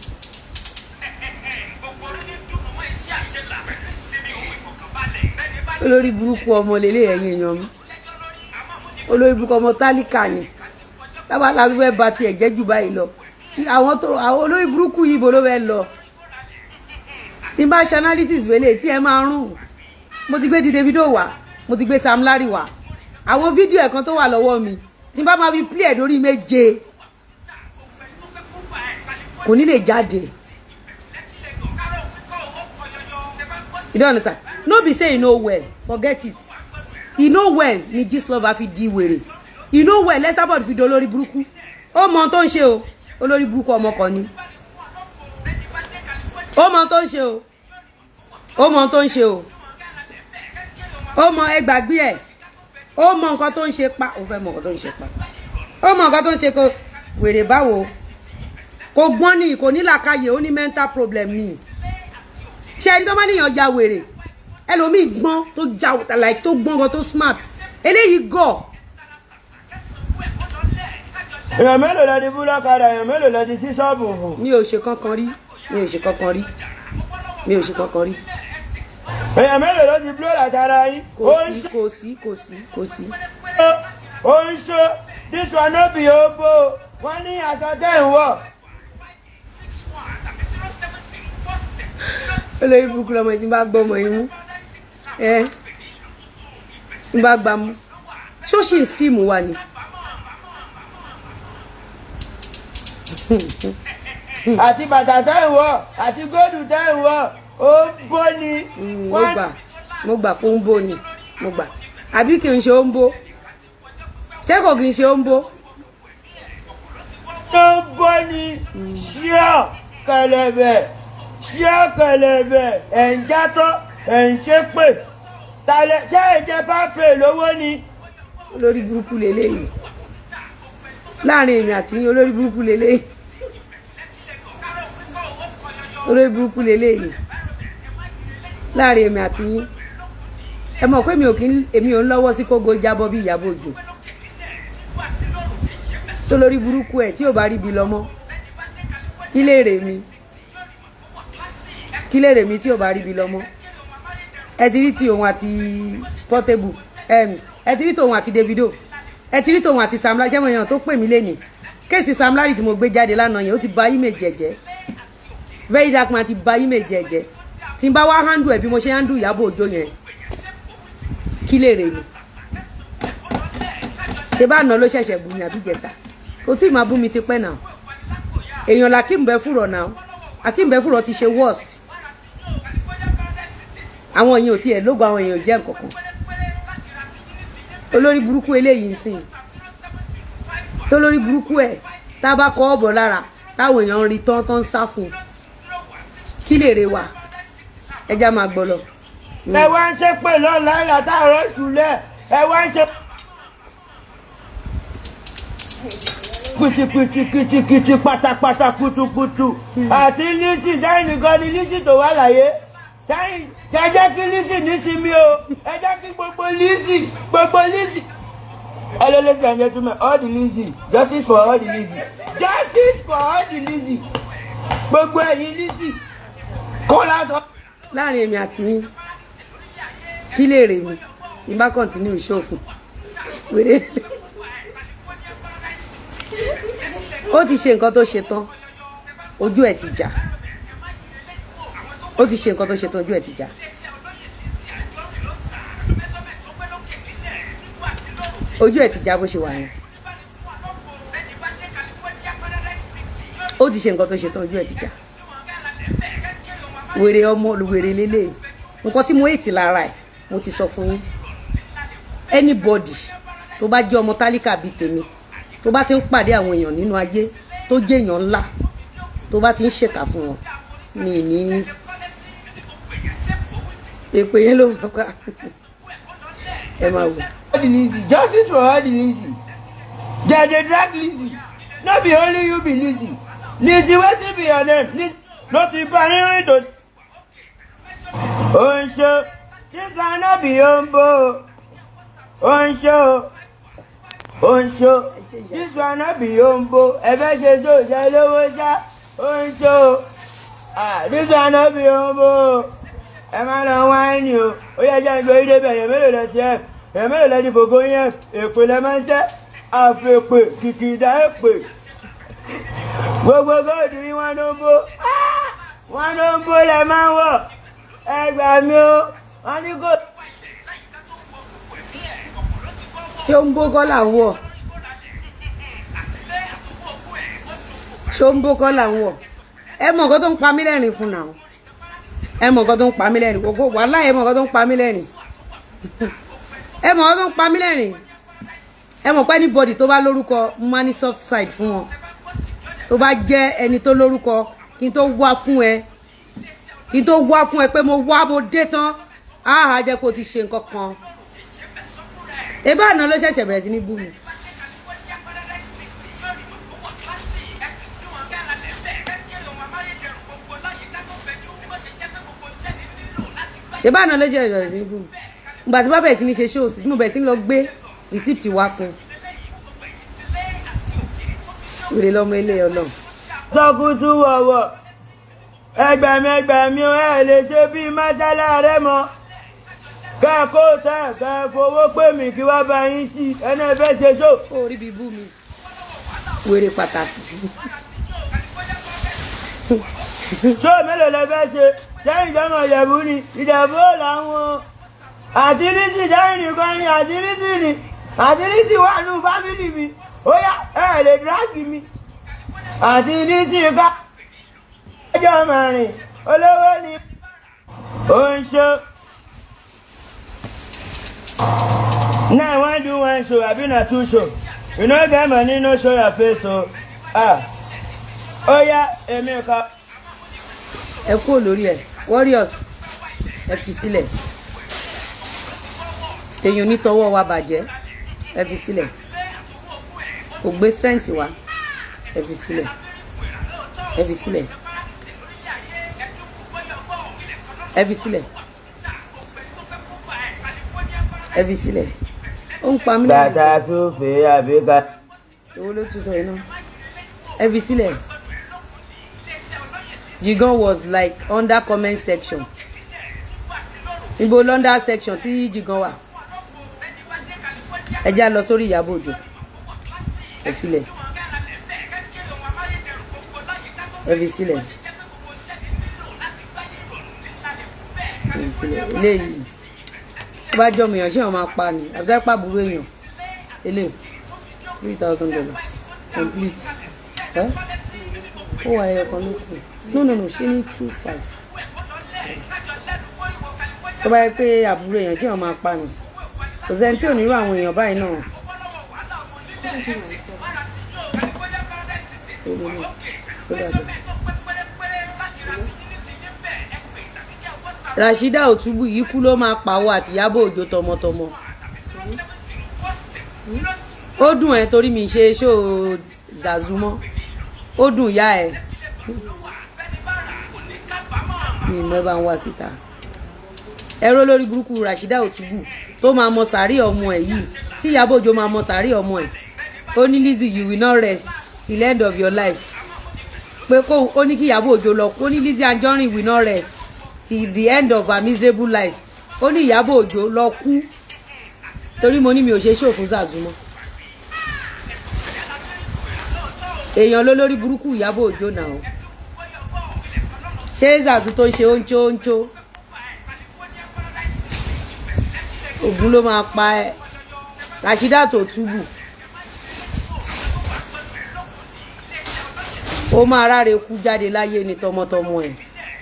Olórí burúkú ọmọ lélẹ̀ ẹ̀yìn èèyàn mi. Olórí burúkú ọmọ tálíkà ni. Tábà la fẹ́ bá tiẹ̀ jẹ́ jù báyìí lọ. Àwọn olórí burúkú yìí bò ló fẹ́ lọ. Tí n bá ṣe analysis wele tí ẹ máa rún. Mo ti gbé di Davido wá, mo ti gbé Sam Larry wá. Àwọn fídíò ẹ̀kan tó wà lọ́wọ́ mi, tí n bá máa fi play ẹ̀ lórí méje. Kò ní lè jáde. You don't understand? No be say you know well, forget it. You know well ni Gistlover fi di wèrè. You know well let's about fi do olórí burúkú. Ó mọ tó ń ṣe o. Olórí burúkú ọmọ kan ni. Ó mọ tó ń ṣe o. Ó mọ tó ń ṣe o. Ó mọ ẹ gbàgbé ẹ̀. Ó mọ nǹkan tó ń ṣe pa. Ó fẹ́ mọ nǹkan tó ń ṣe pa. Ó mọ nǹkan tó ń ṣe ko wèrè báwo. Kò gbọ́n ni, kò ní làákàyè, ó ní mental problem ni. Ṣé ẹni tó bá níyàn ja wèrè? Ẹlòmíì gbọ́n tó ja like tó gbọ́n gan tó smart. Eléyìí gọ̀. Èèyàn mélòó lẹ ti búlọ́kadà, èèyàn mélòó lẹ ti sí ṣọ́ọ̀bù fún? Mi ò ṣe kankan rí. Mi ò ṣe kankan rí. Mi ò ṣe kankan rí. Èèyàn mélòó ló ti blow látara yín? Kò sí. Ó ń ṣó this one no be obo. Wọ́n ní aṣọ tẹ́ ń wọ̀. Olórí burúkú lọmọ tí bá gbọ́ ọmọ yín mú. Ngba gbamu. So she scream wa ni. Àti bàtà tẹ́ ń wọ̀, àti góòdù tẹ́ ń wọ̀, ó bó ni. Mo gbà pé ó ń bó ni. Mo gbà. Àbí kì í ṣe ó ń bó. Ṣé kò kì í ṣe ó ń bó? Ó bó ni. Ṣíọ́ kẹlẹ̀bẹ̀. Ṣíọ́ kẹlẹ̀bẹ̀. Ẹ̀ ń játọ́, ẹ̀ ń ṣépè. Tàlẹ̀ ṣé ẹ̀jẹ̀ bá fè lówó ni? Olórí burúkú leléyìí. Láàrin èmi àti yín olórí burúkú leléyìí. Olórí burúkú leléyìí. Láàrin èmi àti yín. Ẹ mọ̀ pé èmi ò ń lọ́wọ́ sí kógo jábọ́ bí Iyabo Ojo. Tó lórí burúkú ẹ̀ tí ò bá rí bi lọ́mọ. Kí lèrè mi? Kí lèrè mi tí ò bá rí bi lọ́mọ? Ẹ ti rí ti òun àti Portable. Ẹ ti rí tòun àti Davido. Ẹ ti rí tòun àti Sam Larry. Ṣé mo èèyàn tó pè mí lénìí? Kéèsì Sam Larry tí mo gbé jáde lánàá yẹn ó ti ba image jẹ́. Very dark man ti ba image jẹ́. Tí n bá wá handle ẹ̀ bí mo ṣe handle Iyabo Ojo yẹn. Kí lèrè mi? Ṣé bá ná ló ṣẹ̀ṣẹ̀ bú mi àbí jẹta? Kò tí ì máa bú mi ti pẹ́ náà. Èèyàn l'Akeem Befuro náà. Akeem Befuro ti ṣe worst. Àwọn èèyàn ò tiẹ̀ lógo àwọn èèyàn jẹ́ nǹkan kan. Olórí burúkú eléyìí sìn. Tó lórí burúkú ẹ̀ tá bá kọ́ ọ̀bọ̀ lára táwọn èèyàn rí tán tán sá fún. Kí lèrè wà? Ẹja máa gbọ́ lọ. Ẹ wá ń ṣe pé lọ́la ìlà táàrọ̀ ṣùlẹ̀. Ẹ wá ń ṣe kìtìkìtì pátápátá kùtùkùtù. Àti Lizzy sẹ́yìn nìkan ni Lizzy tó wà láyé. Sẹ́yìn ẹ jẹ́ kí Lizzy nísinmi o. Ẹ jẹ́ kí gbogbo Lizzy. Hello, ladies and gentlemen, all the Lizzy. Justice for all the Lizzy. Justice for all the Lizzy. Gbogbo ẹ̀yin Lizzy. Call out. Láàrin èmi àti yín. Kí lèrè mi? Tí n bá continue ìṣòfò. Wèrè. Ó ti ṣe nǹkan tó ṣe tán. Ojú ẹ̀ ti jà. Ó ti ṣe nǹkan tó ṣe tán, ojú ẹ̀ ti jà. Ojú ẹ̀ ti jà bó ṣe wà yẹn. Ó ti ṣe nǹkan tó ṣe tán, ojú ẹ̀ ti jà. Wèrè ọmọ olùwèrè lélẹ̀. Nǹkan tí mo hate lára ẹ̀, mo ti sọ fún yín. Anybody tó bá jẹ́ ọmọ tálíkà bíi tèmi, tó bá ti ń pàdé àwọn èèyàn nínú ayé tó jẹ́ èèyàn ńlá, tó bá ti ń ṣèkà fún wọn, mi ní èpè yẹn ló ń bá ẹ máa wò. Justice for all the Lizzy. They drag Lizzy. No be only you be Lizzy. Lizzy, wetin be your name? Lizzy, no ti bá yín rìn tó. Ó ń ṣó, this one no be ombo. Ó ń ṣó, this one no be ombo. Ẹ fẹ́ ṣe tó ìjà lówó ṣá. Ó ń ṣó, this one no be ombo. Ẹ máa lọ wáìnì o. Ó yẹ jẹ́ ìgbé ilé bẹ̀yẹ̀ mélòó lọ sí ẹ̀. Mélòó lẹ́ni fògó yẹn. Èpè lẹ máa ń tẹ́. Àfèpè kìkìdá èpè. Gbogbo góòdù yín wọn ló ń bó. Wọn ló ń bó lẹ máa ń wọ̀. Ẹ gbà mí o. Wọ́n ní góòdù. Ṣé ó ń bó kọ́ là ń wọ̀? Ṣé ó ń bó kọ́ là ń wọ̀? Ẹ mọ̀ nǹkan tó ń pa mí lẹ́rìn fún náà. Ẹ mọ̀ nǹkan tó ń pa mí lẹ́rìn. Gbogbo wàhálà ẹ mọ̀ nǹkan tó ń pa mí lẹ́rìn. Ẹ mọ̀ nǹkan tó ń pa mí lẹ́rìn. Ẹ mọ̀ pé anybody tó bá lórúkọ mo máa ní soft side fún wọn. Tó bá jẹ́ ẹni tó lórúkọ kí n tó wá fún ẹ. Kí n tó wá fún ẹ pé mo wá mo dé tán. Á jẹ́ kó o ti ṣe nǹkan kan. Ebá àná ló ṣẹ̀ṣẹ̀ bẹ̀rẹ̀ sí ní bú mi. Ebá àná ló ṣẹ̀ṣẹ̀ bẹ̀rẹ̀ sí ní bú mi. Ìgbà tí bá bẹ̀rẹ̀ sí ní ṣe ṣóòsì, mo bẹ̀rẹ̀ sí ní lọ gbé rìsíptì wá fún. Wèrè lọ́mọ ilé Ọlọ́run. Sọ́kùtù wọ̀wọ̀. Ẹgbẹ̀mí o, ẹ lè ṣe bí mọ́ṣálá rẹ mọ́. Kẹ́kọ̀ọ́ tẹ́ kẹ́fowó pè mí kí wá bá yín sí ẹni ẹ fẹ́ ṣe ṣó. Orí bí bú mi. Wèrè pàtàkì. Ṣó mélòó lẹ fẹ́ ṣe? Ṣé ìjọba Ìjẹ̀bú ni? Ìjẹ̀bú làwọn. àṣírí sì jẹ́ nìkan ni àṣírí sì ni àṣírí sì wà nù fámìlì mi ó yá ẹ lè dráàgì mi àṣírí sì ká ọjọ́ mẹ́rin olówó ni ó ń ṣó. Now when do one show, I been a two show. You know get money, no show your face, so oh yeah, Emeka. Ẹ kú lórí ẹ, warriors, ẹ fi sílẹ̀. Èyàn ní tọwọ́ wa bàjẹ́, ẹ fi sílẹ̀. Kò gbé strength wa, ẹ fi sílẹ̀. Ẹ fi sílẹ̀. Ẹ fi sílẹ̀. Ẹ fi sílẹ̀. Ó ń pa mí lẹ́nu. Bàtà tó fẹ́ àbíká. Owó ló tún sọ iná. Ẹ fi sílẹ̀. Jigan was like under comment section. Ibo under section tí Jigan wà. Ẹ já lọ sórí Iyabo Ojo. Ẹ filẹ̀. Ẹ fi sílẹ̀. Ẹ fi sílẹ̀. Eléyìí. Bá jọ mi yàn ṣé wọn máa pa ni. Àbúrò pa burú èèyàn. Eléyìí. $3,000 complete. Ó wà ẹyọ kan ló kù. No, ṣe ní 2,500. Tó bá yẹ pé àbúrò èèyàn tí wọ́n máa pa nì. Kò sẹ́ni tí ò ní rú àwọn èèyàn báyìí náà. Rashida Otubu yìí kú ló máa pawọ́ àti Iyabo Ojo tọmọtọmọ. Ó dùn ẹ́ torí mi ṣe ṣó Zazumọ́. Ó dùn ìyá ẹ̀. Ni mẹ́bà ń wá síta. Ẹ̀rọ lórí burúkú Rashida Otubu tó máa mọ sàárì ọmọ ẹ̀ yìí tí Iyabo Ojo máa mọ sàárì ọmọ ẹ̀. Ó ní Lizzy you will not rest till end of your life. Pé ó ní kí Iyabo Ojo lọ ó ní Lizzy Anjorin will not rest till the end of her miserable life. Ó ní Iyabo Ojo lọ kú torí mo ní mi ò ṣe ṣòfò Zazumọ́. Èèyàn ló lórí burúkú Iyabo Ojo náà. Ṣé Zazu tó ṣe oúnjó Ògún ló máa pa ẹ́. Rashida Otubu ó máa ráre kú jáde láyé ní tọmọtọmọ ẹ̀.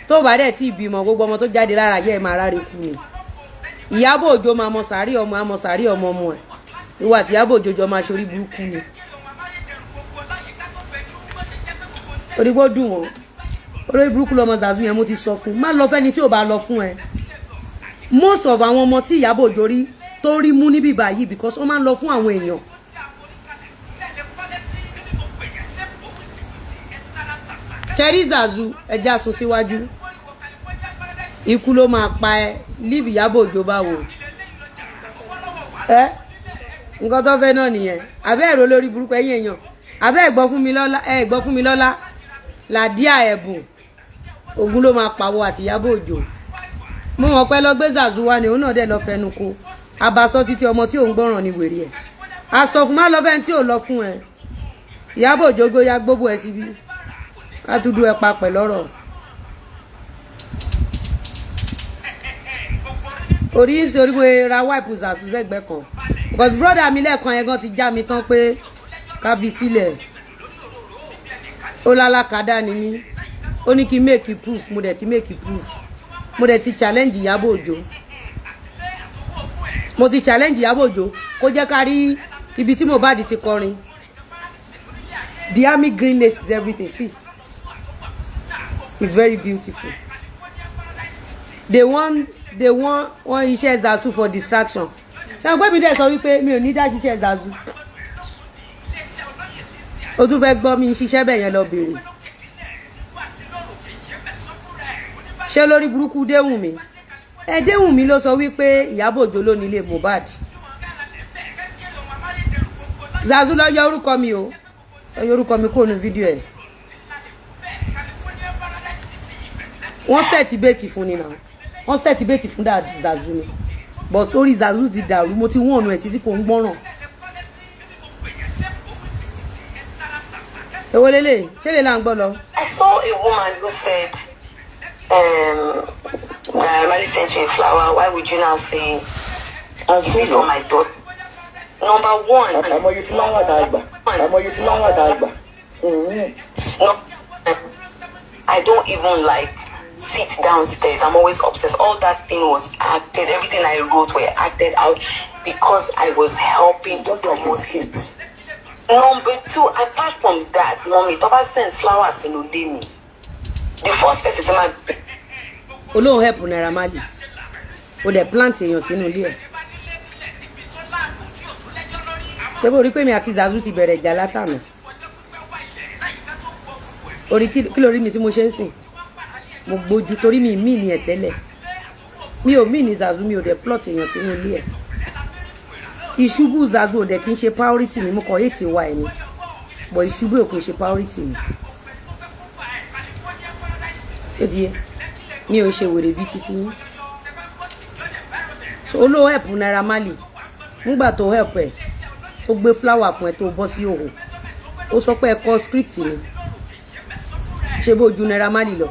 Tó bá dẹ̀ tí ìbímọ gbogbo ọmọ tó jáde lára yẹ́ ẹ̀ máa ráre kú ni. Iyabo Ojo máa mọ sàárì ọmọ àmọ sàárì ọmọ ọmọ ẹ̀. Ìwà tí Iyabo Ojo jọ máa ṣorí burúkú ni. Orígbó dùn wọ́n. Orí burúkú lọmọ Zazu yẹn mo ti sọ fún. Má lọ fẹ́ni tí ò bá lọ fún ẹ. Most of àwọn ọmọ tí Iyabo Ojo rí tó rí mú níbí báyìí because wọ́n máa ń lọ fún àwọn èèyàn. Cherry Zazu ẹja sún síwájú. Ikú ló máa pa ẹ́. Leave Iyabo Ojo báwo. Nǹkan tó fẹ́ náà nìyẹn. Àbẹ́ ẹ̀rọ lórí burúkú ẹ̀yìn èèyàn. Àbẹ́ ẹ̀gbọ́ fún mi lọ́lá. Làdíà ẹ̀bùn. Ògún ló máa pawọ́ àti Iyabo Ojo. Mo mọ̀ pé lọ gbé Zazu wá ni òun náà dẹ̀ lọ fẹnu ko. Abasọ títí ọmọ tí òun gbọ́ràn ní wèrè ẹ̀. Aṣọ fún má lọ fẹ́ tí ò lọ fún ẹ. Iyabo Ojo gbóyá gbogbo ẹ síbí. Ká dúdú ẹ pa pẹ̀ lọ́rọ̀. Orí ń ṣe orí pé ra wipe Zazu sẹ́gbẹ́ kan. Because brother mi lẹ́ẹ̀kan yẹn gan ti já mi tán pé ká fi sílẹ̀. Ó lálákàdá ni mí. Ó ní kí make proof mo dẹ̀ ti make proof. Mo dẹ̀ ti challenge Iyabo Ojo. Mo ti challenge Iyabo Ojo kó jẹ́ ká rí ibi tí Mohbad ti kọrin. The army green lace is everything. See. It's very beautiful. They want iṣẹ́ Zazu for distraction. Ṣé ọgbẹ́ mi dẹ̀ sọ wípé mi ò ní dá ṣiṣẹ́ Zazu. Ó tún fẹ́ gbọ́ mi ṣiṣẹ́ bẹ́ẹ̀ yẹn lọ bèrè. Ṣé lórí burúkú Déwùnmí? Déwùnmí ló sọ wípé Iyabo Ojo ló nílé Mohbad. Zazu lọ yọ orúkọ mi o. Yọ orúkọ mi kó nu fídíò ẹ̀. Wọ́n sẹ́ẹ̀tì bẹ́ẹ̀tì fún ni náà. Wọ́n sẹ́ẹ̀tì bẹ́ẹ̀tì fún Zazu ni. But orí Zazu ti dàrú mo ti wọ́n ọ̀nà ẹ̀ títí kò ń gbọ́ràn. Èwo lélẹ̀ ṣé lè là ń gbọ́ lọ. I saw a woman who said, Mali sent you a flower. Why would you now say These are my thoughts. Number one. No, I don't even like sit downstairs. I'm always upstairs. All that thing was acted. Everything I wrote were acted out because I was helping to promote it. Number two, apart from that, mommy, Toba sent flowers to me. The first person is my. Olóhùn help Naira Marley. O de plant èèyàn sínú ilé ẹ̀. Ṣé bó rí pé mi àti Zazu ti bẹ̀rẹ̀ ìjà látàná? Orí kí lórí mi tí mo ṣe ń sìn? Mo gbójú torí mi ní ẹ̀ tẹ́lẹ̀. Mi ò mí ní Zazu, mi ò dẹ̀ plot èèyàn sínú ilé ẹ̀. Ìṣubú Zazu ò dẹ̀ kí n ṣe priority mi, mo kọ̀ yé ti wá ẹ̀ ni. But ìṣubú ò kí n ṣe priority mi. Ṣé ti yé? Mi ò ṣe wèrè bí títí yín. So olóhùn help Naira Marley. Nígbà tó help ẹ̀, ó gbé flower fún ẹ tó bọ́ sí òhò. Ó sọ pé ẹ kọ script ni. Ṣé bó ju Naira Marley lọ?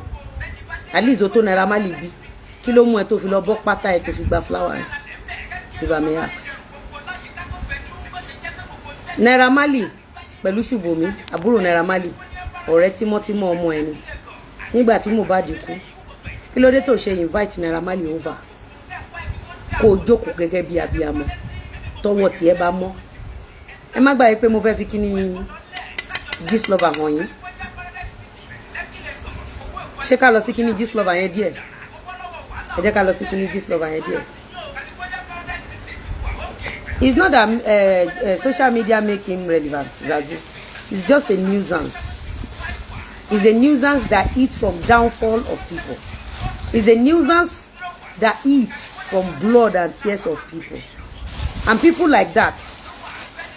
At least ó tó Naira Marley bí. Kí ló mú ẹ tó fi lọ bọ́ pátá ẹ tó fi gba flower ẹ? Ìbá mi ask. Naira Marley pẹ̀lú Ṣùbọ́mi, àbúrò Naira Marley, ọ̀rẹ́ tímọ́tímọ́ ọmọ ẹni. Nígbà tí Mohbad kú, kí ló dé tó ṣe invite Naira Marley over? Kó jókòó gẹ́gẹ́ bí abiyamọ. Tọwọ́ tí ẹ bá mọ́. Ẹ má gbàgbé pé mo fẹ́ fi kíní Gistlover hàn yín. Ṣé ká lọ sí kíní Gistlover yẹn díẹ̀? Ẹ jẹ́ ká lọ sí kíní Gistlover yẹn díẹ̀. It's not that social media make him relevant, Zazu. It's just a nuisance. It's a nuisance that eats from downfall of people. It's a nuisance that eats from blood and tears of people. And people like that.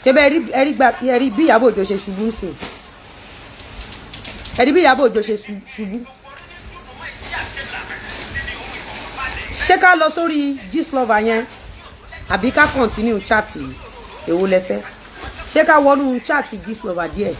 Ẹ̀rí bí Iyabo Ojo ṣe ṣubú ńsìn. Ẹ̀rí bí Iyabo Ojo ṣe ṣubú. Ṣé ká lọ sórí Gistlover yẹn? Àbí ká continue chat yìí? Èwo lẹ fẹ́? Ṣé ká wọnú chat Gistlover díẹ̀?